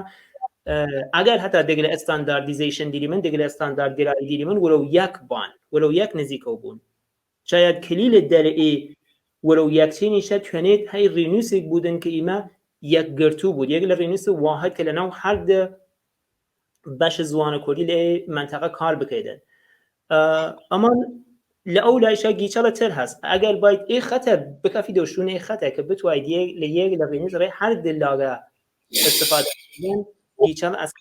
ئەگەر هەتا دگ لە ئستانداردیزەیشن دیریمن دگ لە ئستاندارد گرایی دیریمن وەرەو یەک بان وەرەو یەک نزیکەو بوون شاید کلیل دەر ئی وەرەو یەک چینیشە توێنێد هەی ڕینووسێگ بوودن ک ئیمە یەکگرتوو بوود یەک لە ڕینووس واحد ک لە ناو هەر د بەش زوان کوردی لە ئێ مەنتەقە کار بکەیدن ئەمان لە ئەو لایشە گیچەڵە تر هەس ئەگەر باید ئێ خەتە بکەفیدەو شوون ئێ خەتە ک بتواید یەک لە یەک لە ڕینووس ڕێ هەر د لاگە ئستفادە بکەن گیچەڵ ئەسڵ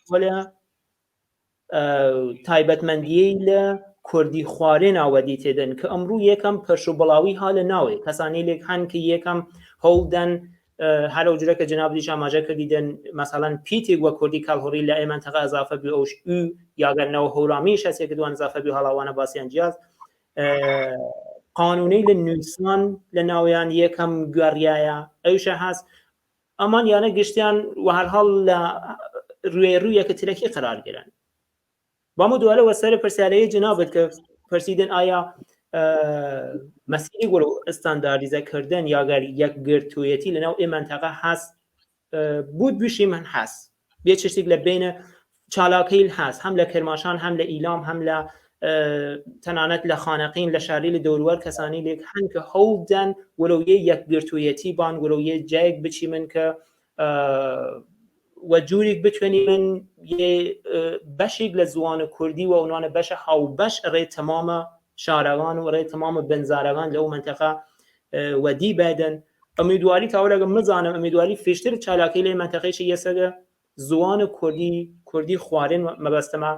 تایبەتمەندیەیل کوردی خوارێ ناوەدی تێدن ک ئمڕوو یەکەم پرش و بڵاوی ها لە ناوێ کەسانەیلێگ هەن ک یەکەم هەوڵ دەن هەر ئەو جورە کە جنابدیش ئاماژە کردیدن مەسەڵەن پیتێگ وە کوردی کەڵهوڕی لە ئێ مەنتەقە ئزافە بی ئەوش ئو یاگەر ناو هەورامیش هەسێ ک دوان ئزافە بی هەڵاوانە باسیان جیاس قانوونەیل نویسان لە ناویان یەکەم گوەڕیایە ئەویشە هەس. ئەمان یانە گشتیان وە هەر حاڵ لە روێ رویەکە ترەکی قەرار گرن. بامو دوارە وە سەر پرسیارەیل جنابت کە پرسیدن ئایا مەسیری وەرەو ئستانداردیزە کردن یاگەر یەکگرتوویەتی لەناو ئێ مەنتەقە هەس بود بویشیمن هەس. یە چشتێک لە بین چالاکەیل هەس، هەم لە کرماشان، هەم لە ئیلام، هەم لە تەنانەت لە خانەقین، لە شارەیل دەوروەر کەسانیلێک هەن کە هەوڵ دەن وەرەو یە یەکگرتوویەتی بان، وەرەو یە جایگ بچیمن کە وە جووریگ بتوێنیمن یە بەشێگ لە زوان کوردی وە عنوان بەش هاوبەش ئڕێ تەمام شارەگان و ئڕێ تەمام بنزارەگان لەو مەنتەقە وە دی بایدن. ئمیدواری تاوەرەگە مزانم ئمیدواری فیشتر چالاکەیل ئەی مەنتەقەیشە یەسەگە زوان کوردی، کوردی خوارین مەبەستمە،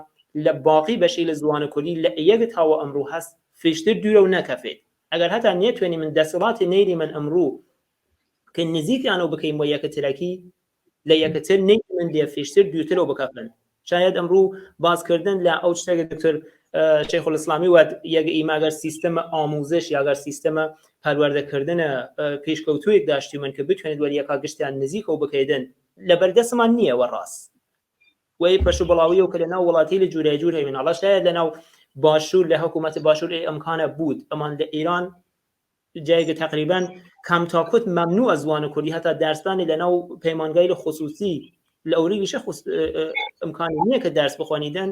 لە باقی بەشەیل زوان کوردی لە ئیەگ تا وە ئمڕوو هەس فیشتر دویرەو نەکەفێد. ئەگەر هەتا نیەتوێنیمن دەسڵاتێ نەیریمن ئمڕوو ک نزیکیانەو بکەیم وە یەکترەکی، لە یەکتر نەیریمن لێ فیشتر دویرترەو بکەفن. شاید ئمڕوو باس کردن لە ئەو چشتە ک دکتر شیخ الاسلامی وەت، یە گ ئیمە ئەگەر سیستم ئاموزش یا ئەگەر سیستم پەروەردە کردن پیشکەوتووێگ داشتیمن ک بتوێنێد وەل یەکا گشتیان نزیکەو بکەێدن، لە بەردەسمان نییە وە ڕاس. وە ئی پەرش و بڵاویەو ک لە ناو وڵاتەیل جوورایجوور هەیمن، ئەڵا شاید لە ناو باشوور لە حکوومەت باشوور ئێ ئمکانە بوود، ئەمان لە ئێران جایگ تقریبا کەم تا کوت ممنوع زوان کوردی، حتی درسدانی لە ناو پەیمانگایل خصوصی لە ئەوریگیشە ئمکانی نییە کە دەرس بخوەنیدن.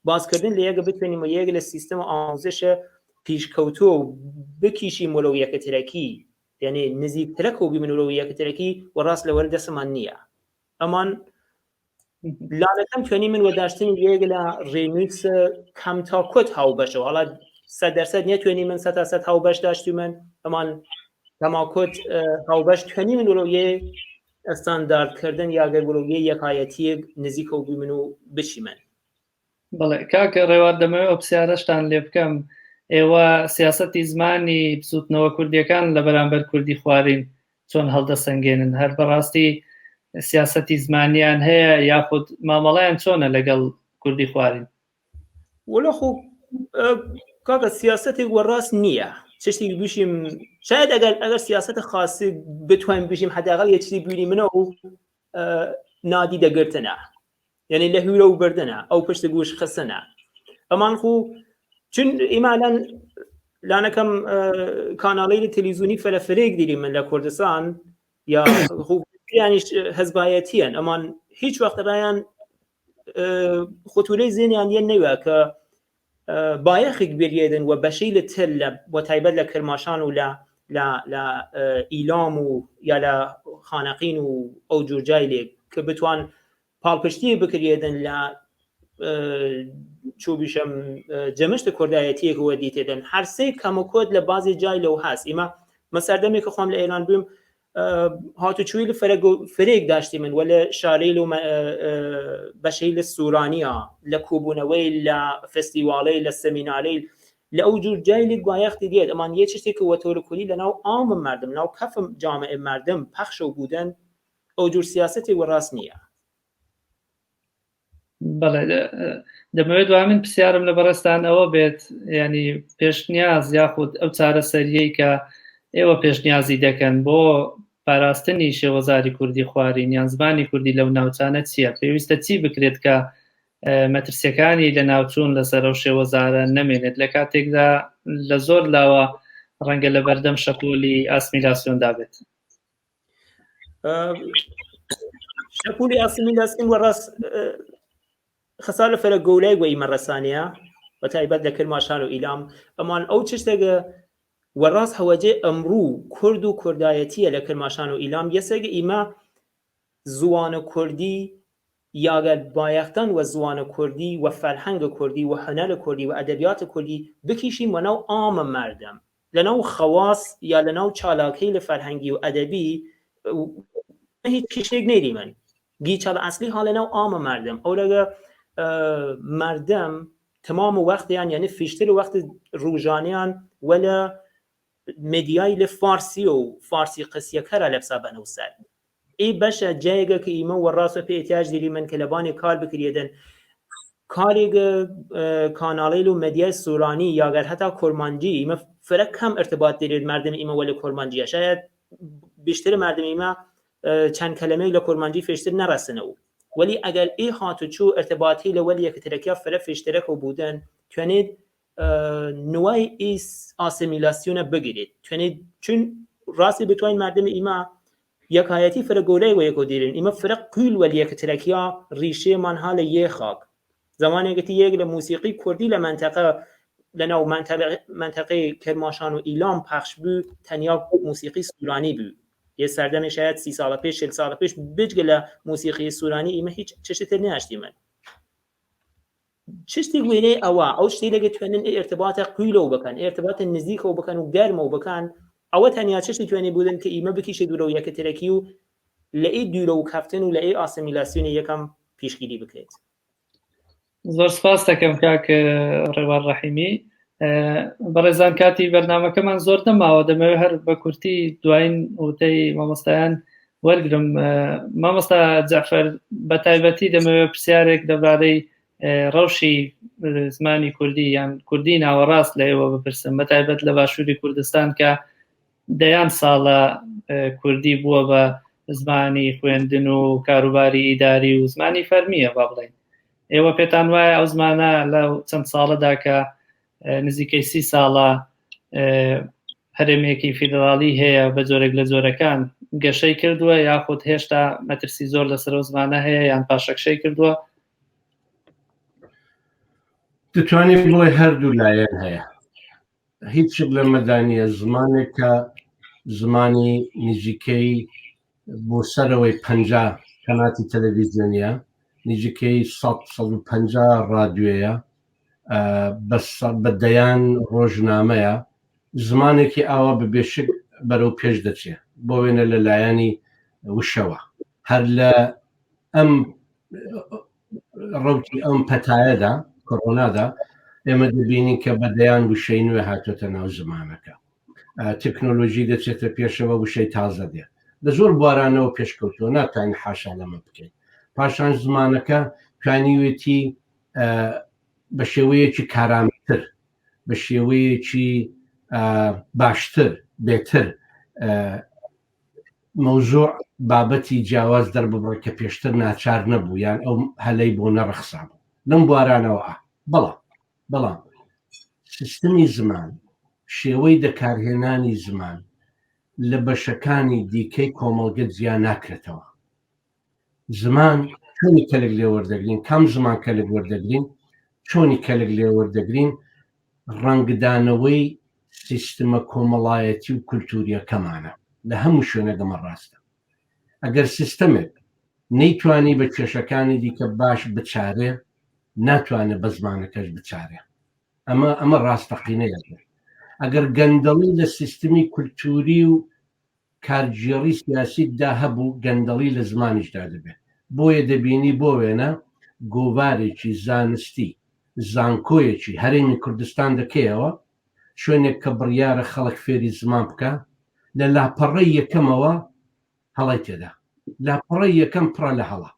بازکردن لە یەگە بتوێنیم و یەک لە سیستم ئاموزش پیشکەوتوو و بکیشیم وەرەو یەکترەکی، یعنی نزیکترەک و بیمن وەرەو یەکترەکی، وە ڕاس لەوەر دەسمان نییە. ئەمان لانەکەم توێنیمن وە داشتن یەک لە ڕێنویس کەم تا کوت هاوبەشەوە، حالا 100% نیەتوێنیمن 100 تا 100 هاوبەش داشتیمن، ئەمان کەما کوت هاوبەش توێنیمن وەرەو یە ئستاندارد کردن یا گەر وەرەو یە یەکایەتیەک نزیکەو بویمن و بچیمن. بەڵێ کاکە ڕێوار، دەمەوێت ئەو پرسیارەشتان لێ بکەم، ئێوە سیاسەتی زمانی بزووتنەوە کوردیەکان لە بەرامبەر کوردی خوارین چۆن هەڵدەسەنگێنن؟ هەر بەڕاستی سیاسەتی زمانیان هەیە یاخود مامەڵەیان چۆنە لەگەڵ کوردی خوارین؟ وەلا خو کاکە سیاسەتێک وە ڕاست نییە چشتێک بویشیم، شاید ئەگەر ئەگەر سیاسەت خاصی بتوانیم بویشیم حداقل یە چیزی بوینیمنەو نادیدە گرتنە، یعنی لە هویرەو بردنە، ئەو پشت گوش خستنە. ئەمان خو چون ئیمە الان لانەکەم کاناڵەیل تەلەڤیزیۆنی فرە فرەیگ دیریمن لە کوردستان، یا خو یانیش حزبایەتیەن، ئەمان هیچ وەخت ڕایان خطورەی زێنیان یە نەوە کە بایەخێک بریەێدن وە بەشەیل تر لە وە تایبەت لە کرماشان و لە لە لە ئیلام و یا لە خانەقین و ئەو جور جایلێک ک بتوان پاڵپشتی بکریەێدن لە چۊ بیشم جمشت کوردایەتیێک وە دیتێدن. هەر سێ کەم و کۆت لە بازی جای لەو هەس. ئیمە مە سەردەمێک خوەم لە ئێران بویم هاتوچویل فرەیگ داشتیمن وەلێ شارەیل و بەشەیل سورانیا لە کووبوونەوەیل، لە فستیواڵەیل، لە سمینارەیل، لە ئەو جوور جایلیگ بایەختی دیەێد. ئەمان یە چشتێ ک وە تەور کولی لە ناو عام مەردم، ناو کەف جامعە مەردم پەخشەو بوودن، ئەو جوور سیاسەتێ وە ڕاس نییە. بەڵێ دەمەوێت دوامین پرسیارم لە بەڕێزتان ئەوە بێت، ینی پێشنیاز یاخود ئەو چارەسەریەی کە ئێوە پێشنیازی دەکەن بۆ پاراستنی شێوەزاری کوردی خوارین یان زمانی کوردی لەو ناوچانە چییە؟ پێویستە چی بکرێت کە مەترسیەکانی لە ناوچوون لەسەر ئەو شێوەزارە نەمێنێت لە کاتێکدا لە زۆر لاوە ڕەنگە لە بەردەم شەپۆلی ئاسمیلاسیۆندا بێت؟ شەپولی ئاسیمیلاسیۆن وە ڕاس خەسار لە فرە گەورایگ وە ئیمە رەسانیە، وە تایبەت لە کرماشان و ئیلام. ئەمان ئەو چشتەگە وە ڕاس هەوەجەێ ئمڕوو کورد و کوردایەتیە لە کرماشان و ئیلام یەسە گ ئیمە زوان کوردی یاگەر بایەخدان وە زوان کوردی و فەرهەنگ کوردی و هونەر کوردی و ئەدەبیات کوردی بکیشیم وە ناو عام مەردم، لە ناو خەواس یا لە ناو چالاکەیل فەرهەنگی و ئەدەبی هیچ کیشەیگ نەیریمن. گیچەڵ ئەسلی ها لە ناو عام مەردم، ئەورەگە مەردم تمام وەختیان، یعنی فیشتر وەخت رووژانیان وەلە مدیایل فارسی و فارسی قسیەکەرا لەپسا بەنەو سەر. ئی بەشە جایگە ک ئیمە وە ڕاس وە پێ ئتیاج دیریمن ک لە بانێ کار بکریەێدن، کارێگ کاناڵەیل و مدیای سورانی یاگەر هەتا کورمانجی، ئیمە فرە کەم ئرتبات دیرێد مەردم ئیمە وەل کورمانجیە، شاید بیشتر مەردم ئیمە. چەند کەلەمەیگ لە کورمانجی فێشتر نەڕەسنەو. وەلی ئەگەر ئی هاتوچوو ئرتباتیلە وەل یەکترەکیا فرە فێشترەکەو بوودن، توێنێد نوای ئی ئاسیمیلاسیونە بگرێد. توێنێد چون راسی بتواین مەردم ئیمە یەکایەتی فرە گەورای وە یەکەو دیرن، ئیمە فرە قویل وەل یەکترەکیا ریشەمان ها لە یەێ خاک. زەمانێگ ت یەک لە موسیقی کوردی لە مەنتەقە لە ناو مەنتەقەی کرماشان و ئیلام پەخش بۊ تەنیا موسیقی سورانی بۊ. یە سەردەمێ شایەد 30 ساڵە پێش 40 ساڵە پێش بێجگە لە موسیقی سورانی ئیمە هیچ چشت تر نەیاشتیمن. چشتێگ وێنەی ئەوە ئەو شتەیلە گ توێنن ئێ ئرتباتە قویلەو بکەن، ئێ ئرتباتە نزیکەو بکەن و گەرمەو بکەن، ئەوە تەنیا چشتی توێنێ بوودن ک ئیمە بکیشێ دۊرەو یەکترەکی و لە ئێ دویرەو کەفتن و لە ئێ ئاسیمیلاسیونە یەکەم پیشگیری بکرێت. زۆر سپاس دەکەم کاک ڕێوار ڕەحیمی. بەڕێزان کاتی بەرنامەکەمان زۆر نەماوە، دەمەوێت هەر بە کورتی دوایین وتەی مامۆستایان وەرگرم. مامۆستا جەعفەر، بە تایبەتی دەمەوێت پرسیارێک دەربارەی ڕەوشی زمانی کوردی یان کوردی ناوەڕاست لە ئێوە بپرسم، بە تایبەت لە باشووری کوردستان کە دەیان ساڵە کوردی بووە بە زمانی خوێندن و کاروباری ئیداری و زمانی فەرمیە با بڵێین. ئێوە پێتان وایە ئەو زمانە لە چەند ساڵەدا کە نزیکەی 30 ساڵە هەرێمێکی فیدراڵی هەیە بە جۆرێک لە جۆرەکان گەشەی کردووە یاخود هێشتا مەترسی زۆر لەسەر ئەو زمانە هەیە یان پاشەکشەی کردووە؟ دەتوانین بڵێ هەردوو لایەن هەیە. هیچ شک لەمەدا نییە زمانێک کە زمانی نزیکەی بۆ سەرەوەی 50 کەناتی تەلەڤیزیۆنیە نزیکەی 150 ڕادیۆیە بە دەیان ڕۆژنامەیە زمانێکی ئاوا بە بێشک بەرەو پێش دەچێ بۆ وێنە لە لایەنی وشەوە هەر لە ئەم ڕەوتی ئەم پەتایەدا کۆرۆنادا ئێمە دەبینین کە بە دەیان وشەی نوێ هاتۆتە ناو زمانەکە تەکنۆلۆژی دەچێتە پێشەوە وشەی تازە دێ لە زۆر بوارانەوە پێشکەوتووە ناتوانین حاشا لەمە بکەین پاشان زمانەکە توانیوێتی بە شێوەیەکی کارامتر بە شێوەیەکی باشتر بێتر مەوزوع بابەتی جیاواز دەرببڕێت کە پێشتر ناچار نەبوو یان ئەو هەلەی بۆ نەڕەخسا بوو لەم بوارانەوە بەڵام بەڵام سیستمی زمان شێوەی دەکارهێنانی زمان لە بەشەکانی دیکەی کۆمەڵگە جیا ناکرێتەوە زمان چۆنی کەلک لێ وەردەگرین کام زمان کەلک وەردەگرین چۆنی کەلک لێ وەردەگرین ڕەنگدانەوەی سیستمە کۆمەڵایەتی و کولتوریەکەمانە لە هەموو شوێنێک ئەمە ڕاستە ئەگەر سیستەمێک نەیتوانی بە کێشەکانی دیکە باش بچارێ ناتوانێت بە زمانەکەش بچارێ ئەمە ئەمە ڕاستەقینەیە ئەگەر گەندەڵی لە سیستمی کولتوری و کارگێڕی سیاسیتدا هەبوو گەندەڵی لە زمانیشدا دەبێت بۆیە دەبینی بۆ وێنە گۆڤارێکی زانستی زانکۆیەکی هەرێمی کوردستان دەکەیەوە شوێنێک کە بڕیارە خەڵک فێری زمان بکە لە لاپەڕەی یەکەمەوە هەڵی تێدا لاپەڕەی یەکەم پڕە لە هەڵە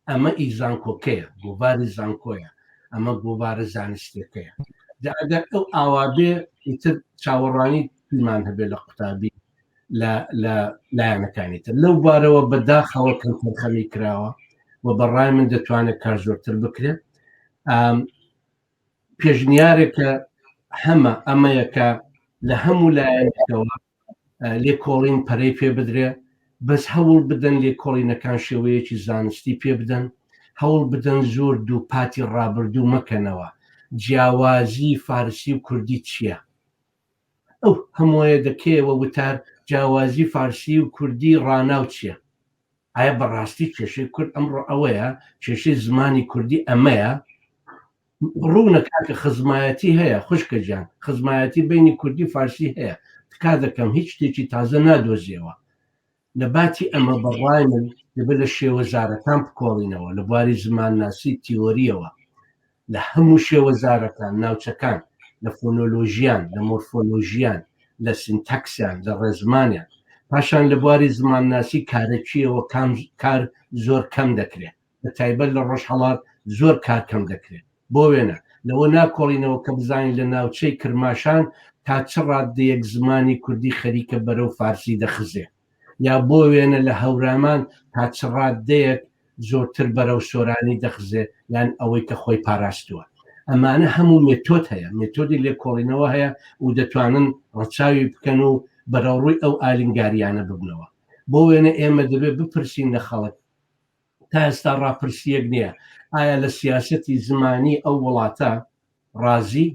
ئەمە ئی زانکۆکەیە گۆڤاری زانکۆیە ئەمە گۆڤارە زانستیەکەیە جا ئەگەر ئەو ئاوا بێ ئیتر چاوەڕوانی پیمان هەبێ لە قوتابی لە لە لایەنەکانی تر لەو بارەوە بەداخەوە کەمتەرخەمی کراوە و بەڕای من دەتوانێت کار زۆرتر بکرێت پێشنیارێکە هەمە ئەمەیە کە لە هەموو لایەنێکەوە لێکۆڵین پەرەی پێ بدرێ بەس هەوڵ بدەن لێکۆڵینەکان شێوەیەکی زانستی پێ بدەن هەوڵ بدەن زۆر دووپاتی ڕابردوو مەکەنەوە جیاوازی فارسی و کوردی چییە؟ ئەو هەموویە دەکەیەوە وتار جیاوازی فارسی و کوردی ڕاناو چییە؟ ئایا بەڕاستی کێشەی کورد ئەمڕۆ ئەوەیە؟ کێشەی زمانی کوردی ئەمەیە؟ ڕوونە کاکە خزمایەتی هەیە خوشکە گیان خزمایەتی بینی کوردی فارسی هەیە تکا دەکەم هیچ شتێکی تازە نادۆزیەوە لە باتی ئەمە بەڕای من دەبێت لە شێوەزارەکان بکۆڵینەوە لە بواری زمانناسی تیۆریەوە لە هەموو شێوەزارەکان ناوچەکان لە فۆنۆلۆژیان لە مۆرفۆلۆژیان لە سینتاکسیان لە ڕێزمانیان پاشان لە بواری زمانناسی کارەکیەوە کام کار زۆر کەم دەکرێت بە تایبەت لە ڕۆژهەڵات زۆر کار کەم دەکرێت بۆ وێنە لەوە ناکۆڵینەوە کە بزانین لە ناوچەی کرماشان تا چ ڕاددەیەک زمانی کوردی خەریکە بەرەو فارسی دەخزێ. یا بۆ وێنە لە هەورامان تا چ ڕاددەیەک زۆرتر بەرەو سۆرانی دەخزێ یان ئەوەی کە خۆی پاراستووە. ئەمانە هەموو مێتۆد هەیە، مێتۆدی لێکۆڵینەوە هەیە و دەتوانن ڕەچاوی بکەن و بەرەوڕووی ئەو ئالینگارییانە ببنەوە. بۆ وێنە ئێمە دەبێ بپرسین لە خەڵک، تا ئێستا ڕاپرسییەک نییە، ئایا لە سیاسەتی زمانی ئەو وڵاتە ڕازی؟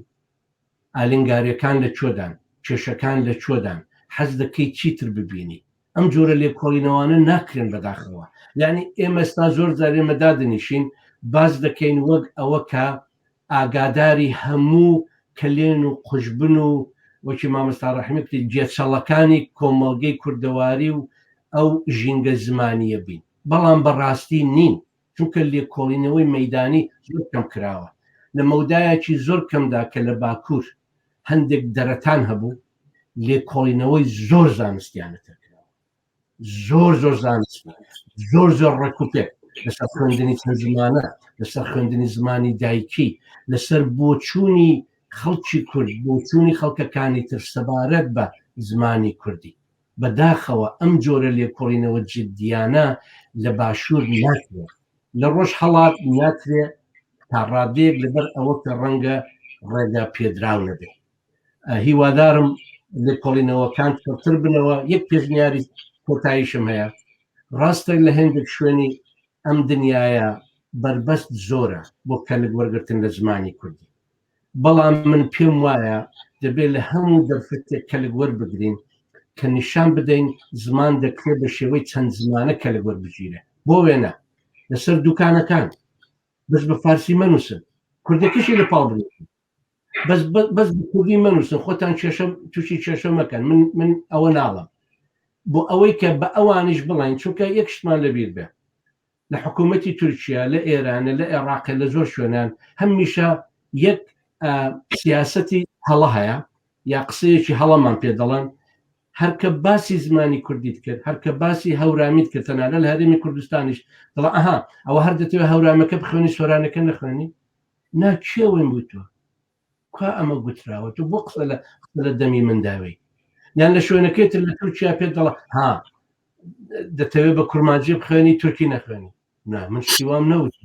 ئالنگاریەکان لە کوێدان؟ کێشەکان لە کوێدان؟ حەز دەکەی چیتر ببینی؟ ئەم جۆرە لێکۆڵینەوانە ناکرێن بەداخەوە. یانی ئێمە ئێستا زۆر جار ئێمە دادەنیشین باس دەکەین وەک ئەوە کە ئاگاداری هەموو کەلێن و قوژبن و وەکی مامۆستا ڕەحیمی کوتی گێچەڵەکانی کۆمەڵگەی کوردەواری و ئەو ژینگە زمانییە بین. بەڵام بەڕاستی نین. چونکە لێکۆڵینەوەی مەیدانی زۆر کەم کراوە لە مەودایەکی زۆر کەمدا کە لە باکوور هەندێک دەرەتان هەبوو لێکۆڵینەوەی زۆر زانستیانە تر کراوە زۆر زۆر زانستی زۆر زۆر ڕێکوپێک لەسەر خوێندنی چەند زمانە لەسەر خوێندنی زمانی دایکی لەسەر بۆچوونی خەڵکی کورد بۆچوونی خەڵکەکانی تر سەبارەت بە زمانی کوردی بەداخەوە ئەم جۆرە لێکۆڵینەوە جدیانە لە باشوور ناکرێ، لە ڕۆژهەڵات ناکرێ تا ڕادەیەک لەبەر ئەوە کە ڕەنگە ڕێگا پێدراو نەبێ. هیوادارم لێکۆڵینەوەکان چڕتر بنەوە. یەک پێشنیاری کۆتاییشم هەیە، ڕاستە لە هێندێک شوێنی ئەم دنیایە بەربەست زۆرە بۆ کەلک وەرگرتن لە زمانی کوردی، بەڵام من پێم وایە دەبێت لە هەموو دەرفەتێک کەلک وەربگرین کە نیشان بدەین زمان دەکرێت بە شێوەی چەند زمانە کەلک وەربگیرێ. بۆ وێنە لەسەر دوکانەکان بەس بە فارسی مەنووسن، کوردەکەشی لە پاڵ بنووسن، بەس بەس بە کوردی مەنووسن، خۆتان کێشە تووشی کێشە مەکەن. من من ئەوە ناڵم بۆ ئەوەی کە بە ئەوانیش بڵێن، چونکە یەک شتمان لەبیر بێ لە حکوومەتی تورکیا، لە ئێرانە، لە عێراقێ، لە زۆر شوێنان هەمیشە یەک سیاسەتی هەڵە هەیە یا قسەیەکی هەڵەمان پێ دەڵێن. هەرکە باسی زمانی کوردیت کرد، هەرکە باسی هەورامیت کرد، تەنانەت لە هەرێمی کوردستانیش دەڵێ ئەها ئەوە هەر دەتەوێت هەورامەکە بخوێنی سۆرانەکە نەخوێنی؟ نا کێ وەیم وتووە؟ کوا ئەمە گوتراوە؟ تۆ بۆ قسە لە قسە لە دەمی من داوی؟ یان لە شوێنەکەی تر لە تورکیا پێت دەڵێ ها دەتەوێت بە کورمانجی بخوێنی تورکی نەخوێنی؟ نا من شتی وام نەوت.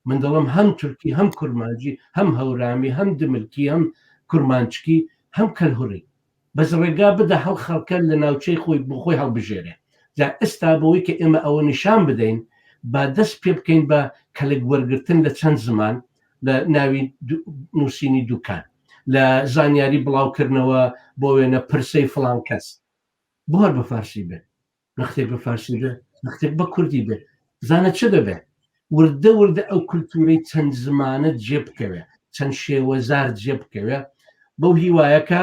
من دەڵم هەم تورکی هەم کورمانجی هەم هەورامی هەم دملکی هەم کورمانچکی هەم کەلهوڕی، بەس ڕێگا بدە هەڵ خەڵکە لە ناوچەی خۆی بۆ خۆی هەڵبژێرێ. جا ئێستا بۆی کە ئێمە ئەوە نیشان بدەین با دەست پێ بکەین بە کەلک وەرگرتن لە چەند زمان لە ناوی نووسینی دوکان، لە زانیاری بڵاوکردنەوە، بۆ وێنە پرسەی فڵان کەس بۆ هەر بە فارسی بێ، نەختێک بە فارسی بێ، نەختێک بە کوردی بێ، بزانە چ دەبێ. وردە وردە ئەو کولتوورەی چەند زمانە جێ بکەوێ، چەند شێوەزار جێ بکەوێ، بەو هیوایە کە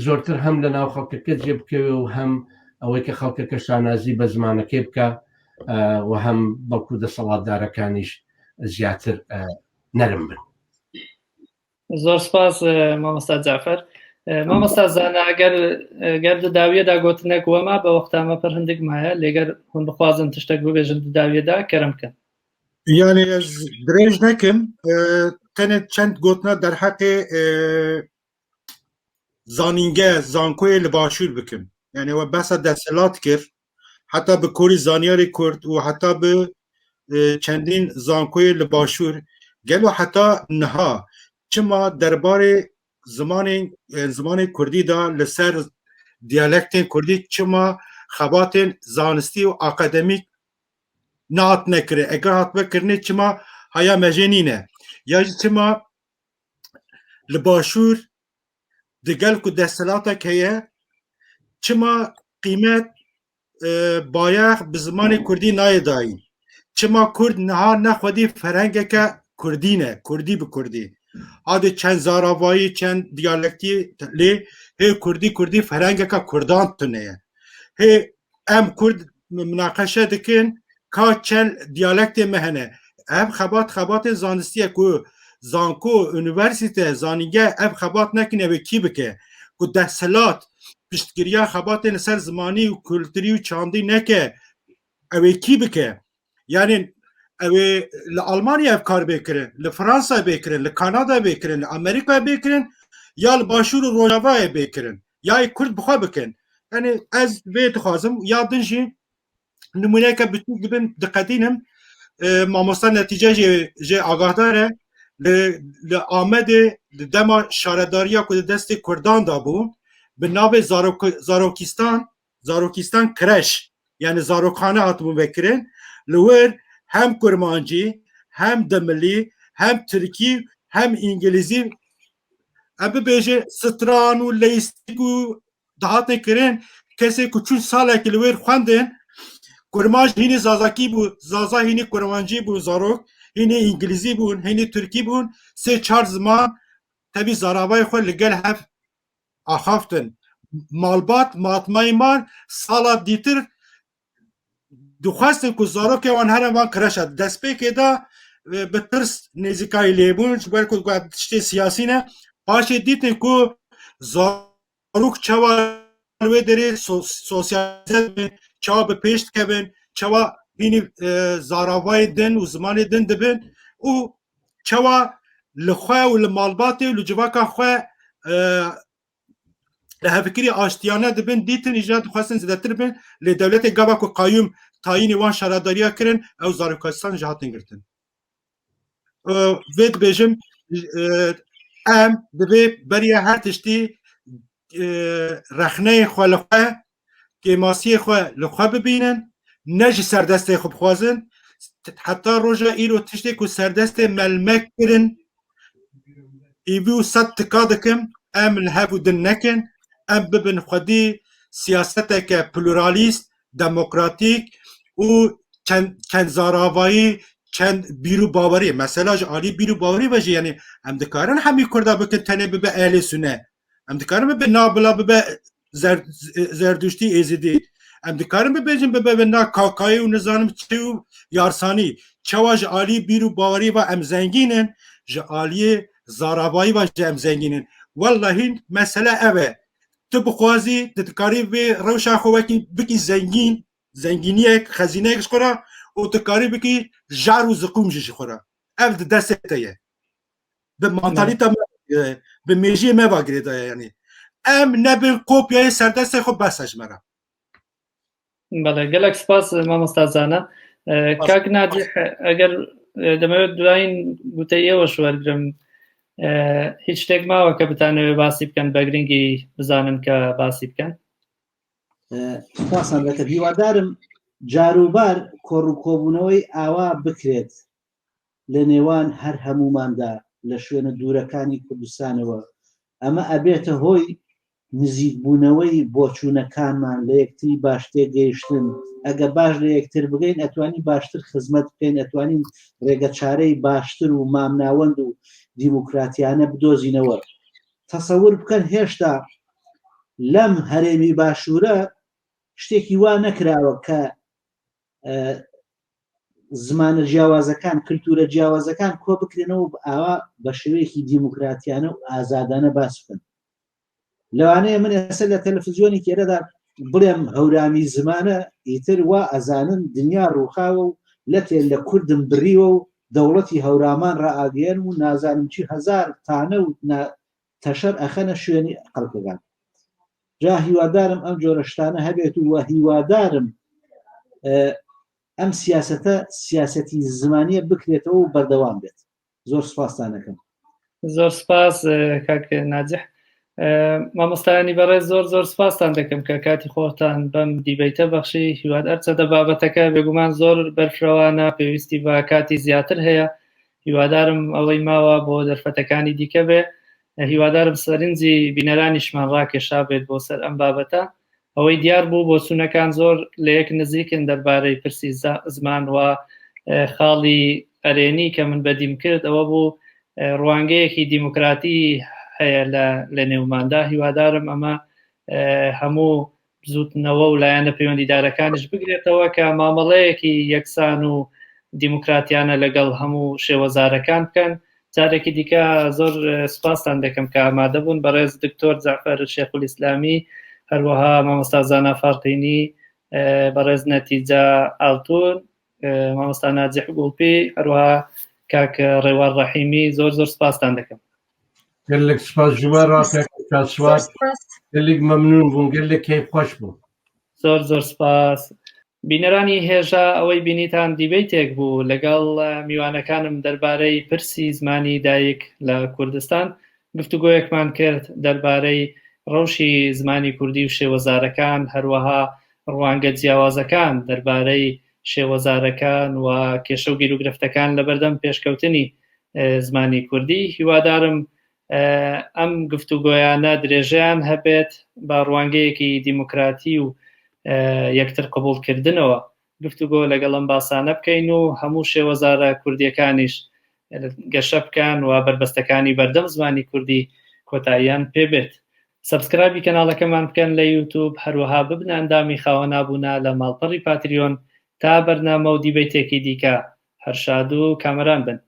زۆرتر هەم لە ناو خەڵکەکە جێ بکەوێ و هەم ئەوەی کە خەڵکەکە شانازی بە زمانەکەی بکە و هەم بەڵکو دەسەڵاتدارەکانیش زیاتر نەرم بن. زۆر سپاس مامۆستا جعفر. مامۆستا زانا ئەگەر گەر داویەدا گوتنێک وەما بە وەختامە پڕ هەندێک مایە لێگەر هون بخوازن تشتێک ببێژن داویەدا کەرم بکەن. یعنی ez dirêj nekim tenê çend gotina derheqê zanînge zankoyê li başûr bikim. Yani we behsa desthilat kir heta bi korî zanyarê Kurd û heta bi çendîn zankoyê li başûr gelo heta niha çima derbarê zimanê zimanê Kurdî de li ser diyalektên Kurdî çima xebatên zanistî û akademîk nehatine kirin? Eger hatibe kirinê çima haya me jê nîne? Ya jî çima li başûr digel ku desthilatek heye çima qîmet bayax bi zimanê Kurdî nayê dayîn? Çima Kurd niha ne xwedî ferhengeke Kurdî ne, Kurdî bi Kurdî. Hadê çend zaravayî, çend diyalektî lê hê Kurdî Kurdî ferhengeke Kurdan tune ye. Hê em Kurd münaqeşe dikin ka çend diyalektê me hene. Ev xebat xebatên zanistî ye ku zanko, üniversite, zanîngeh ev xebat nekin ew ê kî bike? Ku desthilat piştgiriya xebatên li ser zimanî û kulturî û çandî neke ew ê kî bike? Yani ew ê li Almanya ev kar bê kirin, li Fransa bê kirin, li Kanada bê kirin, li Amerîka bê kirin ya li Başûr û Rojavayê bê kirin. Ya ê Kurd bi xwe bikin. Yani ez vê dixwazim ya din jî nimûneyeke biçûk dibin diqetînim mamosta netîce jê jê agahdar e li li Amedê di dema şaredariya ku di destê Kurdan da bû bi navê zarok zarokistan zarokistan kreş yani zarokxane hatibûn vekirin li wir hem kurmancî hem dimilî hem tirkî hem îngilîzî em bibêje stran û leyistik û dihatin kirin kesê ku çûn salekî li wêr xwendin kurmanc hînî zazakî bû zaza hînî kurmancî bû zarok hînî îngilîzî bûn hînî tirkî bûn sê çar ziman tevî zaravayê xwe li gel hev axaftin malbat matmayî man sala dîtir dixwestin ku zarokê wan here van kreşa destpêkê de bi tirs nêzîkayî lêbûn ji ber ku tiştê siyasî ne paşê dîtin ku zarok çawa li wê derê sosyalize dibin çawa bi pêş dikevin çawa hînî zaravayê din û zimanê din dibin û çawa li xwe û li malbatê û li civaka xwe li hevkirî aştiyane dibin dîtin îja dixwestin zêdetir bin lê dewletê gava ku qayûm tayînê wan şaredariya kirin ew zarokastan ji hatin girtin. Vê dibêjim em divê beriya her tiştî rexneyên xwe li xwe kêmasiyê xwe li xwe bibînin ne ji serdestê xwe bixwazin heta roja îro tiştê ku serdestê me li me kirin îvî û sed tika dikim em li hev û din nekin em bibin xwedî siyaseteke pluralîst demokratîk û çend çend zaravayî çend bîr û bawerî mesela ji alî bîr û bawerî ve jî yanî em dikarin hemî kurda bikin tenê bibe ehlê sune Em dikarin bibe na bila bibe Zerduştî Êzidî. Em dikarin bibêjin bibe bi na Kakayî û nizanim çi û Yarsanî. Çawa ji aliyê bîr û bawerî ve em zengîn in, ji aliyê zaravayî ve jî em zengîn in. Wellahî mesele ev e. Tu bixwazî tu dikarî vê rewşa xwe wekî bikî zengîn, zengîniyek, xezîneyek ji xwe re û tu dikarî bikî jar û ziqûm jî ji xwe re. Ev di destê te ye. Bi mantalîta me bi mêjiyê me va girêdaye yanî. Em nebin kopyayê serdestê xwe bes e ji me re. Bele gelek spas mamosta Zana. Kak Nacih eger دەمەوێت دوایین گوتەی ئێوەش وەرگرم هیچ شتێک ماوە کە بتانەوێت باسی بکەن بە گرنگی بزانن کە باسی بکەن سپاسان دەکەم هیوادارم جاروبار کۆڕ و کۆبوونەوەی ئاوا بکرێت لە نێوان هەر هەمووماندا لە شوێنە دوورەکانی کوردستانەوە، ئەمە ئەبێتە هۆی نزیکبوونەوەی بۆچوونەکانمان، لە یەکتری باش تێگەیشتن، ئەگە باش لە یەکتر بگەین ئەتوانین باشتر خزمەت بکەین، ئەتوانین ڕێگەچارەی باشتر و مامناوەند و دیموکراتیانە بدۆزینەوە. تەسەور بکەن هێشتا لەم هەرێمی باشوورە شتێکی وا نەکراوە کە زمانە جیاوازەکان کللتورە جیاوازەکان کۆ بکرێنەوە ئاوا بە شێوەیەکی دیموکراتیانە و ئازادانە باس بکەن لەوانەیە من ئێستا لە تەلەفزیۆنی کێرەدا بڵێم هەورامی زمانە ئیتر وا ئەزانن دنیا ڕووخاوە و لەتێ لە کوردم بڕیوە و دەوڵەتی هەورامان ڕائگەیەن و نازانم چی هەزار تانە و تەشەر ئەخەنە شوێنی خەڵکەکان جا هیوادارم ئەم جۆرە شتانە هەبێت و هیوادارم ئەم سیاستە سیاستی زمانیە بکرێتەوە و بەردەوام بێت زۆر سپاستانەکەم زۆر سپاس کاک ناجح مامۆستایانی بەڕێز زۆر زۆر سپاستان دەکەم کە کاتی خۆتان بەم دیبەیتە بەخشی هیواد ئەرچەدە بابەتەکە بێگومان زۆر بەرفرەوانە پێویستی بە کاتی زیاتر هەیە هیوادارم ئەوەی ماوە بۆ دەرفەتەکانی دیکە بێ هیوادارم سەرنجی بینەرانیشمان ڕاکێشا بێت بۆ سەر ئەم بابەتە ئەوەی دیار بوو بۆچوونەکان زۆر لە یەک نزیکن دەربارەی پرسی زمان و خاڵی ئەرێنی کە من بەدیم کرد ئەوە بوو ڕوانگەیەکی دیموکراتی هەیە لە نێوماندا هیوادارم ئەمە هەموو بزوتنەوە و لایەنە پەیوەندیدارەکانیش بگرێتەوە کە مامەڵەیەکی یەکسان و دیموکراتیانە لەگەڵ هەموو شێوەزارەکان بکەن جارێکی دیکە زۆر سپاستان دەکەم کە ئامادە بوون بەڕێز دکتۆر جعفەر شێخولئیسلامی هەروەها مامۆستا زانا فارقینی بەڕێز نەتیجە ئالتون مامۆستا ناجح گوڵپی هەروەها کاک ڕێوار ڕەحیمی زۆر زۆر سپاستان دەکەم گەلێک سپاس ژمارە سوار. گەلێک مەمنون بووم، گەلێک کەیف خۆش بوو. زۆر زۆر سپاس. بینەرانی هێژا ئەوەی بینیتان دیبەیتێک بوو لەگەڵ میوانەکانم دەربارەی پرسی زمانی دایک لە کوردستان گفتوگۆیەکمان کرد دەربارەی ڕەوشی زمانی کوردی و شێوەزارەکان هەروەها ڕوانگە جیاوازەکان دەربارەی شێوەزارەکان و کێشە و گیروگرفتەکان لەبەردەم پێشکەوتنی زمانی کوردی هیوادارم ئەم گفتوگۆیانە درێژەیان هەبێت بە ڕوانگەیەکی دیموکراتی و یەکتر قبوڵکردنەوە گفتوگۆ لەگەڵ ئەم باسانە بکەین و هەموو شێوەزارە کوردیەکانیش گەشە بکەن و بەربەستەکانی بەردەم زمانی کوردی کۆتاییان پێبێت. subscribe ی کەناڵەکەمان بکەن لە یوتوب، هەروەها ببنە ئەندامی خاوەن ئابوونە لە ماڵپەڕی پاتریۆن تا بەرنامە و دیبەیتێکی دیکە هەر شاد و کامەران بن.